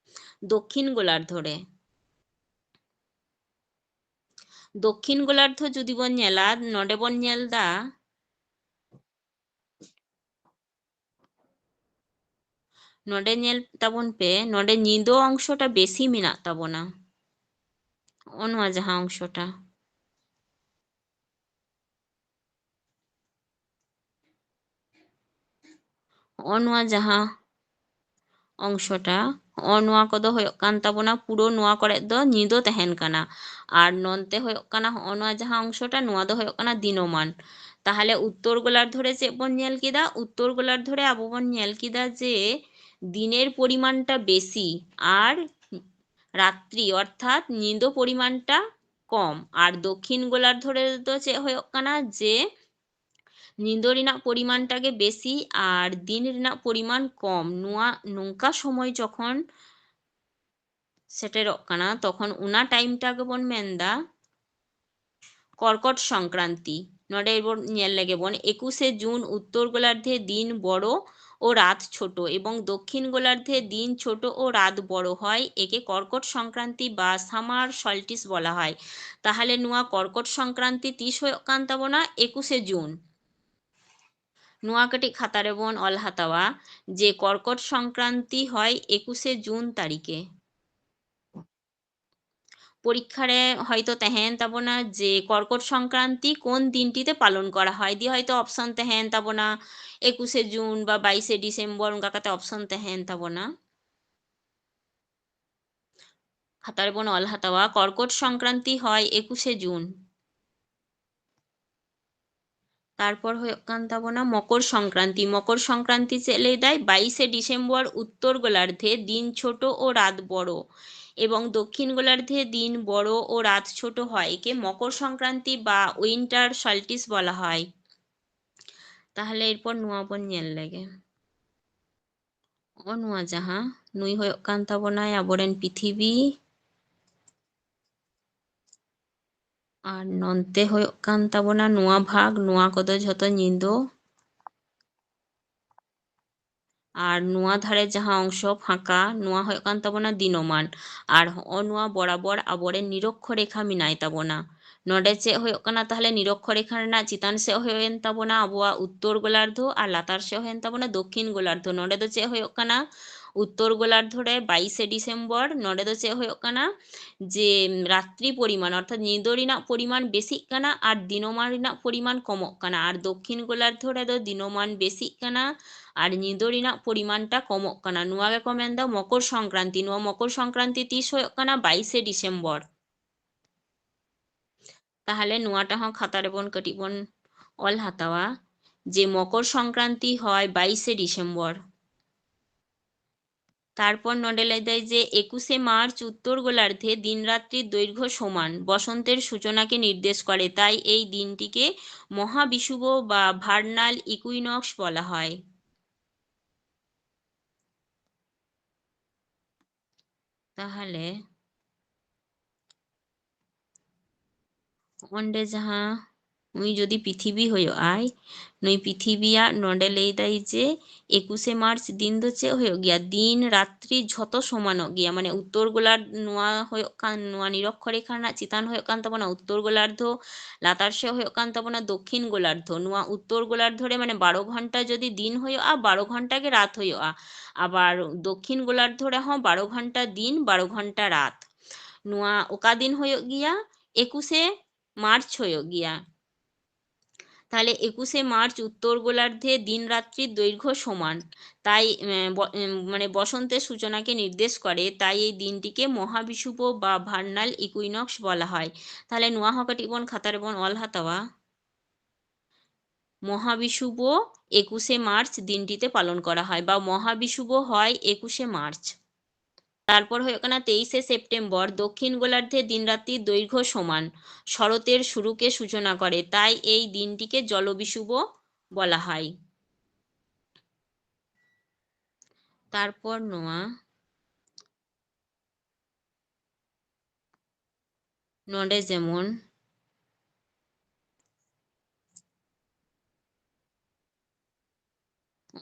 ᱫᱚᱠᱠᱷᱤᱱ ᱜᱳᱞᱟᱨᱫᱷᱚ ᱨᱮ᱾ ᱫᱚᱠᱠᱷᱤᱱ ᱜᱳᱞᱟᱨᱫᱷᱚ ᱡᱩᱫᱤ ᱵᱚᱱ ᱧᱮᱞᱟ, ᱱᱚᱰᱮ ᱵᱚᱱ ᱧᱮᱞ ᱫᱟ, ᱱᱚᱰᱮ ᱧᱮᱞ ᱛᱟᱵᱚᱱ ᱯᱮ, ᱱᱚᱰᱮ ᱧᱤᱫᱟᱹ ᱚᱝᱥᱚᱴᱟ ᱵᱮᱥᱤ ᱢᱮᱱᱟᱜ ᱛᱟᱵᱚᱱᱟ᱾ ᱱᱚᱜᱼᱚ ᱱᱚᱣᱟ ᱡᱟᱦᱟᱸ ᱚᱝᱥᱚᱴᱟ, ᱦᱚᱸᱜᱼᱚ ᱱᱚᱣᱟ ᱡᱟᱦᱟᱸ ᱚᱝᱥᱚᱴᱟ, ᱦᱚᱸᱜᱼᱚ ᱱᱚᱣᱟ ᱠᱚᱫᱚ ᱦᱩᱭᱩᱜ ᱠᱟᱱ ᱛᱟᱵᱚᱱᱟ, ᱯᱩᱨᱟᱹ ᱱᱚᱣᱟ ᱠᱚᱨᱮ ᱫᱚ ᱧᱤᱫᱟᱹ ᱛᱟᱦᱮᱱ ᱠᱟᱱᱟ᱾ ᱟᱨ ᱱᱚᱱᱛᱮ ᱦᱩᱭᱩᱜ ᱠᱟᱱᱟ ᱦᱚᱸᱜᱼᱚ ᱱᱚᱣᱟ ᱡᱟᱦᱟᱸ ᱚᱝᱥᱚᱴᱟ, ᱱᱚᱣᱟ ᱫᱚ ᱦᱩᱭᱩᱜ ᱠᱟᱱᱟ ᱫᱤᱱᱚᱢᱟᱱ᱾ ᱛᱟᱦᱚᱞᱮ ᱩᱛᱛᱚᱨ ᱜᱳᱞᱟᱨᱫᱷᱚ ᱨᱮ ᱪᱮᱫ ᱵᱚᱱ ᱧᱮᱞ ᱠᱮᱫᱟ? ᱩᱛᱛᱚᱨ ᱜᱳᱞᱟᱨᱫᱷᱚ ᱨᱮ ᱟᱵᱚ ᱵᱚᱱ ᱧᱮᱞ ᱠᱮᱫᱟ ᱡᱮ ᱫᱤᱱᱮᱨ ᱯᱚᱨᱤᱢᱟᱱᱴᱟ ᱵᱮᱥᱤ ᱟᱨ ᱨᱟᱛᱨᱤ ᱚᱨᱛᱷᱟᱛ ᱧᱤᱫᱟᱹ ᱯᱚᱨᱤᱢᱟᱱᱴᱟ ᱠᱚᱢ᱾ ᱟᱨ ᱫᱚᱠᱠᱷᱤᱱ ᱜᱳᱞᱟᱨᱫᱷᱚ ᱨᱮᱫᱚ ᱪᱮᱫ ᱦᱩᱭᱩᱜ ᱠᱟᱱᱟ ᱡᱮ ᱧᱤᱫᱟᱹ ᱨᱮᱱᱟᱜ ᱯᱚᱨᱤᱢᱟᱱᱴᱟ ᱜᱮ ᱵᱮᱥᱤ ᱟᱨ ᱫᱤᱱ ᱨᱮᱱᱟᱜ ᱯᱚᱨᱤᱢᱟᱱ ᱠᱚᱢ᱾ ᱱᱚᱣᱟ ᱱᱚᱝᱠᱟ ᱥᱚᱢᱚᱭ ᱡᱚᱠᱷᱚᱱ ᱥᱮᱴᱮᱨᱚᱜ ᱠᱟᱱᱟ, ᱛᱚᱠᱷᱚᱱ ᱚᱱᱟ ᱴᱟᱭᱤᱢᱴᱟ ᱜᱮᱵᱚᱱ ᱢᱮᱱᱫᱟ ᱠᱚᱨᱠᱚᱴ ᱥᱚᱝᱠᱨᱟᱱᱛᱤ᱾ ᱱᱚᱰᱮ ᱵᱚᱱ ᱧᱮᱞ ᱞᱮᱜᱮ ᱵᱚᱱ, ᱮᱠᱩᱥᱮ ᱡᱩᱱ ᱩᱛᱛᱚᱨ ᱜᱳᱞᱟর্ধে দিন বড় ও রাত ছোট এবং দক্ষিণ গোলার্ধে দিন ছোট ও রাত বড় হয়, একে কর্কট সংক্রান্তি বা সামার সলস্টিস বলা হয়। তাহলে ᱱᱚᱣᱟ ᱠᱚᱨᱠᱚᱴ ᱥᱚᱝᱠᱨᱟᱱᱛᱤ ᱛᱤᱥ ᱦᱩᱭᱩᱜ ᱠᱟᱱ ᱛᱟᱵᱚᱱᱟ? ᱮᱠᱩᱥᱮ ᱡᱩᱱ᱾ ᱱᱚᱣᱟ ᱠᱟᱹᱴᱤᱡ ᱠᱷᱟᱛᱟ ᱨᱮᱵᱚᱱ ᱚᱞ ᱦᱟᱛᱟᱣᱟ ᱡᱮ ᱠᱚᱨᱠᱚᱴ ᱥᱚᱝᱠᱨᱟᱱᱛᱤ ᱦᱚᱭ ᱮᱠᱩᱥᱮ ᱡᱩᱱ ᱛᱟᱹᱨᱤᱠᱷᱮ᱾ ᱯᱚᱨᱤᱠᱠᱷᱟ ᱨᱮ ᱦᱚᱭᱛᱳ ᱛᱟᱦᱮᱸᱭᱮᱱ ᱛᱟᱵᱚᱱᱟ ᱡᱮ ᱠᱚᱨᱠᱚᱴ ᱥᱚᱝᱠᱨᱟᱱᱛᱤ কোন দিনটিতে পালন করা হয়, দিয়ে ᱦᱚᱭᱛᱳ ᱚᱯᱥᱚᱱ ᱛᱟᱦᱮᱸᱭᱮᱱ ᱛᱟᱵᱚᱱᱟ ᱮᱠᱩᱥᱮ ᱡᱩᱱ ᱵᱟ ᱵᱟᱭᱤᱥᱮ ᱰᱤᱥᱮᱢᱵᱚᱨ, ᱚᱱᱠᱟ ᱠᱟᱛᱮ ᱚᱯᱥᱚᱱ ᱛᱟᱦᱮᱸᱭᱮᱱ ᱛᱟᱵᱚᱱᱟ᱾ ᱠᱷᱟᱛᱟ ᱨᱮᱵᱚᱱ ᱚᱞ ᱦᱟᱛᱟᱣᱟ, ᱠᱚᱨᱠᱚᱴ ᱥᱚᱝᱠᱨᱟᱱᱛᱤ ᱦᱚᱭ ᱮᱠᱩᱥᱮ ᱡᱩᱱ᱾ ᱛᱟᱨᱯᱚᱨ ᱦᱩᱭᱩᱜ ᱠᱟᱱ ᱛᱟᱵᱚᱱᱟ ᱢᱚᱠᱚᱨ ᱥᱚᱝᱠᱨᱟᱱᱛᱤ᱾ ᱢᱚᱠᱚᱨ ᱥᱚᱝᱠᱨᱟᱱᱛᱤ ᱪᱮᱫ ᱞᱟᱹᱭ ᱫᱟᱭ? ᱵᱟᱭᱤᱥᱮ ᱰᱤᱥᱮᱢᱵᱚᱨ ᱩᱛᱛᱚᱨ ᱜᱳᱞᱟর্ধে দিন ছোট ও রাত বড় এবং দক্ষিণ গোলার্ধে দিন বড় ও রাত ছোট হয়, একে মকর সংক্রান্তি বা উইন্টার সলস্টিস বলা হয়। ᱛᱟᱦᱞᱮ ᱮᱨᱯᱚᱨ ᱱᱚᱣᱟ ᱵᱚᱱ ᱧᱮᱞ ᱞᱮᱜᱮ᱾ ᱱᱚᱜᱼᱚ ᱱᱚᱣᱟ ᱡᱟᱦᱟᱸ, ᱱᱩᱭ ᱦᱩᱭᱩᱜ ᱠᱟᱱ ᱛᱟᱵᱚᱱᱟᱭ ᱟᱵᱚᱨᱮᱱ ᱯᱤᱛᱷᱤᱵᱤ᱾ ᱟᱨ ᱱᱚᱱᱛᱮ ᱦᱩᱭᱩᱜ ᱠᱟᱱ ᱛᱟᱵᱚᱱᱟ ᱱᱚᱣᱟ ᱵᱷᱟᱜᱽ, ᱱᱚᱣᱟ ᱠᱚᱫᱚ ᱡᱷᱚᱛᱚ ᱧᱤᱫᱟᱹ᱾ ᱟᱨ ᱱᱚᱣᱟ ᱫᱷᱟᱨᱮ ᱡᱟᱦᱟᱸ ᱚᱝᱥᱚ ᱯᱷᱟᱸᱠᱟ, ᱱᱚᱣᱟ ᱦᱩᱭᱩᱜ ᱠᱟᱱ ᱛᱟᱵᱚᱱᱟ ᱫᱤᱱᱚᱢᱟᱱ᱾ ᱟᱨ ᱦᱚᱸᱜᱼᱚ ᱱᱚᱣᱟ ᱵᱚᱨᱟᱵᱚᱨ ᱟᱵᱚᱨᱮᱱ ᱱᱤᱨᱚᱠᱠᱷᱚ ᱨᱮᱠᱷᱟ ᱢᱮᱱᱟᱭ ᱛᱟᱵᱚᱱᱟ᱾ ᱱᱚᱰᱮ ᱪᱮᱫ ᱦᱩᱭᱩᱜ ᱠᱟᱱᱟ ᱛᱟᱦᱞᱮ? ᱱᱤᱨᱚᱠᱠᱷᱚ ᱨᱮᱠᱷᱟ ᱨᱮᱱᱟᱜ ᱪᱮᱛᱟᱱ ᱥᱮᱫ ᱦᱩᱭᱮᱱ ᱛᱟᱵᱚᱱᱟ ᱟᱵᱚᱣᱟᱜ ᱩᱛᱛᱚᱨ ᱜᱳᱞᱟᱨᱫᱷᱚ ᱟᱨ ᱞᱟᱛᱟᱨ ᱥᱮᱫ ᱦᱩᱭᱮᱱ ᱛᱟᱵᱚᱱᱟ ᱫᱚᱠᱠᱷᱤᱱ ᱜᱳᱞᱟᱨᱫᱷᱚ᱾ ᱱᱚᱰᱮ ᱫᱚ ᱪᱮᱫ ᱦᱩᱭᱩᱜ ᱠᱟᱱᱟ? ᱩᱛᱛᱚᱨ ᱜᱳᱞᱟᱨᱫᱷᱚ ᱨᱮ ᱵᱟᱭᱤᱥᱮ ᱰᱤᱥᱮᱢᱵᱚᱨ, ᱱᱚᱰᱮ ᱫᱚ ᱪᱮᱫ ᱦᱩᱭᱩᱜ ᱠᱟᱱᱟ, ᱡᱮ ᱨᱟᱛᱨᱤ ᱯᱚᱨᱤᱢᱟᱱ ᱚᱨᱛᱷᱟᱛ ᱧᱤᱫᱟᱹ ᱨᱮᱱᱟᱜ ᱯᱚᱨᱤᱢᱟᱱ ᱵᱮᱥᱤᱜ ᱠᱟᱱᱟ ᱟᱨ ᱫᱤᱱᱚᱢᱟᱱ ᱨᱮᱱᱟᱜ ᱯᱚᱨᱤᱢᱟᱱ ᱠᱚᱢᱚᱜ ᱠᱟᱱᱟ᱾ ᱟᱨ ᱫᱚᱠᱠᱷᱤᱱ ᱜᱳᱞᱟᱨᱫᱷᱚ ᱨᱮᱫᱚ ᱫᱤᱱᱚᱢᱟᱱ ᱵᱮᱥᱤᱜ ᱠᱟᱱᱟ ᱟᱨ ᱧᱤᱫᱟᱹ ᱨᱮᱱᱟᱜ ᱯᱚᱨᱤᱢᱟᱱᱴᱟ ᱠᱚᱢᱚᱜ ᱠᱟᱱᱟ᱾ ᱱᱚᱣᱟ ᱜᱮᱠᱚ ᱢᱮᱱᱫᱟ ᱢᱚᱠᱚᱨ ᱥᱚᱝᱠᱨᱟᱱᱛᱤ᱾ ᱱᱚᱣᱟ ᱢᱚᱠᱚᱨ ᱥᱚᱝᱠᱨᱟᱱᱛᱤ ᱛᱤᱥ ᱦᱩᱭᱩᱜ ᱠᱟᱱᱟ? ᱵᱟᱭᱤᱥᱮ ᱰᱤᱥᱮᱢᱵᱚᱨ᱾ ᱛᱟᱦᱚᱞᱮ ᱱᱚᱣᱟᱴᱟᱜ ᱦᱚᱸ ᱠᱷᱟᱛᱟ ᱨᱮᱵᱚᱱ ᱠᱟᱹᱴᱤᱡ ᱵᱚᱱ ᱚᱞ ᱦᱟᱛᱟᱣᱟ ᱡᱮ ᱢᱚᱠᱚᱨ ᱥᱚᱝᱠᱨᱟᱱᱛᱤ ᱦᱚᱭ ᱵᱟᱭᱤᱥᱮ ᱰᱤᱥᱮᱢᱵᱚᱨ᱾ তারপর ᱱᱚᱰᱮ ᱞᱟᱹᱭ ᱫᱟᱭ ᱡᱮ ᱮᱠᱩᱥᱮ ᱢᱟᱨᱪ ᱩᱛᱛᱚᱨ ᱜᱳᱞᱟᱨᱫᱷᱮ ᱫᱤᱱ ᱨᱟᱛᱨᱤ ᱫᱳᱭᱨᱜᱷᱚ ᱥᱚᱢᱟᱱ, ᱵᱚᱥᱚᱱᱛᱮᱨ ᱥᱩᱪᱚᱱᱟᱠᱮ ᱱᱤᱨᱫᱮᱥ ᱠᱚᱨᱮ, ᱛᱟᱭ ᱮᱭ ᱫᱤᱱᱴᱤᱠᱮ মহাবিষুব বা ভার্নাল ইকুইনক্স বলা হয়। ᱛᱟᱦᱚᱞᱮ ᱚᱸᱰᱮ ᱡᱟᱦᱟᱸ ᱱᱩᱭ ᱡᱩᱫᱤ ᱯᱤᱛᱷᱤᱵᱤ ᱦᱩᱭᱩᱜ ᱟᱭ, ᱱᱩᱭ ᱯᱤᱛᱷᱤᱵᱤᱭᱟᱜ ᱱᱚᱰᱮ ᱞᱟᱹᱭ ᱫᱟᱭ ᱡᱮ ᱮᱠᱩᱥᱮ ᱢᱟᱨᱪ ᱫᱤᱱ ᱫᱚ ᱪᱮᱫ ᱦᱩᱭᱩᱜ ᱜᱮᱭᱟ? ᱫᱤᱱ ᱨᱟᱛᱨᱤ ᱡᱷᱚᱛᱚ ᱥᱚᱢᱟᱱᱚᱜ ᱜᱮᱭᱟ᱾ ᱢᱟᱱᱮ ᱩᱛᱛᱚᱨ ᱜᱳᱞᱟᱨᱫᱷ, ᱱᱚᱣᱟ ᱦᱩᱭᱩᱜ ᱠᱟᱱ, ᱱᱚᱣᱟ ᱱᱤᱨᱚᱠᱠᱷᱚ ᱨᱮᱠᱷᱟ ᱨᱮᱱᱟᱜ ᱪᱮᱛᱟᱱ ᱦᱩᱭᱩᱜ ᱠᱟᱱ ᱛᱟᱵᱚᱱᱟ ᱩᱛᱛᱚᱨ ᱜᱳᱞᱟᱨᱫᱷᱚ, ᱞᱟᱛᱟᱨ ᱥᱮᱫ ᱦᱩᱭᱩᱜ ᱠᱟᱱ ᱛᱟᱵᱚᱱᱟ ᱫᱚᱠᱠᱷᱤᱱ ᱜᱳᱞᱟᱨᱫᱷᱚ᱾ ᱱᱚᱣᱟ ᱩᱛᱛᱚᱨ ᱜᱳᱞᱟᱨᱫᱷᱚ ᱨᱮ ᱢᱟᱱᱮ ᱵᱟᱨᱚ ᱜᱷᱚᱱᱴᱟ ᱡᱩᱫᱤ ᱫᱤᱱ ᱦᱩᱭᱩᱜᱼᱟ, ᱵᱟᱨᱚ ᱜᱷᱚᱱᱴᱟ ᱜᱮ ᱨᱟᱛ ᱦᱩᱭᱩᱜᱼᱟ᱾ ᱟᱵᱟᱨ ᱫᱚᱠᱠᱷᱤᱱ ᱜᱳᱞᱟᱨᱫᱷᱚ ᱨᱮᱦᱚᱸ ᱵᱟᱨᱚ ᱜᱷᱚᱱᱴᱟ ᱫᱤᱱ, ᱵᱟᱨᱚ ᱜᱷᱚᱱᱴᱟ ᱨᱟᱛ᱾ ᱱᱚᱣᱟ ᱚᱠᱟ ᱫᱤᱱ ᱦᱩᱭᱩᱜ ᱜᱮᱭᱟ? ᱮᱠᱩᱥᱮ ᱢᱟᱨᱪ ᱦᱩᱭᱩᱜ ᱜᱮᱭᱟ᱾ ᱛᱟᱦᱞᱮ ᱮᱠᱩᱥᱮ ᱢᱟᱨᱪ ᱩᱛᱛᱚᱨ ᱜᱳᱞᱟᱨᱫᱷᱮ ᱫᱤᱱ ᱨᱟᱛᱨᱤ ᱫᱳᱭᱨᱜᱷᱚ ᱥᱚᱢᱟᱱ, ᱛᱟᱭ, ᱮ, ᱵᱚ-, ᱮ, ᱢᱟᱱᱮ ᱵᱚᱥᱚᱱᱛᱮ ᱥᱩᱪᱚᱱᱟᱠᱮ ᱱᱤᱨᱫᱮᱥ ᱠᱚᱨᱮ, ᱛᱟᱭ ᱮᱭ ᱫᱤᱱᱴᱤᱠᱮ মহাবিষুব বা ভার্নাল ইকুইনক্স বলা হয়। ᱛᱟᱦᱞᱮ ᱱᱚᱣᱟ ᱦᱚᱸ ᱠᱟᱹᱴᱤᱡ ᱵᱚᱱ ᱠᱷᱟᱛᱟ ᱨᱮᱵᱚᱱ ᱚᱞ ᱦᱟᱛᱟᱣᱟ᱾ মহাবিষুব একুশে মার্চ দিনটিতে পালন করা হয় বা মহাবিষুব হয় একুশে মার্চ। তারপর ᱦᱩᱭᱩᱜ ᱠᱟᱱᱟ তেইশে সেপ্টেম্বর, দক্ষিণ গোলার্ধে দিন রাত্রির দৈর্ঘ্য সমান, শরতের শুরুকে সূচনা করে, তাই এই দিনটিকে জলবিষুব বলা হয়। ᱛᱟᱨᱯᱚᱨ ᱱᱚᱣᱟ ᱱᱚᱰᱮ ᱡᱮᱢᱚᱱ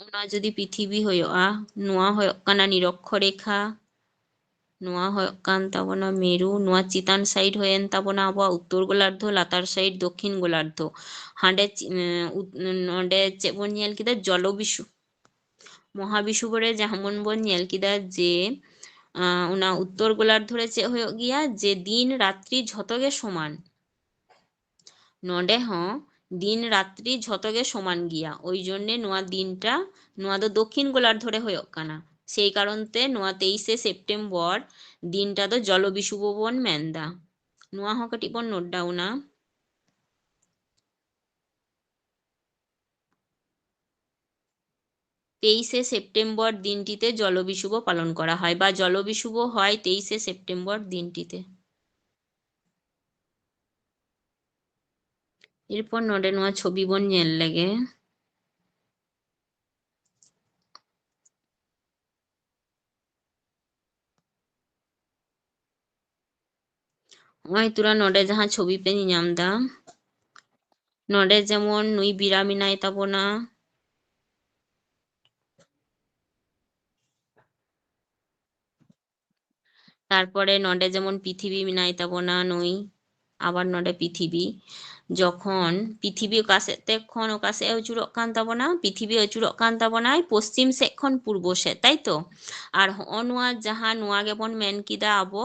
ᱚᱱᱟ ᱡᱩᱫᱤ ᱯᱨᱤᱛᱷᱤᱵᱤ ᱦᱩᱭᱩᱜᱼᱟ, ᱱᱚᱣᱟ ᱦᱩᱭᱩᱜ ᱠᱟᱱᱟ ᱱᱤᱨᱚᱠᱠᱷᱚ ᱨᱮᱠᱷᱟ, ᱱᱚᱣᱟ ᱦᱩᱭᱩᱜ ᱠᱟᱱ ᱛᱟᱵᱚᱱᱟ ᱢᱮᱨᱩ, ᱱᱚᱣᱟ ᱪᱮᱛᱟᱱ side ᱦᱩᱭᱮᱱ ᱛᱟᱵᱚᱱᱟ ᱟᱵᱚᱣᱟᱜ ᱩᱛᱛᱚᱨ ᱜᱳᱞᱟᱨᱫᱷᱚ, ᱞᱟᱛᱟᱨ side ᱫᱚᱠᱠᱷᱤᱱ ᱜᱳᱞᱟᱨᱫᱷᱚ᱾ ᱦᱟᱸᱰᱮ ᱪ-, ᱮᱸ, ᱩᱛ-, ᱱᱚᱰᱮ ᱪᱮᱫ ᱵᱚᱱ ᱧᱮᱞ ᱠᱮᱫᱟ? ᱡᱚᱞᱚ ᱵᱤᱥᱩ-, ᱢᱚᱦᱟ ᱵᱤᱥᱩᱵ ᱨᱮ ᱡᱮᱢᱚᱱ ᱵᱚᱱ ᱧᱮᱞ ᱠᱮᱫᱟ ᱡᱮ, ᱟᱸ, ᱚᱱᱟ ᱩᱛᱛᱚᱨ ᱜᱳᱞᱟᱨᱫᱷᱚ ᱨᱮ ᱪᱮᱫ ᱦᱩᱭᱩᱜ ᱜᱮᱭᱟ, ᱡᱮ ᱫᱤᱱ ᱨᱟᱛᱨᱤ ᱡᱷᱚᱛᱚ ᱜᱮ ᱥᱚᱢᱟᱱ᱾ ᱱᱚᱰᱮ ᱦᱚᱸ ᱫᱤᱱ ᱨᱟᱛᱨᱤ ᱡᱷᱚᱛᱚ ᱜᱮ ᱥᱚᱢᱟᱱ ᱜᱮᱭᱟ, ᱳᱭ ᱡᱚᱱᱱᱮ ᱱᱚᱣᱟ ᱫᱤᱱᱴᱟ, ᱱᱚᱣᱟ ᱫᱚ ᱫᱚᱠᱠᱷᱤᱱ ᱜᱳᱞᱟᱨᱫᱷᱚ ᱨᱮ ᱦᱩᱭᱩᱜ ᱠᱟᱱᱟ, ᱥᱮᱭ ᱠᱟᱨᱚᱱ ᱛᱮ ᱱᱚᱣᱟ ᱛᱮᱭᱤᱥᱮ ᱥᱮᱯᱴᱮᱢᱵᱚᱨ ᱫᱤᱱᱴᱟ ᱫᱚ ᱡᱚᱞᱚ ᱵᱤᱥᱩᱵ ᱵᱚᱱ ᱢᱮᱱᱫᱟ᱾ ᱱᱚᱣᱟ ᱦᱚᱸ ᱠᱟᱹᱴᱤᱡ ᱵᱚᱱ ᱱᱳᱴ ᱰᱟᱣᱩᱱᱟ᱾ তেইশে সেপ্টেম্বর দিনটিতে জলবিষুব পালন করা হয় বা জলবিষুব হয় তেইশে সেপ্টেম্বর দিনটিতে। ᱮᱨᱯᱚᱨ ᱱᱚᱰᱮ ᱱᱚᱣᱟ ᱪᱷᱚᱵᱤ ᱵᱚᱱ ᱧᱮᱞ ᱞᱮᱜᱮ᱾ ᱱᱚᱜᱼᱚᱭ ᱛᱩᱨᱟ ᱱᱚᱰᱮ ᱡᱟᱦᱟᱸ ᱪᱷᱚᱵᱤ ᱯᱮ ᱧᱮᱧᱟᱢ ᱫᱟ, ᱱᱚᱰᱮ ᱡᱮᱢᱚᱱ ᱱᱩᱭ ᱵᱤᱨᱟ ᱢᱮᱱᱟᱭ ᱛᱟᱵᱚᱱᱟ, ᱛᱟᱨᱯᱚᱨᱮ ᱱᱚᱰᱮ ᱡᱮᱢᱚᱱ ᱯᱤᱛᱷᱤᱵᱤ ᱢᱮᱱᱟᱭ ᱛᱟᱵᱚᱱᱟ ᱱᱩᱭ, ᱟᱵᱟᱨ ᱱᱚᱰᱮ ᱯᱤᱛᱷᱤᱵᱤ᱾ ᱡᱚᱠᱷᱚᱱ ᱯᱤᱛᱷᱤᱵᱤ ᱚᱠᱟ ᱥᱮᱫ ᱛᱮ ᱠᱷᱚᱱ ᱚᱠᱟ ᱥᱮᱫ ᱮ ᱟᱹᱪᱩᱨᱚᱜ ᱠᱟᱱ ᱛᱟᱵᱚᱱᱟ, ᱯᱤᱛᱷᱤᱵᱤ ᱟᱹᱪᱩᱨᱚᱜ ᱠᱟᱱ ᱛᱟᱵᱚᱱᱟᱭ ᱯᱚᱥᱪᱤᱢ ᱥᱮᱫ ᱠᱷᱚᱱ ᱯᱩᱨᱵᱚ ᱥᱮᱫ, ᱛᱟᱭ ᱛᱚ? ᱟᱨ ᱦᱚᱸᱜᱼᱚ ᱱᱚᱣᱟ ᱡᱟᱦᱟᱸ ᱱᱚᱣᱟ ᱜᱮᱵᱚᱱ ᱢᱮᱱ ᱠᱮᱫᱟ ᱟᱵᱚ,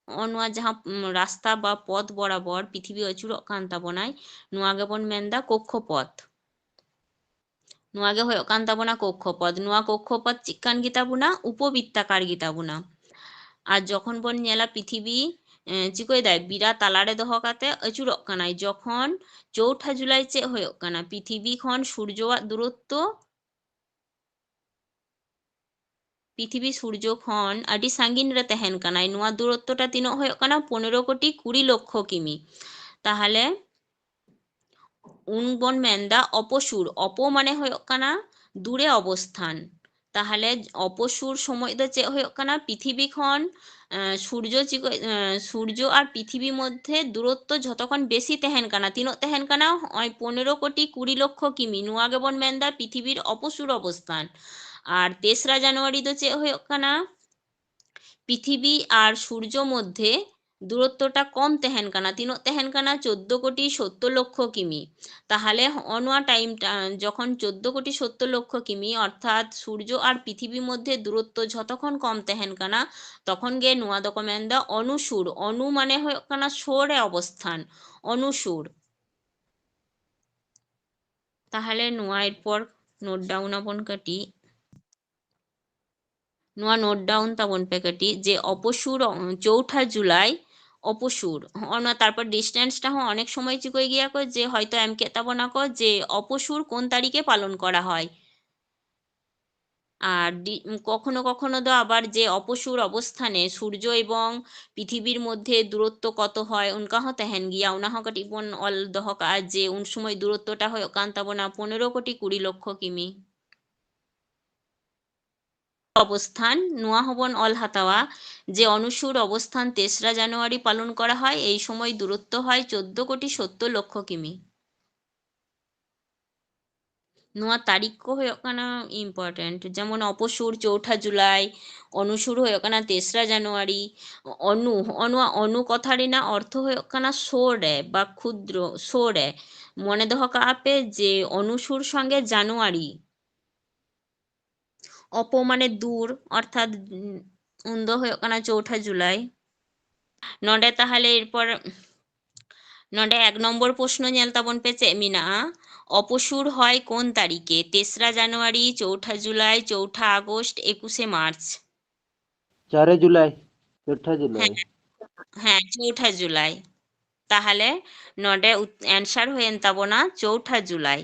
ᱦᱚᱸᱜᱼᱚ ᱱᱚᱣᱟ ᱡᱟᱦᱟᱸ, ᱩᱢ, ᱨᱟᱥᱛᱟ ᱵᱟ ᱯᱚᱫ ᱵᱚᱨᱟᱵᱚᱨ ᱯᱤᱛᱷᱤᱵᱤ ᱟᱹᱪᱩᱨᱚᱜ ᱠᱟᱱ ᱛᱟᱵᱚᱱᱟᱭ, ᱱᱚᱣᱟ ᱜᱮᱵᱚᱱ ᱢᱮᱱᱫᱟ ᱠᱚᱠᱠᱷᱚᱯᱚᱛᱷ᱾ ᱱᱚᱣᱟ ᱜᱮ ᱦᱩᱭᱩᱜ ᱠᱟᱱ ᱛᱟᱵᱚᱱᱟ ᱠᱚᱠᱠᱷᱚᱯᱚᱛᱷ᱾ ᱱᱚᱣᱟ ᱠᱚᱠᱠᱷᱚᱯᱚᱛᱷ ᱪᱮᱫ ᱠᱟᱱ ᱜᱮᱛᱟ ᱵᱚᱱᱟ? ᱩᱯᱚᱵᱤᱛᱛᱟᱠᱟᱨ ᱜᱮᱛᱟ ᱵᱚᱱᱟ᱾ ᱟᱨ ᱡᱚᱠᱷᱚᱱ ᱵᱚᱱ ᱧᱮᱞᱟ ᱯᱤᱛᱷᱤᱵᱤ, ᱮᱸ, ᱪᱤᱠᱟᱹᱭ ᱫᱟᱭ? ᱵᱤᱨᱟ ᱛᱟᱞᱟᱨᱮ ᱫᱚᱦᱚ ᱠᱟᱛᱮ ᱟᱹᱪᱩᱨᱚᱜ ᱠᱟᱱᱟᱭ᱾ ᱡᱚᱠᱷᱚᱱ ᱪᱳᱣᱴᱷᱟ ᱡᱩᱞᱟᱭ ᱪᱮᱫ ᱦᱩᱭᱩᱜ ᱠᱟᱱᱟ? ᱯᱤᱛᱷᱤᱵᱤ ᱠᱷᱚᱱ ᱥᱩᱨᱡᱚᱣᱟᱜ ᱫᱩᱨᱚᱛᱛᱚ, ᱯᱤᱛᱷᱤᱵᱤ ᱥᱩᱨᱡᱚ ᱠᱷᱚᱱ ᱟᱹᱰᱤ ᱥᱟᱺᱜᱤᱧ ᱨᱮ ᱛᱟᱦᱮᱱ ᱠᱟᱱᱟᱭ᱾ ᱱᱚᱣᱟ ᱫᱩᱨᱚᱛᱛᱚᱴᱟ ᱛᱤᱱᱟᱹᱜ ᱦᱩᱭᱩᱜ ᱠᱟᱱᱟ? ᱯᱚᱱᱮᱨᱚ ᱠᱳᱴᱤ ᱠᱩᱲᱤ ᱞᱚᱠᱠᱷᱚ ᱠᱤᱢᱤ᱾ ᱛᱟᱦᱞᱮ ᱩᱱ ᱵᱚᱱ ᱢᱮᱱᱫᱟ ᱚᱯᱚᱥᱩᱨ᱾ ᱚᱯᱚ ᱢᱟᱱᱮ ᱦᱩᱭᱩᱜ ᱠᱟᱱᱟ ᱫᱩᱨᱮ ᱚᱵᱚᱥᱛᱷᱟᱱ᱾ ᱛᱟᱦᱞᱮ ᱚᱯᱚᱥᱩᱨ ᱥᱚᱢᱚᱭ ᱫᱚ ᱪᱮᱫ ᱦᱩᱭᱩᱜ ᱠᱟᱱᱟ? ᱯᱤᱛᱷᱤᱵᱤ ᱠᱷᱚᱱ, ᱮᱸ, ᱥᱩᱨᱡᱚ ᱪᱤᱠᱟᱹ-, ᱮᱸ, ᱥᱩᱨᱡᱚ ᱟᱨ ᱯᱤᱛᱷᱤᱵᱤ ᱢᱚᱫᱽᱫᱷᱮ ᱫᱩᱨᱚᱛᱛᱚ ᱡᱷᱚᱛᱚ ᱠᱷᱚᱱ ᱵᱮᱥᱤ ᱛᱟᱦᱮᱱ ᱠᱟᱱᱟ᱾ ᱛᱤᱱᱟᱹᱜ ᱛᱟᱦᱮᱱ ᱠᱟᱱᱟ? ᱦᱚᱸᱜᱼᱚᱭ ᱯᱚᱱᱮᱨᱚ ᱠᱳᱴᱤ ᱠᱩᱲᱤ ᱞᱚᱠᱠᱷᱚ ᱠᱤᱢᱤ᱾ ᱱᱚᱣᱟ ᱜᱮᱵᱚᱱ ᱢᱮᱱᱫᱟ ᱯᱤᱛᱷᱤᱵᱤᱨ ᱚᱯᱚᱥᱩᱨ ᱚᱵᱚᱥᱛᱷᱟᱱ᱾ ᱟᱨ ᱛᱮᱥᱨᱟ ᱡᱟᱱᱩᱣᱟᱨᱤ ᱫᱚ ᱪᱮᱫ ᱦᱩᱭᱩᱜ ᱠᱟᱱᱟ? ᱯᱤᱛᱷᱤᱵᱤ ᱟᱨ ᱥᱩᱨᱡᱚ ᱢᱚᱫᱽᱫᱷᱮ ᱫᱩᱨᱚᱛᱛᱚᱴᱟ ᱠᱚᱢ ᱛᱟᱦᱮᱱ ᱠᱟᱱᱟ᱾ ᱛᱤᱱᱟᱹᱜ ᱛᱟᱦᱮᱱ ᱠᱟᱱᱟ? ᱪᱳᱫᱽᱫᱳ ᱠᱳᱴᱤ ᱥᱳᱛᱛᱳᱨ ᱞᱚᱠᱠᱷᱚ ᱠᱤᱢᱤ᱾ ᱛᱟᱦᱚᱞᱮ ᱦᱚᱸᱜᱼᱚ ᱱᱚᱣᱟ time ᱴᱟ-, ᱡᱚᱠᱷᱚᱱ ᱪᱳᱫᱽᱫᱳ ᱠᱳᱴᱤ ᱥᱳᱛᱛᱳᱨ ᱞᱚᱠᱠᱷᱚ ᱠᱤᱢᱤ, ᱚᱨᱛᱷᱟᱛ ᱥᱩᱨᱡᱚ ᱟᱨ ᱯᱨᱤᱛᱷᱤᱵᱤ ᱢᱚᱫᱽᱫᱷᱮ ᱫᱩᱨᱚᱛᱛᱚ ᱡᱷᱚᱛᱚ ᱠᱷᱚᱱ ᱠᱚᱢ ᱛᱟᱦᱮᱱ ᱠᱟᱱᱟ, ᱛᱚᱠᱷᱚᱱ ᱜᱮ ᱱᱚᱣᱟ ᱫᱚᱠᱚ ᱢᱮᱱᱫᱟ ᱚᱱᱩᱥᱩᱨ᱾ ᱚᱱᱩ ᱢᱟᱱᱮ ᱦᱩᱭᱩᱜ ᱠᱟᱱᱟ ᱥᱳᱨ ᱨᱮ ᱚᱵᱚᱥᱛᱷᱟᱱ, ᱚᱱᱩᱥᱩᱨ᱾ ᱛᱟᱦᱚᱞᱮ ᱱᱚᱣᱟ ᱮᱨᱯᱚᱨ note down ᱟᱵᱚᱱ ᱠᱟᱹᱴᱤᱡ, ᱱᱚᱣᱟ note down ᱛᱟᱵᱚᱱ ᱯᱮ ᱠᱟᱹᱴᱤᱡ, ᱡᱮ ᱚᱯᱚᱥᱩᱨ, ᱚ, ᱪᱳᱣᱴᱷᱟ ᱡᱩᱞᱟᱭ, ᱚᱯᱚᱥᱩᱨ, ᱦᱚᱸᱜᱼᱚ ᱱᱚᱣᱟ᱾ ᱛᱟᱨᱯᱚᱨ distance ᱴᱟ ᱦᱚᱸ ᱚᱱᱮᱠ ᱥᱚᱢᱚᱭ ᱪᱤᱠᱟᱹᱭ ᱜᱮᱭᱟ ᱠᱚ, ᱡᱮ ᱦᱚᱭᱛᱳ ᱮᱢ ᱠᱮᱫ ᱛᱟᱵᱚᱱᱟ ᱠᱚ ᱡᱮ ᱚᱯᱚᱥᱩᱨ ᱠᱳᱱ ᱛᱟᱹᱨᱤᱠᱷᱮ ᱯᱟᱞᱚᱱ ᱠᱚᱨᱟ ᱦᱚᱭ, ᱟᱨ ᱰᱤ-, ᱠᱚᱠᱷᱚᱱᱚ ᱠᱚᱠᱷᱚᱱᱚ ᱫᱚ ᱟᱵᱟᱨ ᱡᱮ ᱚᱯᱚᱥᱩᱨ ᱚᱵᱚᱥᱛᱷᱟᱱᱮ ᱥᱩᱨᱡᱚ ᱮᱵᱚᱝ ᱯᱨᱤᱛᱷᱤᱵᱤᱨ ᱢᱚᱫᱽᱫᱷᱮ ᱫᱩᱨᱚᱛᱛᱚ ᱠᱚᱛᱚ ᱦᱚᱭ, ᱚᱱᱠᱟ ᱦᱚᱸ ᱛᱟᱦᱮᱱ ᱜᱮᱭᱟ, ᱚᱱᱟ ᱦᱚᱸ ᱠᱟᱹᱴᱤᱡ ᱵᱚᱱ ᱚᱞ ᱫᱚᱦᱚ ᱠᱟᱜᱼᱟ ᱡᱮ ᱩᱱ ᱥᱚᱢᱚᱭ ᱫᱩᱨᱚᱛᱛᱚᱴᱟ ᱦᱩᱭᱩᱜ ᱠᱟᱱ ᱛᱟᱵᱚᱱᱟ ᱯᱚᱱᱮᱨᱚ ᱠᱳᱴᱤ ᱠᱩᱲᱤ ᱞᱚᱠᱠᱷᱚ ᱠᱤᱢᱤ᱾ ᱚᱵᱚᱥᱛᱷᱟᱱ, ᱱᱚᱣᱟ ᱦᱚᱸᱵᱚᱱ ᱚᱞ ᱦᱟᱛᱟᱣᱟ ᱡᱮ ᱚᱱᱩᱥᱩᱨ ᱚᱵᱚᱥᱛᱷᱟᱱ ᱛᱮᱥᱨᱟ ᱡᱟᱱᱩᱣᱟᱨᱤ ᱯᱟᱞᱚᱱ ᱠᱚᱨᱟ ᱦᱚᱭ, ᱮᱭ ᱥᱚᱢᱚᱭ ᱫᱩᱨᱚᱛᱛᱚ ᱦᱚᱭ ᱪᱳᱫᱽᱫᱳ ᱠᱳᱴᱤ ᱥᱳᱛᱛᱳᱨ ᱞᱚᱠᱠᱷᱚ ᱠᱤᱢᱤ᱾ ᱱᱚᱣᱟ ᱛᱟᱹᱨᱤᱠᱷ ᱠᱚ ᱦᱩᱭᱩᱜ ᱠᱟᱱᱟ important, ᱡᱮᱢᱚᱱ ᱚᱯᱚᱥᱩᱨ ᱪᱳᱣᱴᱷᱟ ᱡᱩᱞᱟᱭ, ᱚᱱᱩᱥᱩᱨ ᱦᱩᱭᱩᱜ ᱠᱟᱱᱟ ᱛᱮᱥᱨᱟ ᱡᱟᱱᱩᱣᱟᱨᱤ᱾ ᱚᱱᱩ, ᱦᱚᱸᱜᱼᱚ ᱱᱚᱣᱟ ᱚᱱᱩ ᱠᱚᱛᱷᱟ ᱨᱮᱱᱟᱜ ᱚᱨᱛᱷᱚ ᱦᱩᱭᱩᱜ ᱠᱟᱱᱟ ᱥᱳᱨ ᱨᱮ ᱵᱟ ᱠᱷᱩᱫᱨᱚ, ᱥᱳᱨ ᱨᱮ᱾ ᱢᱚᱱᱮ ᱫᱚᱦᱚ ᱠᱟᱜᱼᱟ ᱯᱮ ᱡᱮ ᱚᱱᱩᱥᱩᱨ ᱥᱚᱸᱜᱮ ᱡᱟᱱᱩᱣᱟᱨᱤ, ᱚᱯᱚ ᱢᱟᱱᱮ ᱫᱩᱨ, ᱚᱨᱛᱷᱟᱛ, ᱩᱱ ᱫᱚ ᱦᱩᱭᱩᱜ ᱠᱟᱱᱟ ᱪᱳᱣᱴᱷᱟ ᱡᱩᱞᱟᱭ᱾ ᱱᱚᱰᱮ ᱛᱟᱦᱚᱞᱮ ᱮᱨᱯᱚᱨ ᱱᱚᱰᱮ ᱮᱠ ᱱᱚᱢᱵᱚᱨ ᱯᱨᱚᱥᱱᱚ ᱧᱮᱞ ᱛᱟᱵᱚᱱ ᱯᱮ ᱪᱮᱫ ᱢᱮᱱᱟᱜᱼᱟ, ᱚᱯᱚᱥᱩᱨ ᱦᱚᱭ ᱠᱳᱱ ᱛᱟᱹᱨᱤᱠᱷᱮ? ᱛᱮᱥᱨᱟ ᱡᱟᱱᱩᱣᱟᱨᱤ, ᱪᱳᱣᱴᱷᱟ ᱡᱩᱞᱟᱭ, ᱪᱳᱣᱴᱷᱟ ᱟᱜᱚᱥᱴ, ᱮᱠᱩᱥᱮ ᱢᱟᱨᱪ᱾ ᱪᱟᱨᱮ ᱡᱩᱞᱟᱭ, ᱪᱳᱣᱴᱷᱟ ᱡᱩᱞᱟᱭ᱾ ᱦᱮᱸ, ᱪᱳᱣᱴᱷᱟ ᱡᱩᱞᱟᱭ᱾ ᱛᱟᱦᱚᱞᱮ ᱱᱚᱰᱮ ᱩᱛ-, answer ᱦᱩᱭᱮᱱ ᱛᱟᱵᱚᱱᱟ ᱪᱳᱣᱴᱷᱟ ᱡᱩᱞᱟᱭ᱾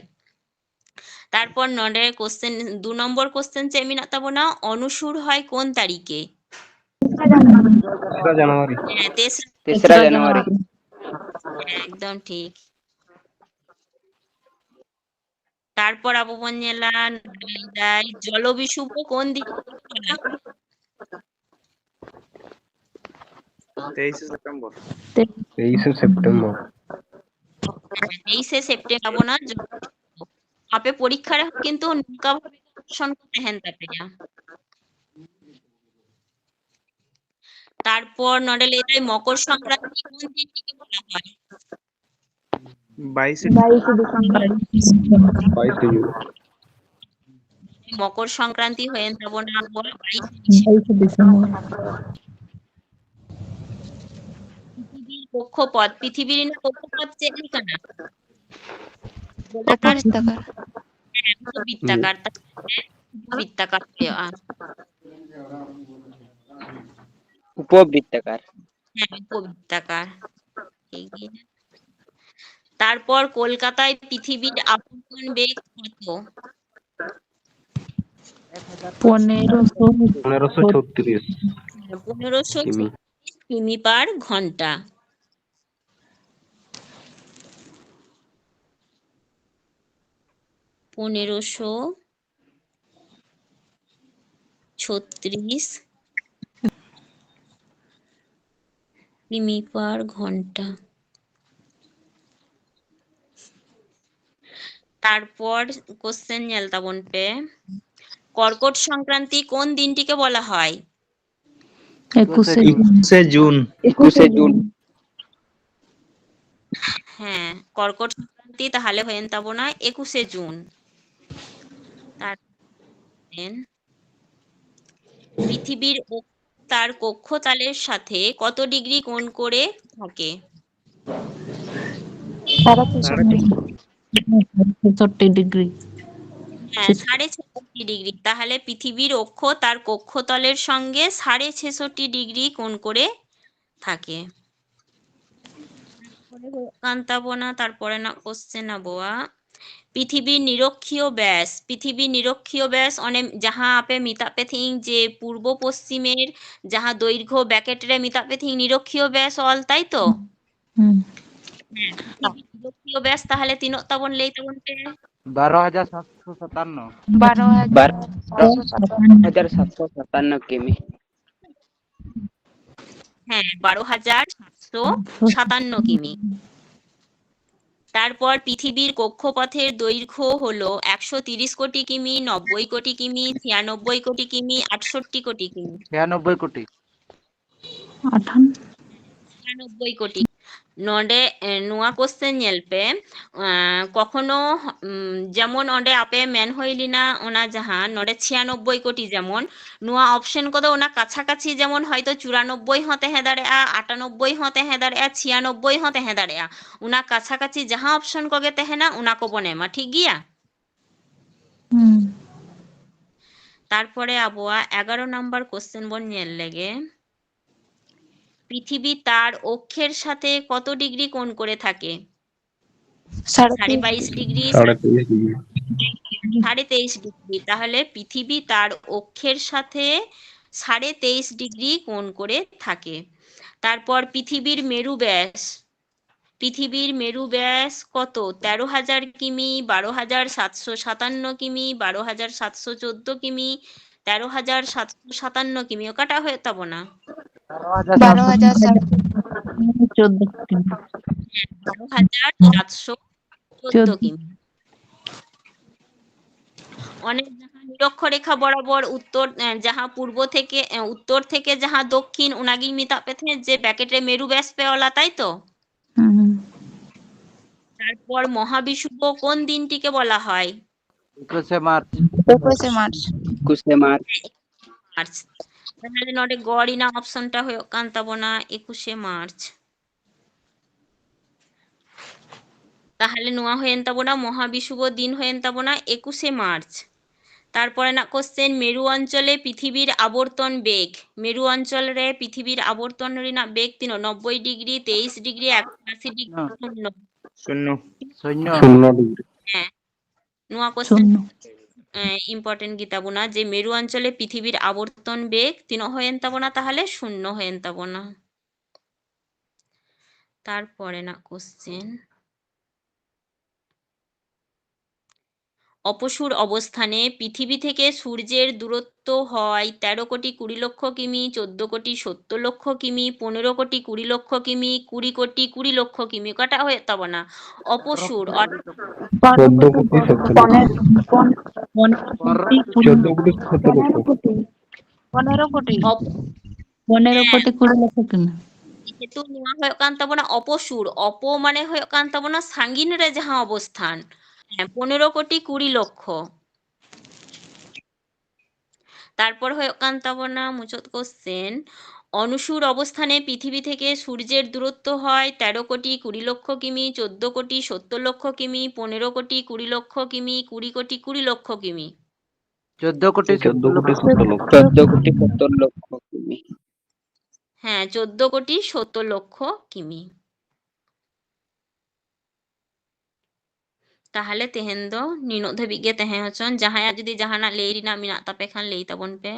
ᱛᱟᱨᱯᱚᱨ ᱱᱚᱰᱮ question, ᱫᱩ ᱱᱚᱢᱵᱚᱨ question ᱪᱮᱫ ᱢᱮᱱᱟᱜ ᱛᱟᱵᱚᱱᱟ? ᱚᱱᱩᱥᱩᱨ ᱦᱚᱭ ᱠᱳᱱ ᱛᱟᱹᱨᱤᱠᱷᱮ? ᱛᱮᱥᱨᱟ ᱡᱟᱱᱩᱣᱟᱨᱤ᱾ ᱦᱮᱸ, ᱛᱮᱥ-, ᱛᱮᱥᱨᱟ ᱡᱟᱱᱩᱣᱟᱨᱤ᱾ ᱦᱮᱸ, ᱮᱠᱫᱚᱢ ᱴᱷᱤᱠ᱾ ᱛᱟᱨᱯᱚᱨ ᱟᱵᱚ ᱵᱚᱱ ᱧᱮᱞᱟ, ᱱᱚᱰᱮ ᱞᱟᱹᱭ ᱫᱟᱭ, ᱡᱚᱞᱚ ᱵᱤᱥᱩᱵ ᱫᱚ ᱠᱳᱱ ᱫᱤᱱ ᱠᱟᱱᱟ? ᱛᱮᱭᱤᱥᱮ ᱥᱮᱯᱴᱮᱢᱵᱚᱨ᱾ ᱛᱮᱭᱤᱥᱮ ᱥᱮᱯᱴᱮᱢᱵᱚᱨ᱾ ᱦᱮᱸ, ᱛᱮᱭᱤᱥᱮ ᱥᱮᱯᱴᱮᱢᱵᱚᱨ ᱟᱵᱚᱱᱟ᱾ ᱡᱚᱞᱚ ᱵᱤᱥᱩᱵ ᱫᱚ, ᱟᱯᱮ ᱯᱚᱨᱤᱠᱠᱷᱟ ᱨᱮᱦᱚᱸ ᱠᱤᱱᱛᱩ ᱱᱚᱝᱠᱟ ᱵᱷᱟᱵᱮ option ᱠᱚ ᱛᱟᱦᱮᱱ ᱛᱟᱯᱮᱭᱟ᱾ তারপর নোডে লেদাই মকর সংক্রান্তি কোন দিনটিকে বলা হয়? বাইশে বাইশে ডিসেম্বর। বাইশে জুন। মকর সংক্রান্তি ᱦᱩᱭᱮᱱ ᱛᱟᱵᱚᱱᱟ ᱟᱵᱚᱣᱟᱜ ᱵᱟᱭᱤᱥ ᱵᱟᱭᱤᱥᱮ ᱰᱤᱥᱮᱢᱵᱚᱨ᱾ ᱯᱨᱤᱛᱷᱤᱵᱤᱨ ᱠᱚᱠᱠᱷᱚᱯᱚᱛ, ᱯᱨᱤᱛᱷᱤᱵᱤᱨ ᱨᱮᱱᱟᱜ ᱠᱚᱠᱠᱷᱚᱯᱚᱛ ᱪᱮᱫ ᱞᱮᱠᱟᱱᱟ? ᱜᱳᱞᱟᱠᱟᱨ᱾ ᱚᱯᱚᱵᱤᱛᱛᱟᱠᱟᱨ᱾ ᱦᱮᱸ, ᱩᱯᱚᱵᱤᱛᱛᱟᱠᱟᱨ᱾ ᱛᱟᱦᱞᱮ ᱩᱯᱚᱵᱤᱛᱛᱟᱠᱟᱨ ᱦᱩᱭᱩᱜᱼᱟ᱾ উপবৃত্তাকার। ᱦᱮᱸ, ᱩᱯᱚᱵᱤᱛᱛᱟᱠᱟᱨ᱾ ᱴᱷᱤᱠ ᱜᱮᱭᱟ᱾ ᱛᱟᱨᱯᱚᱨ ᱠᱳᱞᱠᱟᱛᱟᱭ ᱯᱨᱤᱛᱷᱤᱵᱤᱨ ᱟᱵᱚᱨᱛᱚᱱ ᱵᱮᱜᱽ ᱠᱚᱛᱚ? ᱯᱚᱱᱮᱨᱚᱥᱚ᱾ ᱯᱚᱱᱮᱨᱚᱥᱚ ᱪᱷᱚᱛᱨᱤᱥ ᱯᱚᱱᱮᱨᱚᱥᱚ ᱠᱤᱢᱤ। ᱪᱷᱚᱛᱨᱤᱥ ᱠᱤᱢᱤ per ᱜᱷᱚᱱᱴᱟ। ᱯᱚᱱᱮᱨᱚᱥᱚ ᱪᱷᱚᱛᱨᱤᱥ ᱠᱤᱢᱤ per ᱜᱷᱚᱱᱴᱟ। ᱛᱟᱨᱯᱚᱨ question ᱧᱮᱞ ᱛᱟᱵᱚᱱ ᱯᱮ, কর্কট সংক্রান্তি কোন দিনটিকে বলা হয়? ᱮᱠᱩᱥᱮ ᱡᱩᱱ᱾ ᱮᱠᱩᱥᱮ ᱡᱩᱱ। একুশে জুন। ᱦᱮᱸ, কর্কট সংক্রান্তি ᱛᱟᱦᱞᱮ ᱦᱩᱭᱮᱱ ᱛᱟᱵᱚᱱᱟ ᱮᱠᱩᱥᱮ ᱡᱩᱱ। ᱛᱟᱨ ᱯᱨᱤᱛᱷᱤᱵᱤᱨ ᱚᱠ-, ᱛᱟᱨ ᱠᱚᱠᱠᱷᱚᱛᱟᱞᱮর সাথে কত ডিগ্রি কোণ করে থাকে? সাড়ে ছশো। ছেষট্টি ডিগ্রি। হ্যাঁ, সাড়ে ছেষট্টি ডিগ্রি। তাহলে পৃথিবীর অক্ষ তার কক্ষতলের সঙ্গে সাড়ে ছেষট্টি ডিগ্রি কোণ করে থাকে। ᱠᱟᱱ ᱛᱟᱵᱚᱱᱟ, ᱛᱟᱨᱯᱚᱨᱮᱱᱟᱜ question ᱟᱵᱚᱣᱟᱜ ᱯᱨᱤᱛᱷᱤᱵᱤᱨ ᱱᱤᱨᱚᱠᱷᱤᱭᱚ ᱵᱮᱥ, ᱯᱨᱤᱛᱷᱤᱵᱤᱨ ᱱᱤᱨᱚᱠᱷᱤᱭᱚ ᱵᱮᱥ, ᱚᱱᱮ ᱡᱟᱦᱟᱸ ᱟᱯᱮ ᱢᱮᱛᱟᱜ ᱯᱮ ᱛᱟᱦᱮᱸᱧ ᱡᱮ ᱯᱩᱨᱵᱚ ᱯᱚᱥᱪᱤᱢᱮᱨ ᱡᱟᱦᱟᱸ ᱫᱚᱭᱨᱜᱷᱚ bracket ᱨᱮ ᱢᱮᱛᱟᱜ ᱯᱮ ᱛᱟᱦᱮᱸᱧ ᱱᱤᱨᱚᱠᱷᱤᱭᱚ ᱵᱮᱥ ᱚᱞ, ᱛᱟᱭ ᱛᱚ? ᱦᱩᱸ᱾ ᱦᱮᱸ, ᱯᱨᱤᱛᱷᱤᱵᱤᱨ ᱱᱤᱨᱚᱠᱷᱤᱭᱚ ᱵᱮᱥ ᱛᱟᱦᱞᱮ ᱛᱤᱱᱟᱹᱜ ᱛᱟᱵᱚᱱ ᱞᱟᱹᱭ ᱛᱟᱵᱚᱱ ᱯᱮ? ᱵᱟᱨᱚ ᱦᱟᱡᱟᱨ ᱥᱟᱛᱥᱚ ᱥᱟᱛᱟᱱᱱᱚ᱾ ᱵᱟᱨᱚ ᱦᱟᱡᱟᱨ ᱵᱟᱨᱚ ᱦᱟᱡᱟᱨ ᱥᱟᱛᱥᱚ ᱥᱟᱛᱟᱱᱱᱚ ᱠᱤᱢᱤ᱾ ᱦᱮᱸ, ᱵᱟᱨᱚ ᱦᱟᱡᱟᱨ ᱥᱟᱛᱥᱚ ᱥᱟᱛᱟᱱᱱᱚ ᱠᱤᱢᱤ। তারপর পৃথিবীর কক্ষপথের দৈর্ঘ্য হলো একশো তিরিশ কোটি কিমি, নব্বই কোটি কিমি, ছিয়ানব্বই কোটি কিমি, আটষট্টি কোটি কিমি। ছিয়ানব্বই কোটি। ᱟᱴᱷᱟᱱ ᱪᱷᱤᱭᱟᱱᱚᱵᱵᱳᱭ ᱠᱳᱴᱤ᱾ ᱱᱚᱰᱮ, ᱮ, ᱱᱚᱣᱟ ᱠᱚᱥᱪᱮᱱ ᱧᱮᱞ ᱯᱮ, ᱮ, ᱠᱚᱠᱷᱚᱱᱳ, ᱩᱢ, ᱡᱮᱢᱚᱱ ᱚᱸᱰᱮ ᱟᱯᱮ ᱢᱮᱱ ᱦᱩᱭ ᱞᱮᱱᱟ, ᱚᱱᱟ ᱡᱟᱦᱟᱸ ᱱᱚᱰᱮ ᱪᱷᱤᱭᱟᱱᱚᱵᱵᱳᱭ ᱠᱳᱴᱤ, ᱡᱮᱢᱚᱱ ᱱᱚᱣᱟ ᱚᱯᱥᱮᱱ ᱠᱚᱫᱚ ᱚᱱᱟ ᱠᱟᱪᱷᱟ ᱠᱟᱪᱷᱤ, ᱡᱮᱢᱚᱱ ᱦᱚᱭᱛᱳ ᱪᱩᱨᱟᱱᱚᱵᱵᱳᱭ ᱦᱚᱸ ᱛᱟᱦᱮᱸ ᱫᱟᱲᱮᱭᱟᱜᱼᱟ, ᱟᱴᱟᱱᱚᱵᱵᱳᱭ ᱦᱚᱸ ᱛᱟᱦᱮᱸ ᱫᱟᱲᱮᱭᱟᱜᱼᱟ, ᱪᱷᱤᱭᱟᱱᱚᱵᱵᱳᱭ ᱦᱚᱸ ᱛᱟᱦᱮᱸ ᱫᱟᱲᱮᱭᱟᱜᱼᱟ, ᱚᱱᱟ ᱠᱟᱪᱷᱟ ᱠᱟᱪᱷᱤ ᱡᱟᱦᱟᱸ ᱚᱯᱥᱮᱱ ᱠᱚᱜᱮ ᱛᱟᱦᱮᱱᱟ, ᱚᱱᱟ ᱠᱚᱵᱚᱱ ᱮᱢᱟ, ᱴᱷᱤᱠ ᱜᱮᱭᱟ? ᱦᱩᱸ᱾ ᱛᱟᱨᱯᱚᱨᱮ ᱟᱵᱚᱣᱟᱜ ᱮᱜᱟᱨᱚ ᱱᱟᱢᱵᱟᱨ ᱠᱚᱥᱪᱮᱱ ᱵᱚᱱ ᱧᱮᱞ ᱞᱮᱜᱮ᱾ পৃথিবী তার অক্ষের সাথে কত ডিগ্রি কোণ করে থাকে? সাড়ে সাড়ে বাইশ ডিগ্রি। সাড়ে তেইশ ডিগ্রি। সাড়ে তেইশ ডিগ্রি। তাহলে পৃথিবী তার অক্ষের সাথে সাড়ে তেইশ ডিগ্রি কোণ করে থাকে। তারপর পৃথিবীর মেরু ব্যাস, পৃথিবীর মেরু ব্যাস কত? তেরো হাজার কিমি, বারো হাজার সাতশো সাতান্ন কিমি, বারো হাজার সাতশো চোদ্দ কিমি, তেরো হাজার সাতশো সাতান্ন কিমি। ᱚᱠᱟᱴᱟᱜ ᱦᱩᱭᱩᱜ ᱛᱟᱵᱚᱱᱟ? ᱵᱟᱨᱚ ᱦᱟᱡᱟᱨ ᱥᱟᱛᱥᱚ ᱪᱳᱫᱫᱳ ᱠᱤᱢᱤ᱾ ᱵᱟᱨᱚ ᱦᱟᱡᱟᱨ ᱥᱟᱛᱥᱚ ᱪᱳᱫᱫᱳ ᱠᱤᱢᱤ᱾ ᱚᱱᱮ ᱡᱟᱦᱟᱸ ᱱᱤᱨᱚᱠᱠᱷᱚ ᱨᱮᱠᱷᱟ ᱵᱚᱨᱟᱵᱚᱨ ᱩᱛᱛᱚᱨ, ᱮ, ᱡᱟᱦᱟᱸ ᱯᱩᱨᱵᱚ ᱛᱷᱮᱠᱮ, ᱮ, ᱩᱛᱛᱚᱨ ᱛᱷᱮᱠᱮ ᱡᱟᱦᱟᱸ ᱫᱚᱠᱠᱷᱤᱱ, ᱚᱱᱟᱜᱤᱧ ᱢᱮᱛᱟᱜ ᱯᱮ ᱛᱟᱦᱮᱸᱫ ᱡᱮ ᱵᱨᱮᱠᱮᱴ ᱨᱮ ᱢᱮᱨᱩ ᱵᱮᱥ ᱯᱮ ᱚᱞᱟ, ᱛᱟᱭ ᱛᱚ? ᱦᱩᱸ᱾ তারপর মহাবিষুব কোন দিনটিকে বলা হয়? একুশে মার্চ। একুশে মার্চ। একুশে মার্চ। মার্চ। তাহলে ᱱᱚᱰᱮ ᱜᱚ ᱨᱮᱱᱟᱜ ᱚᱯᱥᱚᱱ ᱴᱟ ᱦᱩᱭᱩᱜ ᱠᱟᱱ ᱛᱟᱵᱚᱱᱟ ᱮᱠᱩᱥᱮ ᱢᱟᱨᱪ᱾ ᱛᱟᱦᱚᱞᱮ ᱱᱚᱣᱟ ᱦᱩᱭᱮᱱ ᱛᱟᱵᱚᱱᱟ ᱢᱚᱦᱟᱵᱤᱥᱩᱵ ᱫᱤᱱ ᱦᱩᱭᱮᱱ ᱛᱟᱵᱚᱱᱟ ᱮᱠᱩᱥᱮ ᱢᱟᱨᱪ᱾ ᱛᱟᱨᱯᱚᱨᱮᱱᱟᱜ ᱠᱚᱥᱪᱮᱱ, ᱢᱮᱨᱩ ᱚᱧᱪᱚᱞᱮ ᱯᱨᱤᱛᱷᱤᱵᱤᱨ ᱟᱵᱚᱨᱛᱚᱱ ᱵᱮᱜᱽ, ᱢᱮᱨᱩ ᱚᱧᱪᱚᱞ ᱨᱮ ᱯᱨᱤᱛᱷᱤᱵᱤᱨ ᱟᱵᱚᱨᱛᱚᱱ ᱨᱮᱱᱟᱜ ᱵᱮᱜᱽ ᱛᱤᱱᱟᱹᱜ? ᱱᱚᱵᱵᱳᱭ ᱰᱤᱜᱽᱨᱤ, ᱛᱮᱭᱤᱥ ᱰᱤᱜᱽᱨᱤ, ᱮᱠᱥᱚ ᱟᱥᱤ ᱰᱤᱜᱽᱨᱤ, ᱦᱮᱸ᱾ ᱥᱩᱱᱱᱚ᱾ ᱥᱩᱱᱱᱚ᱾ ᱥᱩᱱᱱᱚ᱾ ᱥᱩᱱᱱᱚ ᱰᱤᱜᱽᱨᱤ᱾ ᱦᱮᱸ, ᱱᱚᱣᱟ ᱠᱚᱥᱪᱮᱱ ᱥᱩᱱᱱᱚ᱾ ᱤᱢᱯᱚᱨᱴᱮᱱᱴ ᱜᱮᱛᱟ ᱵᱚᱱᱟ ᱡᱮ ᱢᱮᱨᱩ ᱚᱧᱪᱚᱞᱮ ᱯᱨᱤᱛᱷᱤᱵᱤᱨ ᱟᱵᱚᱨᱛᱚᱱ ᱵᱮᱜᱽ ᱛᱤᱱᱟᱹᱜ ᱦᱩᱭᱮᱱ ᱛᱟᱵᱚᱱᱟ? ᱛᱟᱦᱚᱞᱮ ᱥᱩᱱᱱᱚ ᱦᱩᱭᱮᱱ ᱛᱟᱵᱚᱱᱟ᱾ ᱛᱟᱨᱯᱚᱨᱮᱱᱟᱜ ᱠᱚᱥᱪᱮᱱ, অপসূর অবস্থানে পৃথিবী থেকে সূর্যের দূরত্ব হয় তেরো কোটি কুড়ি লক্ষ কিমি, চোদ্দ কোটি সত্তর লক্ষ কিমি, পনেরো কোটি কুড়ি লক্ষ কিমি, কুড়ি কোটি কুড়ি লক্ষ কিমি। ᱚᱠᱟᱴᱟᱜ ᱦᱩᱭᱩᱜ ᱛᱟᱵᱚᱱᱟ? ᱚᱯᱚᱥᱩᱨ, ᱚᱨ- ᱪᱳᱫᱫᱳ ᱠᱳᱴᱤ ᱥᱚᱛᱛᱚᱨ ᱞᱚᱠᱷ᱾ ᱯᱚᱱᱮᱨᱚ ᱠᱳᱴᱤ ᱥᱚᱛᱛᱚᱨ ᱞᱚᱠᱷ᱾ ᱯᱚᱱᱮᱨᱚ ᱠᱳᱴᱤ᱾ ᱚᱯ- ᱯᱚᱱᱮᱨᱚ ᱠᱳᱴᱤ ᱠᱩᱲᱤ ᱞᱚᱠᱷᱚ ᱠᱤᱢᱤ᱾ ᱡᱮᱦᱮᱛᱩ ᱱᱚᱣᱟ ᱦᱩᱭᱩᱜ ᱠᱟᱱ ᱛᱟᱵᱚᱱᱟ ᱚᱯᱚᱥᱩᱨ, ᱚᱯᱚ ᱢᱟᱱᱮ ᱦᱩᱭᱩᱜ ᱠᱟᱱ ᱛᱟᱵᱚᱱᱟ ᱥᱟᱺᱜᱤᱧ ᱨᱮ ᱡᱟᱦᱟᱸ ᱚᱵᱚᱥᱛᱷᱟᱱ᱾ ᱦᱮᱸ, ᱯᱚᱱᱮᱨᱚ ᱠᱳᱴᱤ ᱠᱩᱲᱤ ᱞᱚᱠᱷᱚ᱾ তারপর ᱦᱩᱭᱩᱜ ᱠᱟᱱ ᱛᱟᱵᱚᱱᱟ ᱢᱩᱪᱟᱹᱫ ᱠᱚᱥᱪᱮᱱ, অনুসুর অবস্থানে পৃথিবী থেকে সূর্যের দূরত্ব হয় তেরো কোটি কুড়ি লক্ষ কিমি, চোদ্দ কোটি সত্তর লক্ষ কিমি, পনেরো কোটি কুড়ি লক্ষ কিমি, কুড়ি কোটি কুড়ি লক্ষ কিমি। চোদ্দ কোটি চোদ্দ সত্তর কোটি লক্ষ। সত্তর লক্ষ। চোদ্দ কোটি সত্তর লক্ষ কিমি। ᱦᱮᱸ, ᱪᱳᱫᱽᱫᱳ ᱠᱳᱴᱤ ᱥᱳᱛᱛᱳᱨ ᱞᱚᱠᱷᱚ ᱠᱤᱢᱤ᱾ ᱛᱟᱦᱞᱮ ᱛᱮᱦᱮᱧ ᱫᱚ ᱱᱤᱱᱟᱹᱜ ᱫᱷᱟᱹᱵᱤᱡ ᱜᱮ ᱛᱟᱦᱮᱸ ᱦᱚᱪᱚᱱ᱾ ᱡᱟᱦᱟᱸᱭᱟᱜ ᱡᱩᱫᱤ ᱡᱟᱦᱟᱱᱟᱜ ᱞᱟᱹᱭ ᱨᱮᱱᱟᱜ ᱢᱮᱱᱟᱜ ᱛᱟᱯᱮ ᱠᱷᱟᱱ ᱞᱟᱹᱭ ᱛᱟᱵᱚᱱ ᱯᱮ᱾